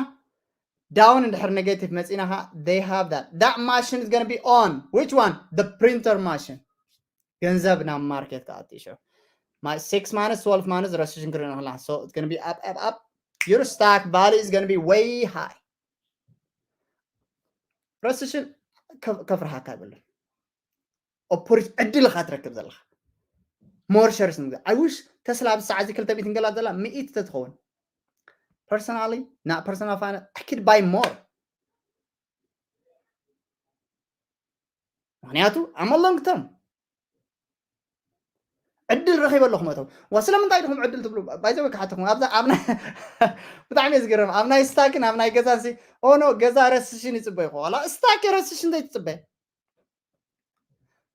down እንድሕር negative መፂና ከዓ they have that that machine is gonna be on which one the printer machine ገንዘብ ናብ ማርኬት ክኣቱ እዩ my six months twelve months ረስሽን ክርኢ ንኽላ so it's gonna be up up up your stock value is gonna be way high ረስሽን ከፍርሃካ ይብልን opportunity ዕድል ኢኻ ትረክብ ዘለኻ more shares ምግዛእ I wish ተስላ ኣብዚ ሰዓት እዚ ክልተ ሚእቲ ገላ ዘላ ሚእቲ ተትኸውን personally not personal finance I could buy more ምክንያቱ I'm a long term ዕድል ረኺበ ኣለኹ መእተው ዋ ስለምንታይ ድኹም ዕድል ትብሉ ባይዘወይ ክሓተኹም ኣብዛ ኣብ ብጣዕሚ እየ ዝገረም ኣብ ናይ ስታክን ኣብ ናይ ገዛን ሲ ኦኖ ገዛ ረስሽን ይፅበይ ኾ ዋላ ስታክ ረስሽን እንታይ ትፅበ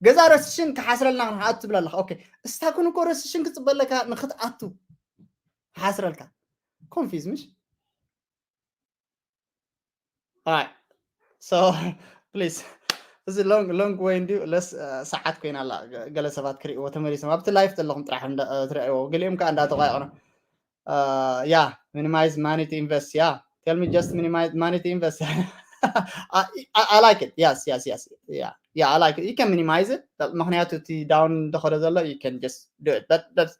ገዛ ረስሽን ክሓስረልና ክንክኣቱ ትብል ኣለካ ኦኬ ስታክን እኮ ረስሽን ክፅበለካ ንክትኣቱ ክሓስረልካ confuse ምሽ Alright. So please እዚ long long way እንዲዩ ለስ ሰዓት ኮይና ኣላ ገለ ሰባት ክርእይዎ ተመሊሶም ኣብቲ live ዘለኹም ጥራሕ ትርእይዎ ገሊኦም ከዓ እንዳተቋየቑ ነው yeah minimize money to invest yeah tell me just minimize money to invest I, I, I like it yes yes yes yeah yeah I like it you can minimize it ምክንያቱ እቲ down እንደኸደ ዘሎ you can just do it that that's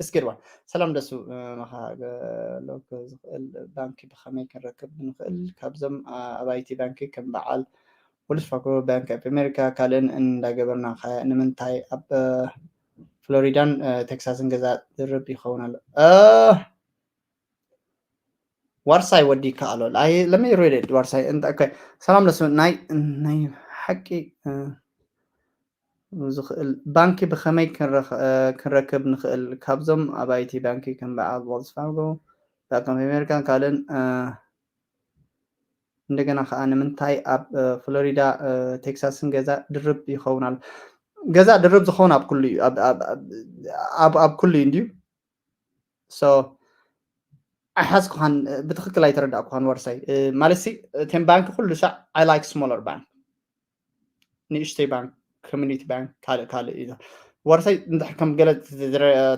እስኪ ድዋ ሰላም ደሱ መኻገሎ ዝኽእል ባንኪ ብኸመይ ክንረክብ ንኽእል ካብዞም ኣባይቲ ባንኪ ከም በዓል ዌልስ ፋርጎ ባንክ ኦፍ ኣሜሪካ ካልእን እንዳገበርና ከ ንምንታይ ኣብ ፍሎሪዳን ቴክሳስን ገዛ ድርብ ይኸውን ኣሎ ዋርሳይ ወዲካ ኣሎ ለሚ ሬድድ ዋርሳይ ሰላም ደሱ ናይ ናይ ሓቂ ዝኽእል ባንኪ ብኸመይ ክንረክብ ንኽእል ካብዞም ኣባይቲ ባንኪ ከም በዓል ዋልስ ፋርጎ ባንክ ኦፍ ኣሜሪካን ካልእን እንደገና ከዓ ንምንታይ ኣብ ፍሎሪዳ ቴክሳስን ገዛ ድርብ ይኸውን ኣሎ ገዛ ድርብ ዝኸውን ኣብ ኩሉ እዩ ኣብ ኩሉ እዩ እንድዩ ኣይሓዝኩኻን ብትክክል ኣይተረዳእኩኻን ወርሳይ ማለት ሲ ቴን ባንክ ኩሉ ሻዕ I like smaller bank ንእሽተይ ባንክ ኮሚኒቲ ባንክ ካልእ ካልእ እዩ ወርሳይ እንድሕር ከም ገለ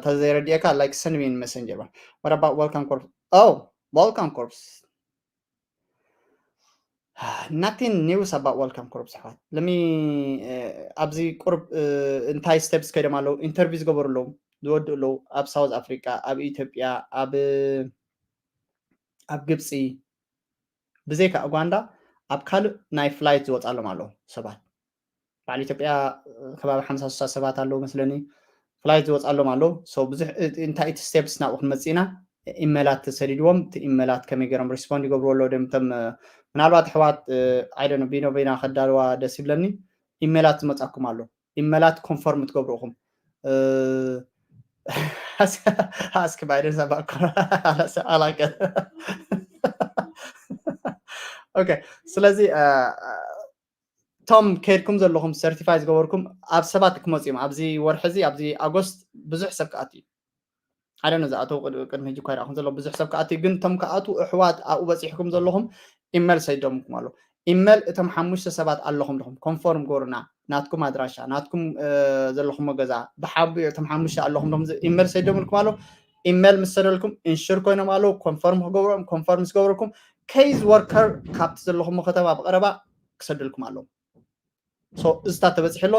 ተዘይረድእካ like send me in messenger what about welcome corps oh welcome corps nothing news about welcome corps ኣሕዋት ለሚ ኣብዚ ቁርብ እንታይ steps ከይዶም ኣለዉ interview ዝገበሩ ኣለዉ ዝወድኡ ኣለዉ ኣብ ሳውዝ ኣፍሪቃ ኣብ ኢትዮጵያ ኣብ ኣብ ግብፂ ብዘይካ ኡጋንዳ ኣብ ካልእ ናይ flight ዝወፃሎም ኣለዉ ሰባት በዓል ኢትዮጵያ ከባቢ ሓምሳ ስሳ ሰባት ኣለዉ መስለኒ flight ዝወፃሎም ኣለዉ so ብዙሕ እንታይ እቲ steps ናብኡ ክንመፅእ ኢና ኢሜላት ተሰዲድዎም እቲ ኢሜላት ከመይ ገይሮም respond ይገብርዎ ኣለዉ ደምቶም ምናልባት ኣሕዋት I don't know ቢኖ ቢና ከዳልዋ ደስ ይብለኒ ኢሜላት ዝመፃኩም ኣሎ ኢሜላት confirm ትገብሩ ኢኹም ask Biden about corona I like it okay ስለዚ እቶም ከድኩም ዘለኹም certify ዝገበርኩም ኣብ ሰባት ክመፁ እዮም ኣብዚ ወርሒ እዚ ኣብዚ ኣጎስት ብዙሕ ሰብ ክኣት እዩ ሓደ ነዚ ኣተው ቅድሚ ሕጂ እኳ ይረኣኹም ዘሎ ብዙሕ ሰብ ክኣት እዩ ግን እቶም ክኣቱ ኣሕዋት ኣብኡ በፂሕኩም ዘለኹም ኢሜል ሰይዶምኩም ኣሎ ኢሜል እቶም ሓሙሽተ ሰባት ኣለኹም ድኹም confirm ገሩና ናትኩም ኣድራሻ ናትኩም ዘለኹም ገዛ ብሓቢ እቶም ሓሙሽተ ኣለኹም ድኹም ኢሜል ሰይዶምልኩም ኣሎ ኢሜል ምስ ሰደልኩም ኢንሹር ኮይኖም ኣለዉ confirm ክገብሮም confirm ምስ ገበርኩም case worker ካብቲ ዘለኹም ከተማ ብቀረባ ክሰድልኩም ኣለዉ so እዝታ ተበፂሑ ኣሎ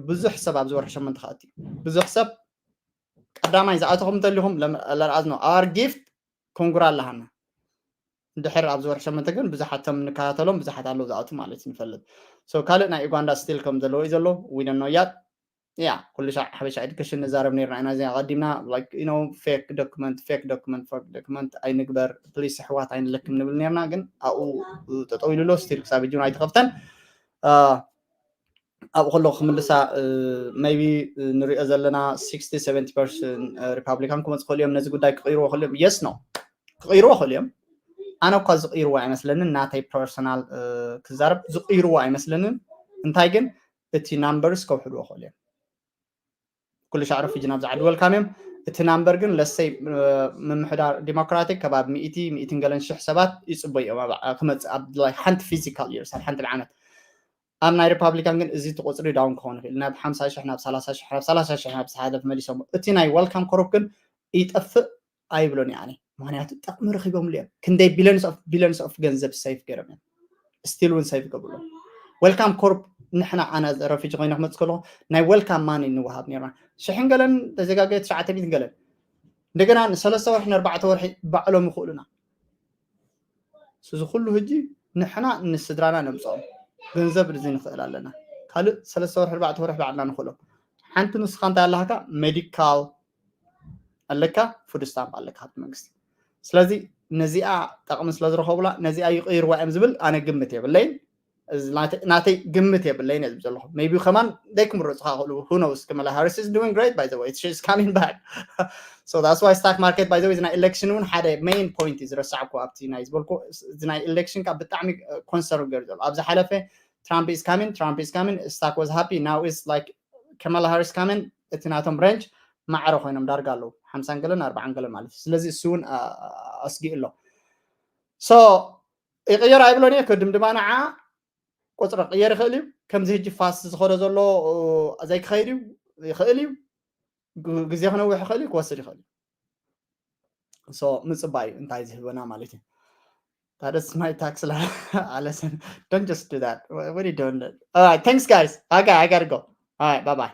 ብዙሕ ሰብ ኣብዚ ወርሒ ሸመንተ ክኣት እዩ ብዙሕ ሰብ ቀዳማይ ዝኣተኹም እንተሊኹም let us know our gift ኮንግራ ኣለሃና ድሕር ኣብዚ ወርሒ ሸመንተ ግን ብዙሓት ቶም ንከታተሎም ብዙሓት ኣለዉ ዝኣቱ ማለት እዩ ንፈልጥ። So ካልእ ናይ ኡጋንዳ still ከም ዘለዎ እዩ ዘሎ። We don't know yet. ያ ኩሉ ሻዕ ሓበሻ ኤዱኬሽን ንዛረብ ነርና ኢና እዚኣ ቀዲምና like you know fake document fake document fake document ኣይንግበር please ኣሕዋት ኣይንለክም ንብል ነርና ግን ኣብኡ ጠጠው ኢሉ ኣሎ still ክሳብ ሕጂ እውን ኣይተኸፍተን። ኣብኡ ከለኹ ክምልሳ maybe ንሪኦ ዘለና sixty seventy percent Republican ክመፁ ክእሉ እዮም ነዚ ጉዳይ ክቕይርዎ ክእሉ እዮም yes no ክቕይርዎ ክእሉ እዮም። ኣነ እኳ ዝቕይርዎ ኣይመስለንን ናተይ personal ክዛረብ ዝቕይርዎ ኣይመስለንን። እንታይ ግን እቲ numbers ከውሕድዎ ክእሉ እዮም። ኩሉ ሻዕ refugee ናብዚ ዓዲ welcome እዮም። እቲ number ግን let's say ምምሕዳር Democratic ከባቢ ሚእቲ ሚእትን ገለን ሽሕ ሰባት ይፅበዩ እዮም ክመፅእ ኣብ ሓንቲ physical years ኣብ ሓንቲ ዓመት። ኣብ ናይ Republican ግን እዚ እቲ ቁፅሪ down ክኸውን ይኽእል ናብ ሓምሳ ሽሕ ናብ ሰላሳ ሽሕ ናብ ሰላሳ ሽሕ ናብ ዝሓለፍ መሊሶም እቲ ናይ welcome corp ግን ይጠፍእ ኣይብሎን እየ ኣነ። ምክንያቱ ጠቕሚ ረኺቦምሉ እዮም። ክንደይ billions of billions of ገንዘብ save ገይሮም እዮም። Still እውን save ይገብሩሎም። Welcome corp ንሕና ኣነ refugee ኮይነ ክመፅእ ከለኹ ናይ welcome money ንወሃብ ነርና። ሽሕን ገለን ተዘጋገየ ትሽዓተ ሚእትን ገለን እንደገና ንሰለስተ ወርሒ ንኣርባዕተ ወርሒ ባዕሎም ይኽእሉና። እዚ ኩሉ ሕጂ ንሕና ንስድራና ነምፅኦም ገንዘብ እዚ ንኽእል ኣለና። ካልእ ሰለስተ ወርሒ ኣርባዕተ ወርሒ ባዕልና ንኽእሎም። ሓንቲ ንስኻ እንታይ ኣለካ? Medical ኣለካ፣ food stamp ኣለካ ሃብቲ መንግስቲ። ስለዚ ነዚኣ ጠቕሚ ስለ ዝረኸቡላ ነዚኣ ይቕይርዋ እዮም ዝብል ኣነ ግምት የብለይን። ናተይ ግምት የብለይን እየ ዝብል ዘለኹ። Maybe ከማን they ክምረፁ ክኽእሉ who knows? Kamala Harris is doing great by the way. She's coming back. So that's why stock market by the way ናይ election እውን ሓደ main point እዩ ዝረሳዕኩ ኣብቲ ናይ ዝበልኩ እዚ ናይ election ካብ ብጣዕሚ concern ገይሩ ዘሎ ኣብ ዝሓለፈ Trump is coming Trump is coming stock was happy now is like Kamala Harris coming እቲ ናቶም range ማዕረ ኮይኖም ዳርጋ ኣለዉ ሓምሳን ገለን ኣርባዓን ገለን ማለት እዩ። ስለዚ እሱ እውን ኣስጊኡ ኣሎ። So ይቕየር ኣይብሎን እየ ክድምድማ ንዓ ቁፅሪ ክቕየር ይኽእል እዩ። ከምዚ ሕጂ fast ዝኸዶ ዘሎ ዘይክኸይድ እዩ ይኽእል እዩ። ግዜ ክነውሕ ይኽእል እዩ ክወስድ ይኽእል እዩ። So ምፅባይ እዩ እንታይ ዝህበና ማለት እዩ። That is my tax ኣለሰን don't just do that. What are you doing? All right, thanks guys. Okay, I gotta go. All right, bye bye.